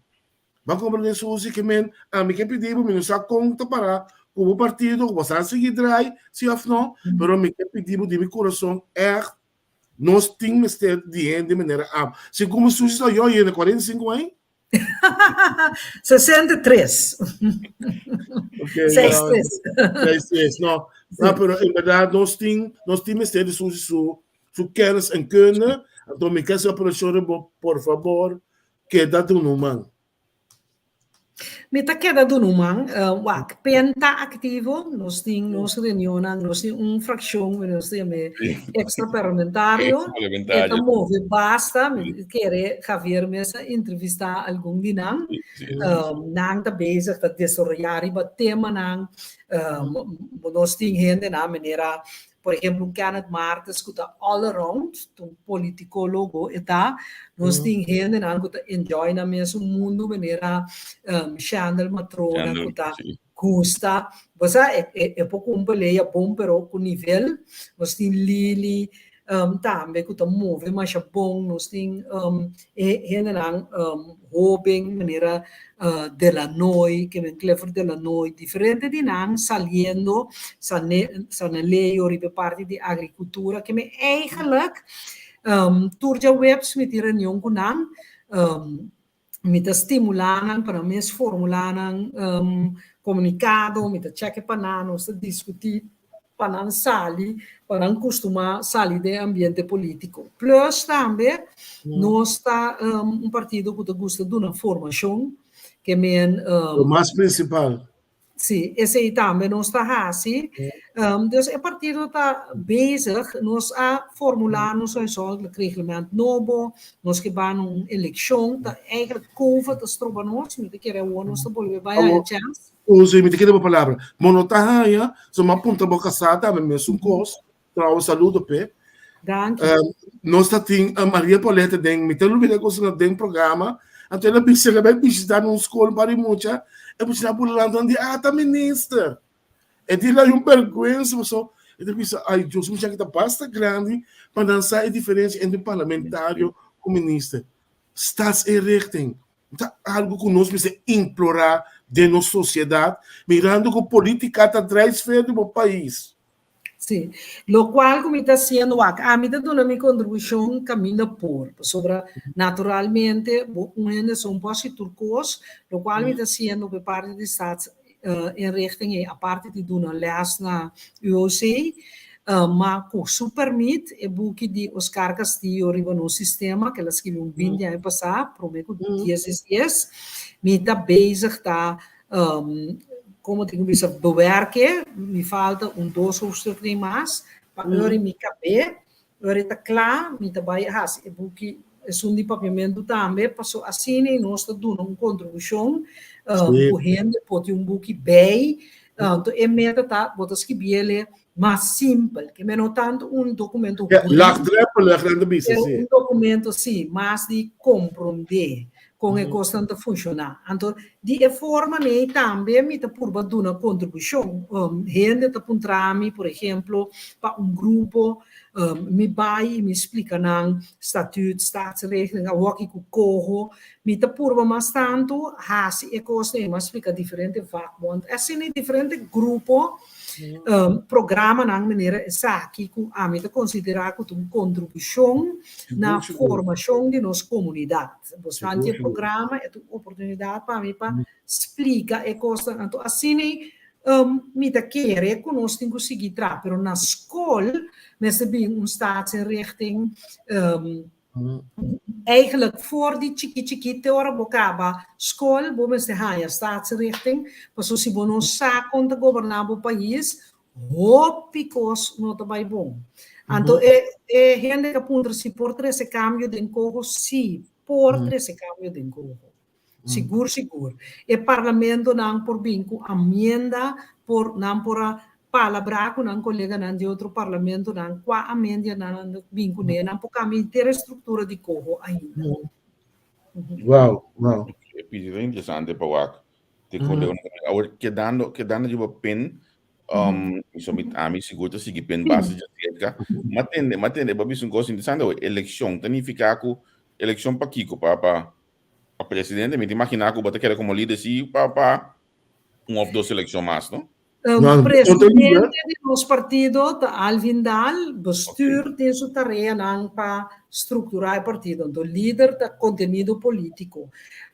Bo a komprendé Susi ke men ami ke pidi bo mi no sa kon ta para ku bo partido ku bo sa sigui drai si òf no pero mi ke pidi bo di mi kurason ègt nos tin mester di hende manera abo segun mi Susi sa yo yende 45 aña. 63. Okay, Seis no, tres. seis tres, no. No, pero en berdad nos tin, nos tin mester di Susi su su kennis en kunde. Anto mi ke haci apelacion riba bo, por fabor, keda duna un man. Mi ta keda duna un man. Wak, PEN ta activo, nos tin nos reunionnan, nos tin un fraccion, nos ta yam'e extraparlamentario. E ta move basta, mi kere Javier mes a entrevista algun di nan. Nan ta bezig ta desaroya riba temanan. Nos tin hendenan manera Por ehemplo, un Kenneth Martes ku ta all around, ta un politikologo e ta. Nos tin hendenan ku ta enjoy nan mes un mundu manera Shandel Matrona ku ta gusta. Bo sa e e por ku un pelea bon pero ku nivel. Nos tin Lily tambe ku ta move masha bon. Nos tin e hendenan hoben manera Delanoy, Kevin Clifford Delanoy, diferente di nan saliendo Saneleo riba e parti di agricultura ke mi eigenlijk tur djaweps mi tin reunion ku nan, mi ta stimula nan pa nan mes formula nan komunikado, mi ta cheke pa nan, nos ta diskuti pa nan sali, pa nan kustumá sali den ambiente polítiko. Plus tambe nos ta un partido ku ta gusta duna formashon, ke men. Lo mas prinsipal. Sí, esei tambe nos ta hasi. Dus e partido ta bezig, nos a formulá nos huishoudelijk reglement nobo, nos ke ban un elekshon, ta eigenlijk Covid ta stroba nos, mi ta kere awor nos ta bolbe bai haña chèns. Uzi, mi ta kere bo palabra. Bo no ta haña, so m'a puntra bo kasá tambe mesun kos, trouwens saludo p'e. Danki. Nos ta tin Maria Paulette den, mi ta lubida ku na den programa, anto el a bisa el a bai bishita na un skol pa di mucha, e mucha a bula lanta di ah ta minister. E di la un bergwensa paso e ta bisa ay Dios mucha aki ta basta grandi pa nan sa e diferensia entre un parlamentario ku minister. Staatsinrichting ta algo ku nos mester implorá den nos sosiedat mirando ku politika ta drijfveer di bo pais. Sí, locual cu mi ta haciendo wak, ami ta duna mi contribucion caminda por, pasobra naturalmente bo un hende so un por haci tur cos, locual mi ta haciendo cu e parti di staats inrichting ei, aparte di duna les na UOC, ma cu su permit e buki di Oscar Castillo riba nos sistema, cu el a scribi un binti aña pasa, prome cu dies dies dies, mi ta bezig ta Como tin cu bisa bewerke, mi falta un dos hoofdstuk ni mas, pa ora mi cab'é, ora ta cla, mi ta bay haci e buki esun di papiamentu tambe, paso asina nos ta duna un contribucion cu hende por tin un buki bay, anto e meta ta bo ta skibiele mas simpel, ke men no tanto un documento hurídico, Laagdrempelig, nan ta bisa, pero un documento si, mas di comprende. Kon e kosnan ta funshoná. Anto, di e forma nei tambe mi ta purba duna kontribushon. Hende ta puntra mi, por ehemplo, pa un grupo, mi bai i mi splika nan statuut, staatsregeling, awoki ku koho. Mi ta purba mas tantu hasi e kosnan ei, mi a splika diferente vakbond. Asina e diferente grupo, programanan manera esaki ku ami ta konsiderá ku ta un kontribushon na formashon di nos komunidat. Bosnan tin e programa, e ta un oportunidat pa mi pa splika e kosnan. Anto asina mi ta kere ku nos tin ku sigui traha, pero na skol mester bin un staatsinrichting Eigenlijk for di chiki chiki te ora bo kaba skol bo mester haña staatsinrichting, pasobra si bo no sa kon ta goberná bo pais, hopi kos no ta bai bon. Anto e e hende ka puntra si por trese kambio den koho, si por trese kambio den koho. Sigur sigur. E parlamentonan por bin ku amienda, por nan por a palabrá ku nan koleganan di otro parlamentonan kua amendianan nan ta bin kuné, nan por kambia henter e struktura di koho ainda. Wow, wow. E pidi ta interesante pa wak. Te koleganan awor kedando kedando riba pen um, so mi ami sigur ta sigui pen base dje cerca. Ma tende, ma tende, bo a bisa un kos interesante awor. Elekshon ta nifiká ku elekshon pa kiko? Pa pa Pa presidente, mi ta imaginá ku bo ta keda komo lider si pa pa un òf dos elekshon mas, no? Um, presidente di nos partido ta Alvin Daal, bestuur tin su tareanan pa strukturá e partido, anto lider ta kontenido polítiko.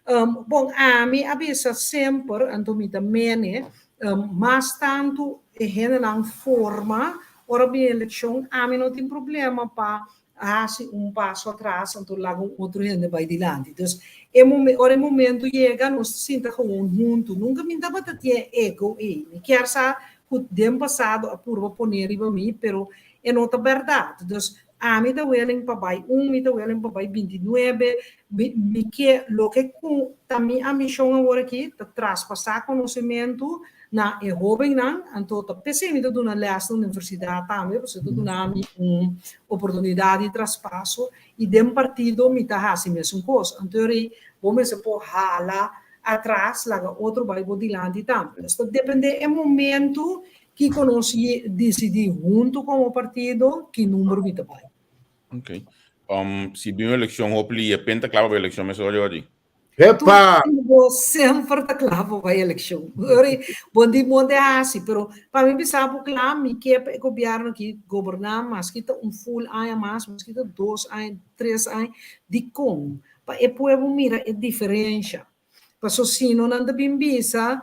Um, bon, ami a bisa semper, anto mi ta mene, um, mas tantu e hendenan forma ora bin elekshon, ami no tin problema pa a hasi un paso atras anto laga un otro hende bai dilanti. Dus e momen ora e momento yega nos ta sinta gewoon huntu. Nunka mi tabata tin e ego ei. Mi kier sa ku den pasado a purba pone riba mi pero e no ta bèrdat. Dus ami ta willing pa bai un, mi ta willing pa bai bintinuebe, mi mi ke loke ku ta mi ambishon awor aki ta traspasá konosementu na e hóbennan, anto ta p'esei mi ta duna lès na universidat tambe, pasobra ta duna mi un oportunidat di traspaso i den partido mi ta hasi mesun kos. Anto rei bo mester por hala atras laga otro bai bo dilanti tambe. Pues ta depende e momento kiko nos disidí huntu komo partido ki number mi ta bai. Ok. Si bin un elekshon hopli e pen ta kla pa bai elekshon mesora ori? Epa! Bo semper ta kla pa bai elekshon. Ori, bo di mon de hasi, pero pa mi bisa bo kla, mi ke pa e gobièrnu aki goberná maske ta un full aña mas, maske ta dos aña, tres aña, dikon? Pa e pueblo mira e diferensha. Paso sino nan ta bin bisa,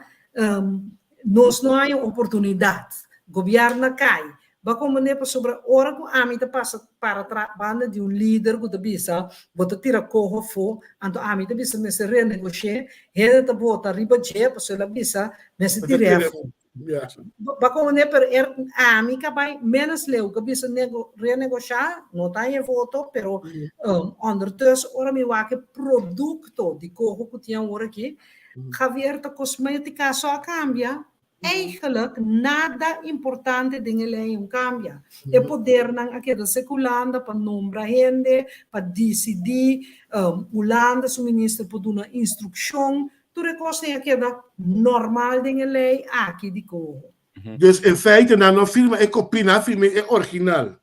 nos no haña oportunidat, gobièrnu a kai. Bo a komprendé pasobra ora ku ami ta pasa para tra banda di un lider ku ta bisa bo ta tira koho afó, anto ami ta bisa mester renegosh'é, hende ta bota riba dje pasobra el a bisa mester tir'é afó. Bo a komprendé? Pero er ami ka bai ménos leu ku a bisa nego renegoshá, no ta haña voto, pero ondertussen ora mi wak e produkto di koho ku tin awor aki, Javier ta kosmétika so a kambia. Eigenlijk nada importante den e lei un kambia. E podernan a keda serka Hulanda pa nombra hende, pa disidí, Hulanda su minister por duna instrukshon, tur e kosnan a keda normal den e lei aki di Coho. Dus in feite nan no firma e kopia, nan a firma e original.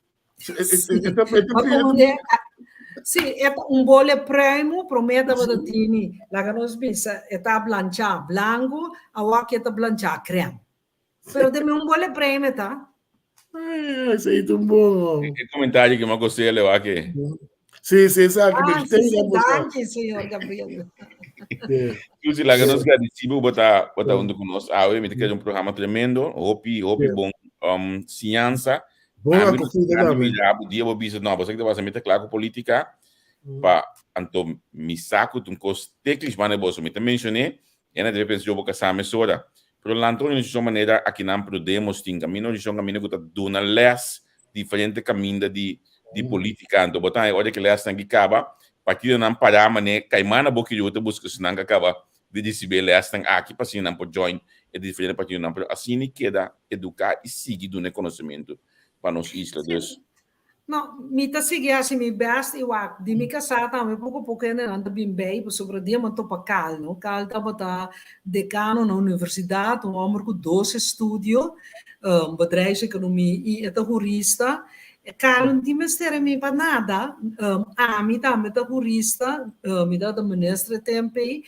Sí, e ta un bole pruimu, promé tabata tini, laga nos bisa, e ta blanchá blanku, awor aki e ta blanchá krèm. Pero den un bole pruim e ta. Ai, esei ta un bon. E komentario ke mi a gosté leo aki. Sí, sí, esaki. Ah, sí, sí, danki, señor Gabriel. Susi, laga nos gradisí bo ta bo ta huntu ku nos awe. Mi ta kere un programa tremendo, hopi, hopi bon siñansa. Bon akogida tambe. Mira bo dia bo bisa, no, bo sa ki ta pasa, mi ta kla ku politika, pa anto mi sa ku ta un kos teklish banda di boso. Mi ta menshoné, e na debe pensa yo bo kasá mesora. Pero lanta un organisashon manera akinan Prodemos tin kaminda, un organisashon kaminda ku ta duna lès diferente kaminda di di politika. Anto bo ta haña ora ki lèsnan ki kaba, partidonan pará manera kaimana bo kiriu ta buska si nan ka kaba di risibí e lèsnan aki pa asina nan por join e diferente partidonan. Pero asina i keda eduká i sigui duna e konosementu pa nos isla. Dus. No, mi ta sigui hasi mi bèst i wak di mi kasá tambe poko poko hendenan ta bin bei pasobra dia mi a topa Carl, no. Carl tabata dekano na universidat, un hòmber ku dos estudio, bedrijfseconomie i e ta hurista. Carl no tin mester e mi pa nada, ami tambe ta hurista, mi tabata minister e tempu ei,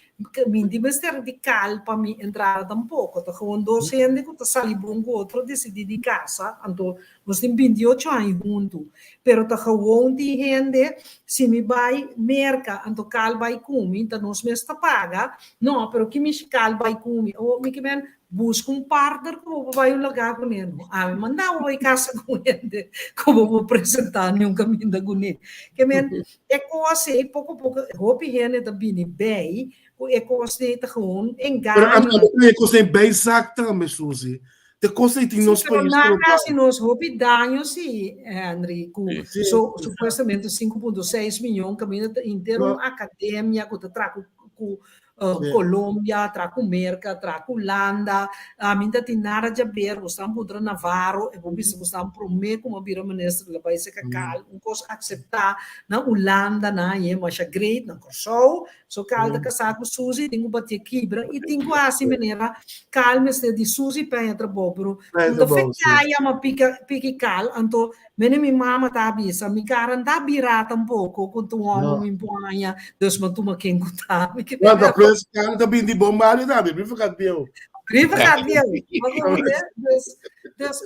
Mi no tin mester di kal pa mi entrada tampoko. Ta gewoon dos hende ku ta sali bon ku otro disidí di kasa, anto nos tin 28 aña huntu. Pero ta gewoon tin hende, si mi bai Merka anto kal bai ku mi, ta nos mes ta paga. No, pero ki mishi kal bai ku mi? Awor mi ke men buska un partner ku bo por bai un lugá kuné. No, ami manda bo bai kasa ku hende ku bo por presentá niun kaminda kuné. Ke men E kos ei poko poko hopi hende ta bini bei ku e kos ei ta gewoon Pero engaño. ami ta e kos ei bij zak tambe, Suzy. Te kos ei tin Sí, nos pero pais nan trobá. hasi nos hopi daño sí, Henry, ku Sí. Sí, so supuestamente 5.6 miyon kaminda ta henter un no, akademia ku ta traha ku ku sí. Colombia, traha ku Merka, traha ku Hulanda. Ami ta tin nada djaber, bo stan puntra Navarro, e bo bisa bo stan promé ku mi a bira minister la bai seka kal, un kos akseptá na Hulanda nan hañ'é masha great, na Kòrsou, so kal ta kasá ku Suzy tin ku batié kibra i tin ku hasi manera kal mester di Suzy pa haña trabou, pero Haña no ta trabou, sí. fekaya ma pika piki kal, anto Mene mi mama ta bisa, mi cara n'ta bira tampoco cu ta un homo No. mi por haña, dus mi a tuma ken cu ta. Mi ke No, ta plus can ta bin di bon bario tambe, Brievengat bieu. Brievengat bieu. Bo comprende? Dus, dus,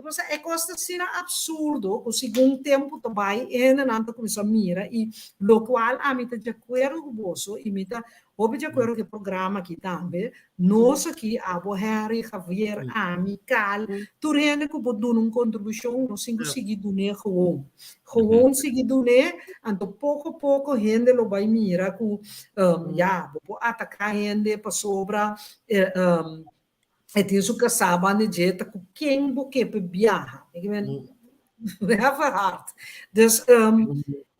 bo sa, e cos ta asina absurdo cu segun tempo ta bay, e hendenan ta cuminsa mira y locual ami ta di acuerdo cu boso y mi ta Hopi di akuerdo ku e programa aki tambe. Nos aki, abo, Henry, Javier, ami, Cal, tur hende ku por duna un kontribushon, nos tin ku sigui dun'é gewoon. Gewoon sigui dun'é, anto poko poko hende lo bai mira ku, ya, bo por ataká hende pasobra e tin su kasá banda dje, ta ku ken bo ke pa biaha. Have a heart. Dus,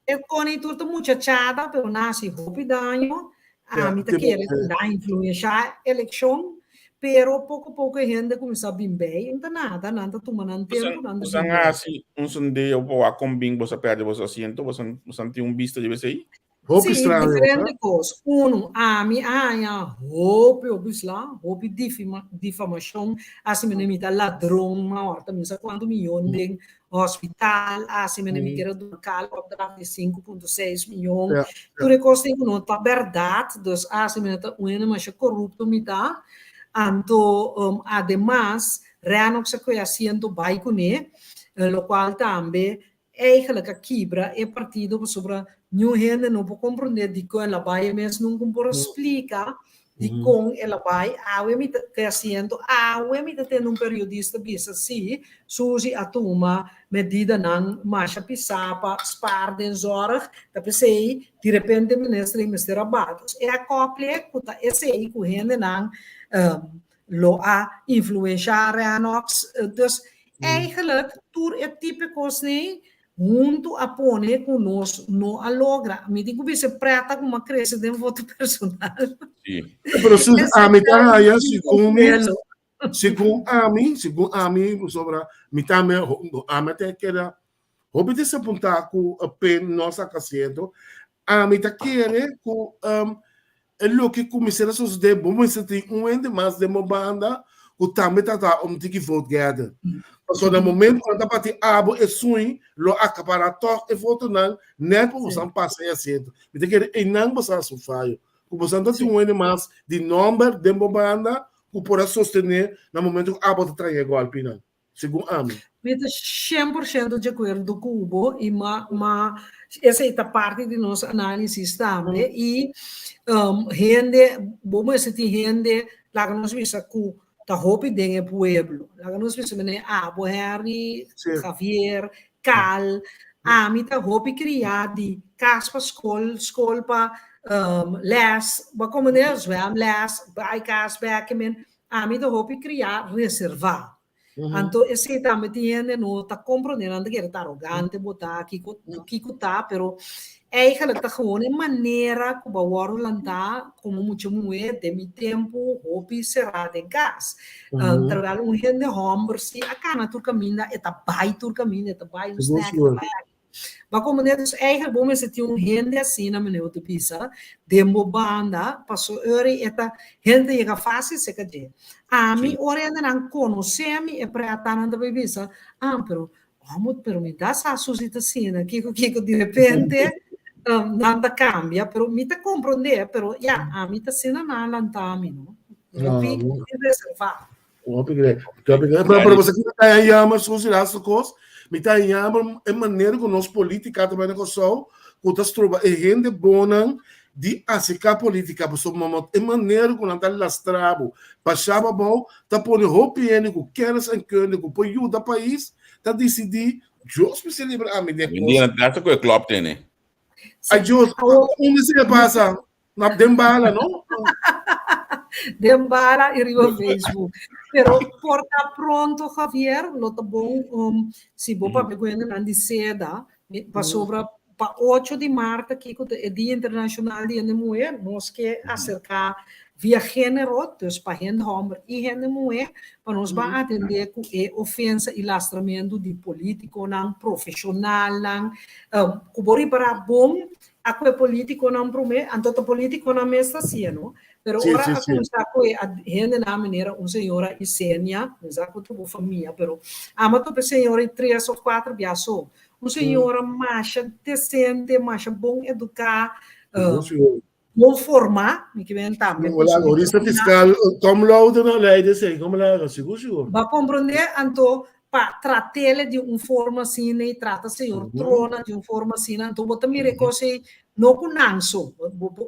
E koni tur ta muchachada, pero nan hasi hopi daño. Ami ta kere ku nan influenshá elekshon, pero poko poko e hende kuminsá bin bei. No ta nada, nan ta tuma nan tempu, nan ta Bosan bin bei. hasi un sondeo pa wak kon bin boso a pèrdè boso asiento? Bosan bosan tin un bista riba esei? Hopi Sí, straño, diferente ha? kos. Unu, ami a haña hopi hopi sla, hopi difamashon, hasi mi mi ta ladron, ma ora ta mi sa kuantu miyon den Hospital, a si mene mi kier a duna kal opdracht di 5.6 miyon. Tur e kosnan ku no ta bèrdat, dus a si mene ta un hende masha korupto mi ta. Anto ademas Rennox a kohe asiento bai kuné, lokual tambe eigenlijk a kibra e partido pasobra niun hende no por komprondé dikon el a bai, e mes nunka por a splika Dikon el a bai? Awe mi ta te asiento, awe mi ta tende un periodista bisa si Suzy a tuma medidanan masha pisá pa spaar den zorg, ta p'esei di repente minister ei mester a baha. Dus e akople ku ta esei ku hendenan lo a influenshá Rennox. Dus eigenlijk tur e tipo kosnan Huntu a pone ku nos no a logra. Mi tin ku bisa preta ku mi a krese den voto personal. Sí. Pero Suzy, ami ta haya segun mi, Segun ami, segun ami, pasobra mi tambe, ami ta keda hopi desapuntá ku pen no a saka asiento. Ami ta kere ku e loke ku mester a sosodé, bo mester tin un hende mas den bo banda ku tambe ta ta un tiki vote gather. Pasobra na momento ku nan ta bati abo esun lo akapará tòg e votonan nèt pa boso pasa e asiento. Mi ta kere einan boso a hasi un fayo. Ku boso ta tin un hende mas di nòmber den bo banda ku por a sostené na momento ku abo ta traha e gòlpinan, segun ami. Mi ta 100% di akuerdo ku bo i ma ma esei ta parti di nos análisis tambe i hende bo mester tin hende laga nos bisa ku ta hopi den e pueblo laga nos bisa mene abo Henry, Javier, Cal, ami ta hopi kriá di kas pa skol, skol pa les, bo a komprendé? Zwemles, bai kas bèk, men ami ta hopi kriá reservá. Anto esei tambe tin hende no ta komprendé, nan ta kere ta arogante bo ta, kiko kiko ta, pero eigenlijk ta gewoon e manera ku bo a wòrdu lantá komo mucha muhé den mi tempu hopi será den kas. Terwijl un hende hòmber si a kana tur kaminda, e ta bai tur kaminda, e ta bai un snack, e ta bai aki. Bo a komprendé? Dus eigenlijk bo mester tin un hende asina, meneer bo ta bisa, den bo banda, paso ora e ta, hende ta yega fásil serka dje. Ami, ora hendenan konosé mi, e prètanan ta bai bisa, ah, pero Amo, pero mi ta sa Susi ta asina, kiko kiko di repente nan ta cambia, pero mi ta comprende, pero ya, ami ta asina nan a lanta mi, no? Hopi reserva. Hopi gre. Hopi gre. Pero, pero você ta yama Susi laatste kos, mi ta yama e manera ku nos politica ta bai na Kòrsou, ku ta stroba e hende bonnan di aserká politica, pasobra mama e manera ku nan ta lastra bo basha bo abou, ta pone hopi hende ku kennis en kunde ku por yuda pais ta disidí, Dios mester libra ami den kos. Dia na trata ku e klòp tene. Ay Dios, unda esei a pasa? Na den bala, no? Den bala i riba Facebook. Pero por ta pronto, Javier, lo ta bon um, si bo papia ku hendenan di seda, pasobra pa ocho di mart aki ku ta e Dia Internashonal di Hende Muhé, nos ke aserká via género, dus pa hende hòmber i hende muhé, pa nos ban atendé ku e ofensa i lastramentu di polítikonan, profeshonalnan, ku bo ripará bon a ku e polítikonan promé, anto ta polítikonan mes ta hasié, no? Pero ora a kuminsá ku e hendenan manera un señora Isenia, mi sa ku ta bo famia, pero amo a topa e señora ei tres òf kuater bia so. Un señora masha decente, masha bon educá, bon formá, mi ke men tambe. Hola, jurista fiscal, cum laude na ley de sei, cum laude, sigur, sigur. Ba comprende, anto, pa tratele di un forma asina y trata señor Trona di un forma asina, anto bo ta mira e cos ei, no cu nan so,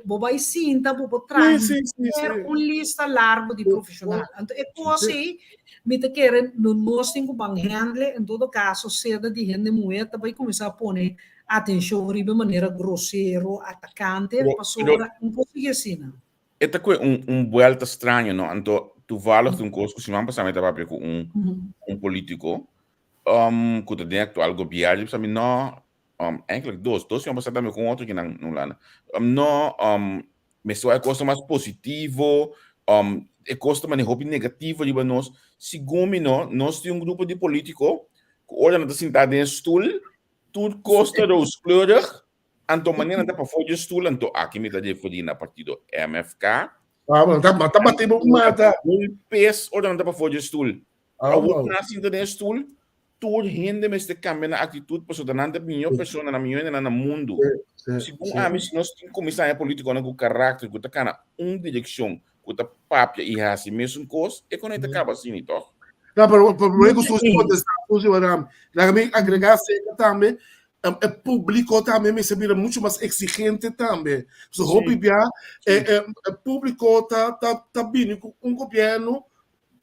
bo bay sinta, bo por traha henter un lista largo di profesional. Anto e cos ei, Mi ta kere no nos tin ku ban handle, en todo kaso seda di hende muhé ta bai kuminsá pone atenshon riba e manera grosero, atakante, pasobra un por sigui asina. E ta kue un un buelta straño no, anto toevallig tin un kos ku siman pasá mi ta papia ku un un politiko ku ta den aktual gobièrnu, i bisa mi no, eigenlijk dos, dos siman pasá tambe ku un otro kinan na Hulanda, no Mester wak e kosnan mas positivo, e kos ta manera hopi negativo riba nos. Segun mi no, nos tin un grupo di politiko ku ora nan ta sintá den e stul, tur kos ta rooskleurig, anto manera nan ta pafó di e stul, anto aki mi ta referí na partido MFK. Ah, nan ta mata bati bo mata. Golpes ora nan ta pafó di e stul. Awor ku nan a sinta den e stul, Tur hende mester kambia nan aktitut pasobra nan ta mihó persona, nan mihó hendenan na mundu. Segun ami, si nos tin kuminsá haña polítikonan ku karakter, ku ta kana un direkshon, ku ta papia i hasi mesun kos, e kono ei ta kaba asina, tòg? No, pero promé ku Susi kontestá, Susi wak laga mi agregá aserka tambe, e públiko tambe mester bira muchu mas eksigente tambe. So hopi bia e públiko ta bini ku un gobièrnu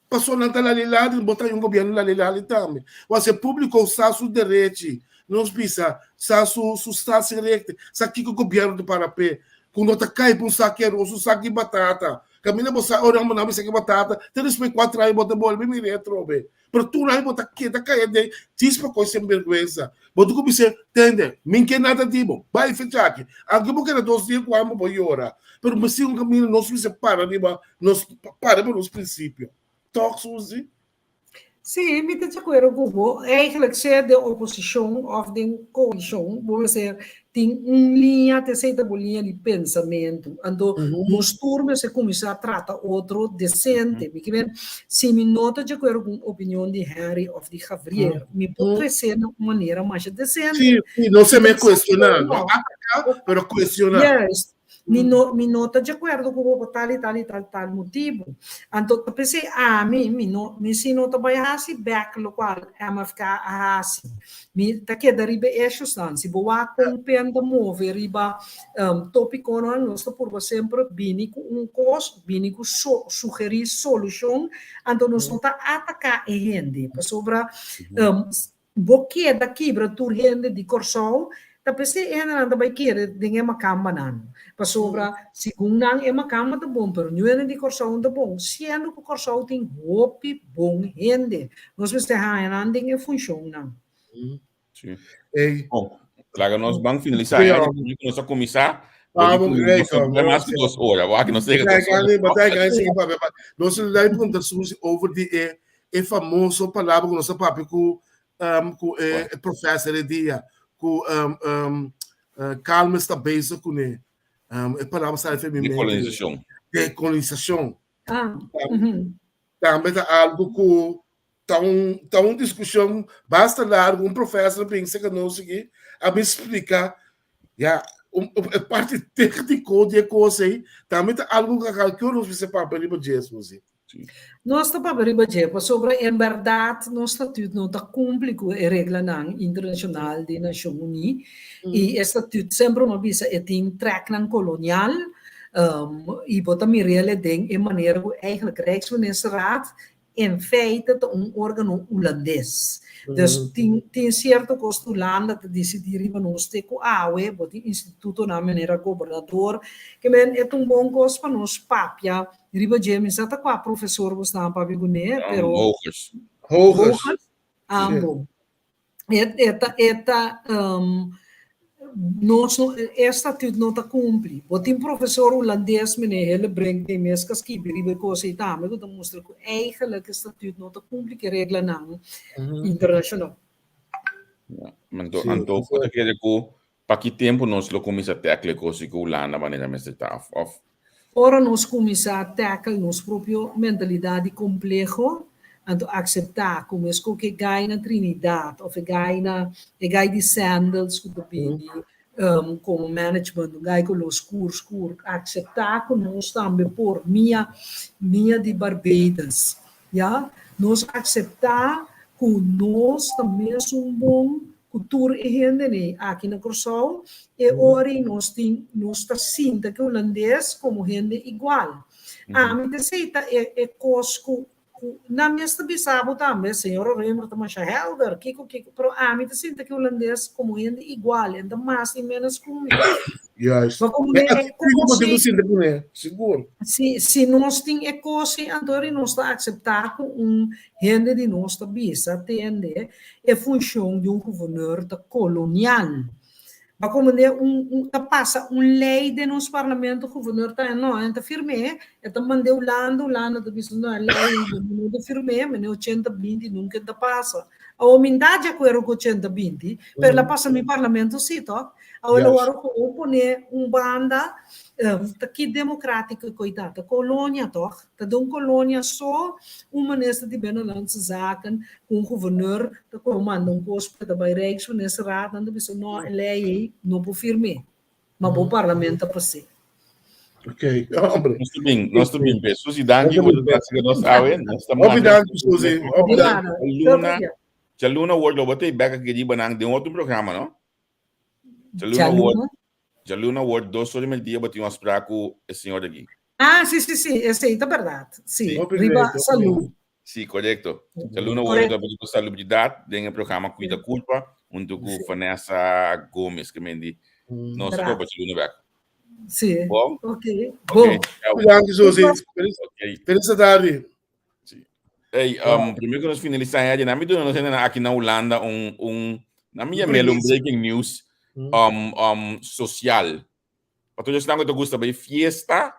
Pasobra nan ta lalilali, bo ta un gobierno lalilali tambe. Wak si e publico sa su derechi, nos bisa, sa su su staatsrecht, sa kiko gobierno ta para p'e, ku no ta kai pa un saki aros, un saki batata. Kaminda bo sa ora bo na saki batata, te despues kuater aña bo ta bolbe mira atrobe. Pero tur aña bo ta keda kai aden, djis pa kos sinberguensa. Bo ta kumins'é, tende, mi ke nada di bo, bai fecha aki. Aunke bo keda dos dia ku amo bo yora, pero mester un kaminda nos mester para riba nos para riba nos prinsipio. Tòg, Suzy? Sí, mi ta di akuerdo ku bo. Eigenlijk sea den oposishon òf den koalishon, bo mester tin un liña, te esei ta bo liña di pensamentu. Anto nos tur mester kuminsá trata otro desente. Mi ke men, si mi no ta di akuerdo ku un opinion di Henry òf di Gabriel, mi por tres'é na un manera masha desente. Sí, sí, no se me kuestioná, no ataká, pero kuestioná. Juist. Mi no, mi no ta di akuerdo ku bo pa tal i tal i tal tal motibu. Anto ta p'esei ami, mi no, mi si no ta bai hasi bèk lokual MFK a hasi. Mi ta keda riba e eshosnan. Si bo wak kon pen ta move riba topikonan, nos ta purba semper bini ku un kos, bini ku so, sugerí solushon, anto nos no ta ataká e hende. Pasobra Bo keda kibra tur hende di Kòrsou, ta p'esei e hendenan ta bai kere den e makambanan. Pasobra segun nan e makamba ta bon, pero niun hende di Kòrsou no ta bon, siendo ku Kòrsou tin hopi bon hende. Nos mester haña nan den e funshonnan. Sí. Bon, laga nos ban finalisá. Nos a kuminsá. Vamos, Greg. Mas ku dos ora. Wak, nos llega dos ora. Nos a punta Suzy over di e e famoso palabra ku nos a papia ku um, ku e, e professor e dia ku um, um, uh, Calmes ta bezig kuné. Um, e palabra sali fe mi mente. Dekolonisashon. Dekolonisashon. Ah, mhm. Tambe ta algo ku ta un ta un diskushon basta largo. Un professor bin serka nos aki a bin splika ya un, e parti tékniko di e kos ei tambe ta algo ku kalke nos mester papia riba dje, Suzy. Nos ta papia riba dje pasobra en bèrdat nos statüt no ta kumpli ku e reglanan internashonal di Nashon Uní i e statüt semper mi a bisa e tin trèknan kolonial i bo ta mir'el den e manera ku eigentlik Rijksministerraad en feite ta un órgano hulandes. Dus tin tin sierto kos ku Hulanda ta disidí riba nos te ku awe, bo tin institutonan manera gobernador, ke men e ta un bon kos pa nos papia Riba dje mi sa ta kua profesor bo sta papia kuné, pero Hogers. Hogers. Hogers? Ah, bon. E, e ta, e ta, um, nos no, e statuut no ta kumpli. Bo tin profesor hulandes, meneer Hillebrink, den mes ka skibi riba e kos ei tambe, ku ta mustra ku eigenlijk e statuut no ta kumpli ku e reglanan internashonal. Ja, anto, anto, bo ta kere ku Pa ki tempu nos lo kuminsá tackle e kos ku Hulanda manera mester ta òf òf? Ora nos kuminsá tackle nos propio mentalidat di kompleho, anto akseptá ku meskos ku e gai na Trinidad òf e gai na e gai di Sandals ku ta bini komo management, un gai koló skur skur, akseptá ku nos tambe por mia mia di Barbados, ya, nos akseptá ku nos ta mesun bon ku tur e hendenan aki na Kòrsou, e ora ei nos tin, nos ta sinta ku hulandes komo hende igual. Ami ta esei ta e e kos ku ku nan mes ta bisa bo tambe, señora Römer ta masha hèlder, kiko kiko, pero ami ta sinta ku hulandes komo hende igual, e no ta mas ni ménos ku mi. Juist. Ma komo E e actitud ku bo kos tin ku ei, sinta kuné, sigur. si si nos tin e kos ei, anto ora nos ta akseptá ku un Hende di nos ta bisa tende e funshon di un guvernor ta kolonial. Ba komende un un ta pasa un lei den nos parlamento guvernor ta no en ta firm'é, e ta mand'é Hulanda, Hulanda ta bisa no e lei no ta firm'é, mene ochenta binti nunka e ta pasa. Awor mi n'ta di akuerdo ku ochenta binti, pero el a pasa mi parlamento si tok. Awor el a wòrdu gewoon pone un banda, ta ki demokratiko ku e ta? Ta kolonia tok. Ta den un kolonia so un minister di Binnenlandse Zaken ku un guvernor ta kohe manda un kos pa ta bai Rijksministerraad, nan ta bisa no e lei ei no por firm'é, ma bo parlamento ta pas'é. Ok, hombre. Nos ta bin, nos ta bin pe. Susi, danki ku bo ta siga nos awe. Nos ta Hopi manda danki, Susi. Hopi Di danki. nada. Djaluna, djaluna word lo bo ta bek aki riba nan den otro programa, no? Djaluna word, Djaluna? djaluna word dos ora i merdia bo tin un afsprak ku e señor aki. Ah, sí, sí, sí, esei ta berdad. Sí, Sí. Hopi riba great, hopi salú. great. Sí, korekto. Djaluna word Korekto. ta riba salubridat den e programa Kuida Kulpa huntu ku Vanessa Gomez ke men di nos ta Bra. topa djaluna bek. Sí. Bon? Ok. Ok, Bon. chao. Danki, Susi. Ok. Feliz tardi. Sí. Hey, primero que nos finaliza, ya, na mi duna nos hende aki na Hulanda un, un, na mi llamelo un breaking news social. Pa tur esnan ku ta gusta bai fiesta.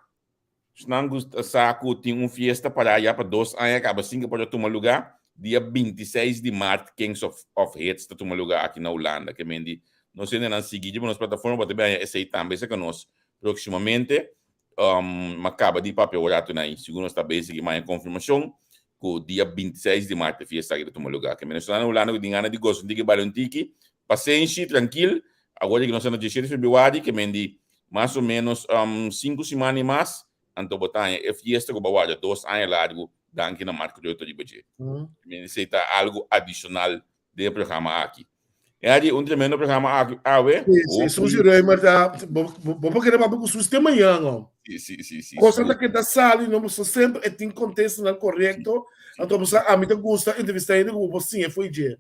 Esnan ku sa ku tin un fiesta pará ya pa dos aña kaba sin ku por a tuma lugá, dia 26 di mart Kings of of Hits ta tuma lugá aki na Hulanda. Ke men di nos hendenan sigui riba nos plataforma bo ta bin haña esei tambe serka nos próksimamente. Ma kaba di papia ora tunai, segun nos ta bezig i maña konfirmashon ku dia 26 di mart e fiesta aki ta tuma lugá. Ke men esnan na Hulanda ku tin gana di gosa un tiki baila un tiki, pasenshi, trankil. Awor di ku nos ta na 17 febrüari, ke men di Mas o menos sinku siman i mas, anto bo ta haña e fiesta ku bo a warda dos aña largu danki na Mark Rutte riba dje. Mi esei ta algu adishonal den e programa aki. E a di un tremendo programa aki awe. Si, si, Susie Römer ta, bo, bo por kere papia ku Susie te mañan, oh. Si, si, si, si. Cosa ta keda sali, no, so semper e tin contestanan korekto, anto bo sa ami ta gusta entrevista hende ku bo por siña fo'i dje.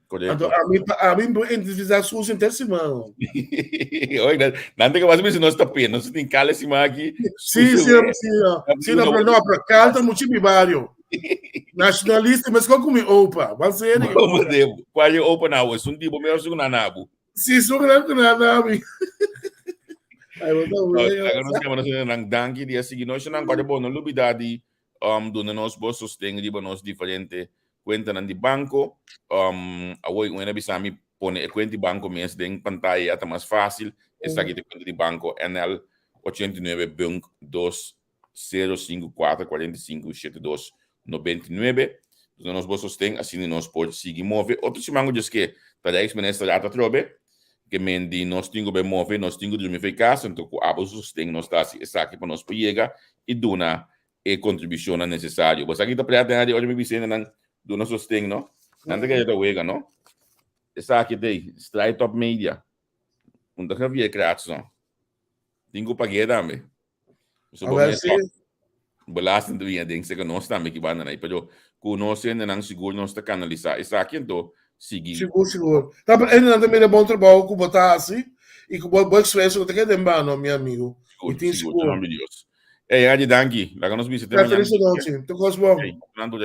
Correcto. Anto ami pa ami bo entrevista Susi henter siman. Oye, nan te que vas a nos ta pena, nos tin kale siman aki. Sí, sí, sí. Sí, no, pero no, pero canta mucho mi barrio. Nacionalista, mas con mi opa. Van serio. Como de, cual je opa nou? Es un tipo me su na nabu. Sí, su gran ku na nabi. Ai, bo ta bueno. Laga nos kema nos nan danki di a sigui nos nan kore bo no lubida di duna nos bo sosten riba nos diferente Cuentanan di banco, awor un hende a bisa mi pone e cuenta di banco mes den pantaya ya ta mas facil, esaki ta e cuenta di banco NL 89 Bunk 2 0 5 4 45 7 2 99. Duna nos bo sosten asina nos por sigui move. Otro siman cu djeske ta Rijksminister Raad atrobe ke men di nos tin cu bay move, nos tin cu drumi for e cas, anto cu abo sosten nos ta haci esaki pa nos por yega y duna e kontribushonnan nesesario. Bo sa ki ta prea ten adi ora mi bisa hendenan duna sosten, no? Nan ta kere ta wega, no? Esaki ta ei, Straight Up Media. Un ta Javier Kratz, no? Tin ku pag'é tambe. So bo Awel mes si. belasting ta bini aden seka nos tambe ki banda nai. Pero ku nos hendenan sigur nos ta kanalisá esaki anto sigui. Sigur, sigur. Ta, pero hendenan ta mira bon trabou ku bo ta hasi i ku bo bo esfuerso ku ta keda en bano, mi amigo. Sigur, Mi tin sigur. sigur. Den nomber di Dios. Ey, Adi, danki. Laga nos bisa te Ta mañana. feliz nochi. Tur kos bon. Ey, nan tur.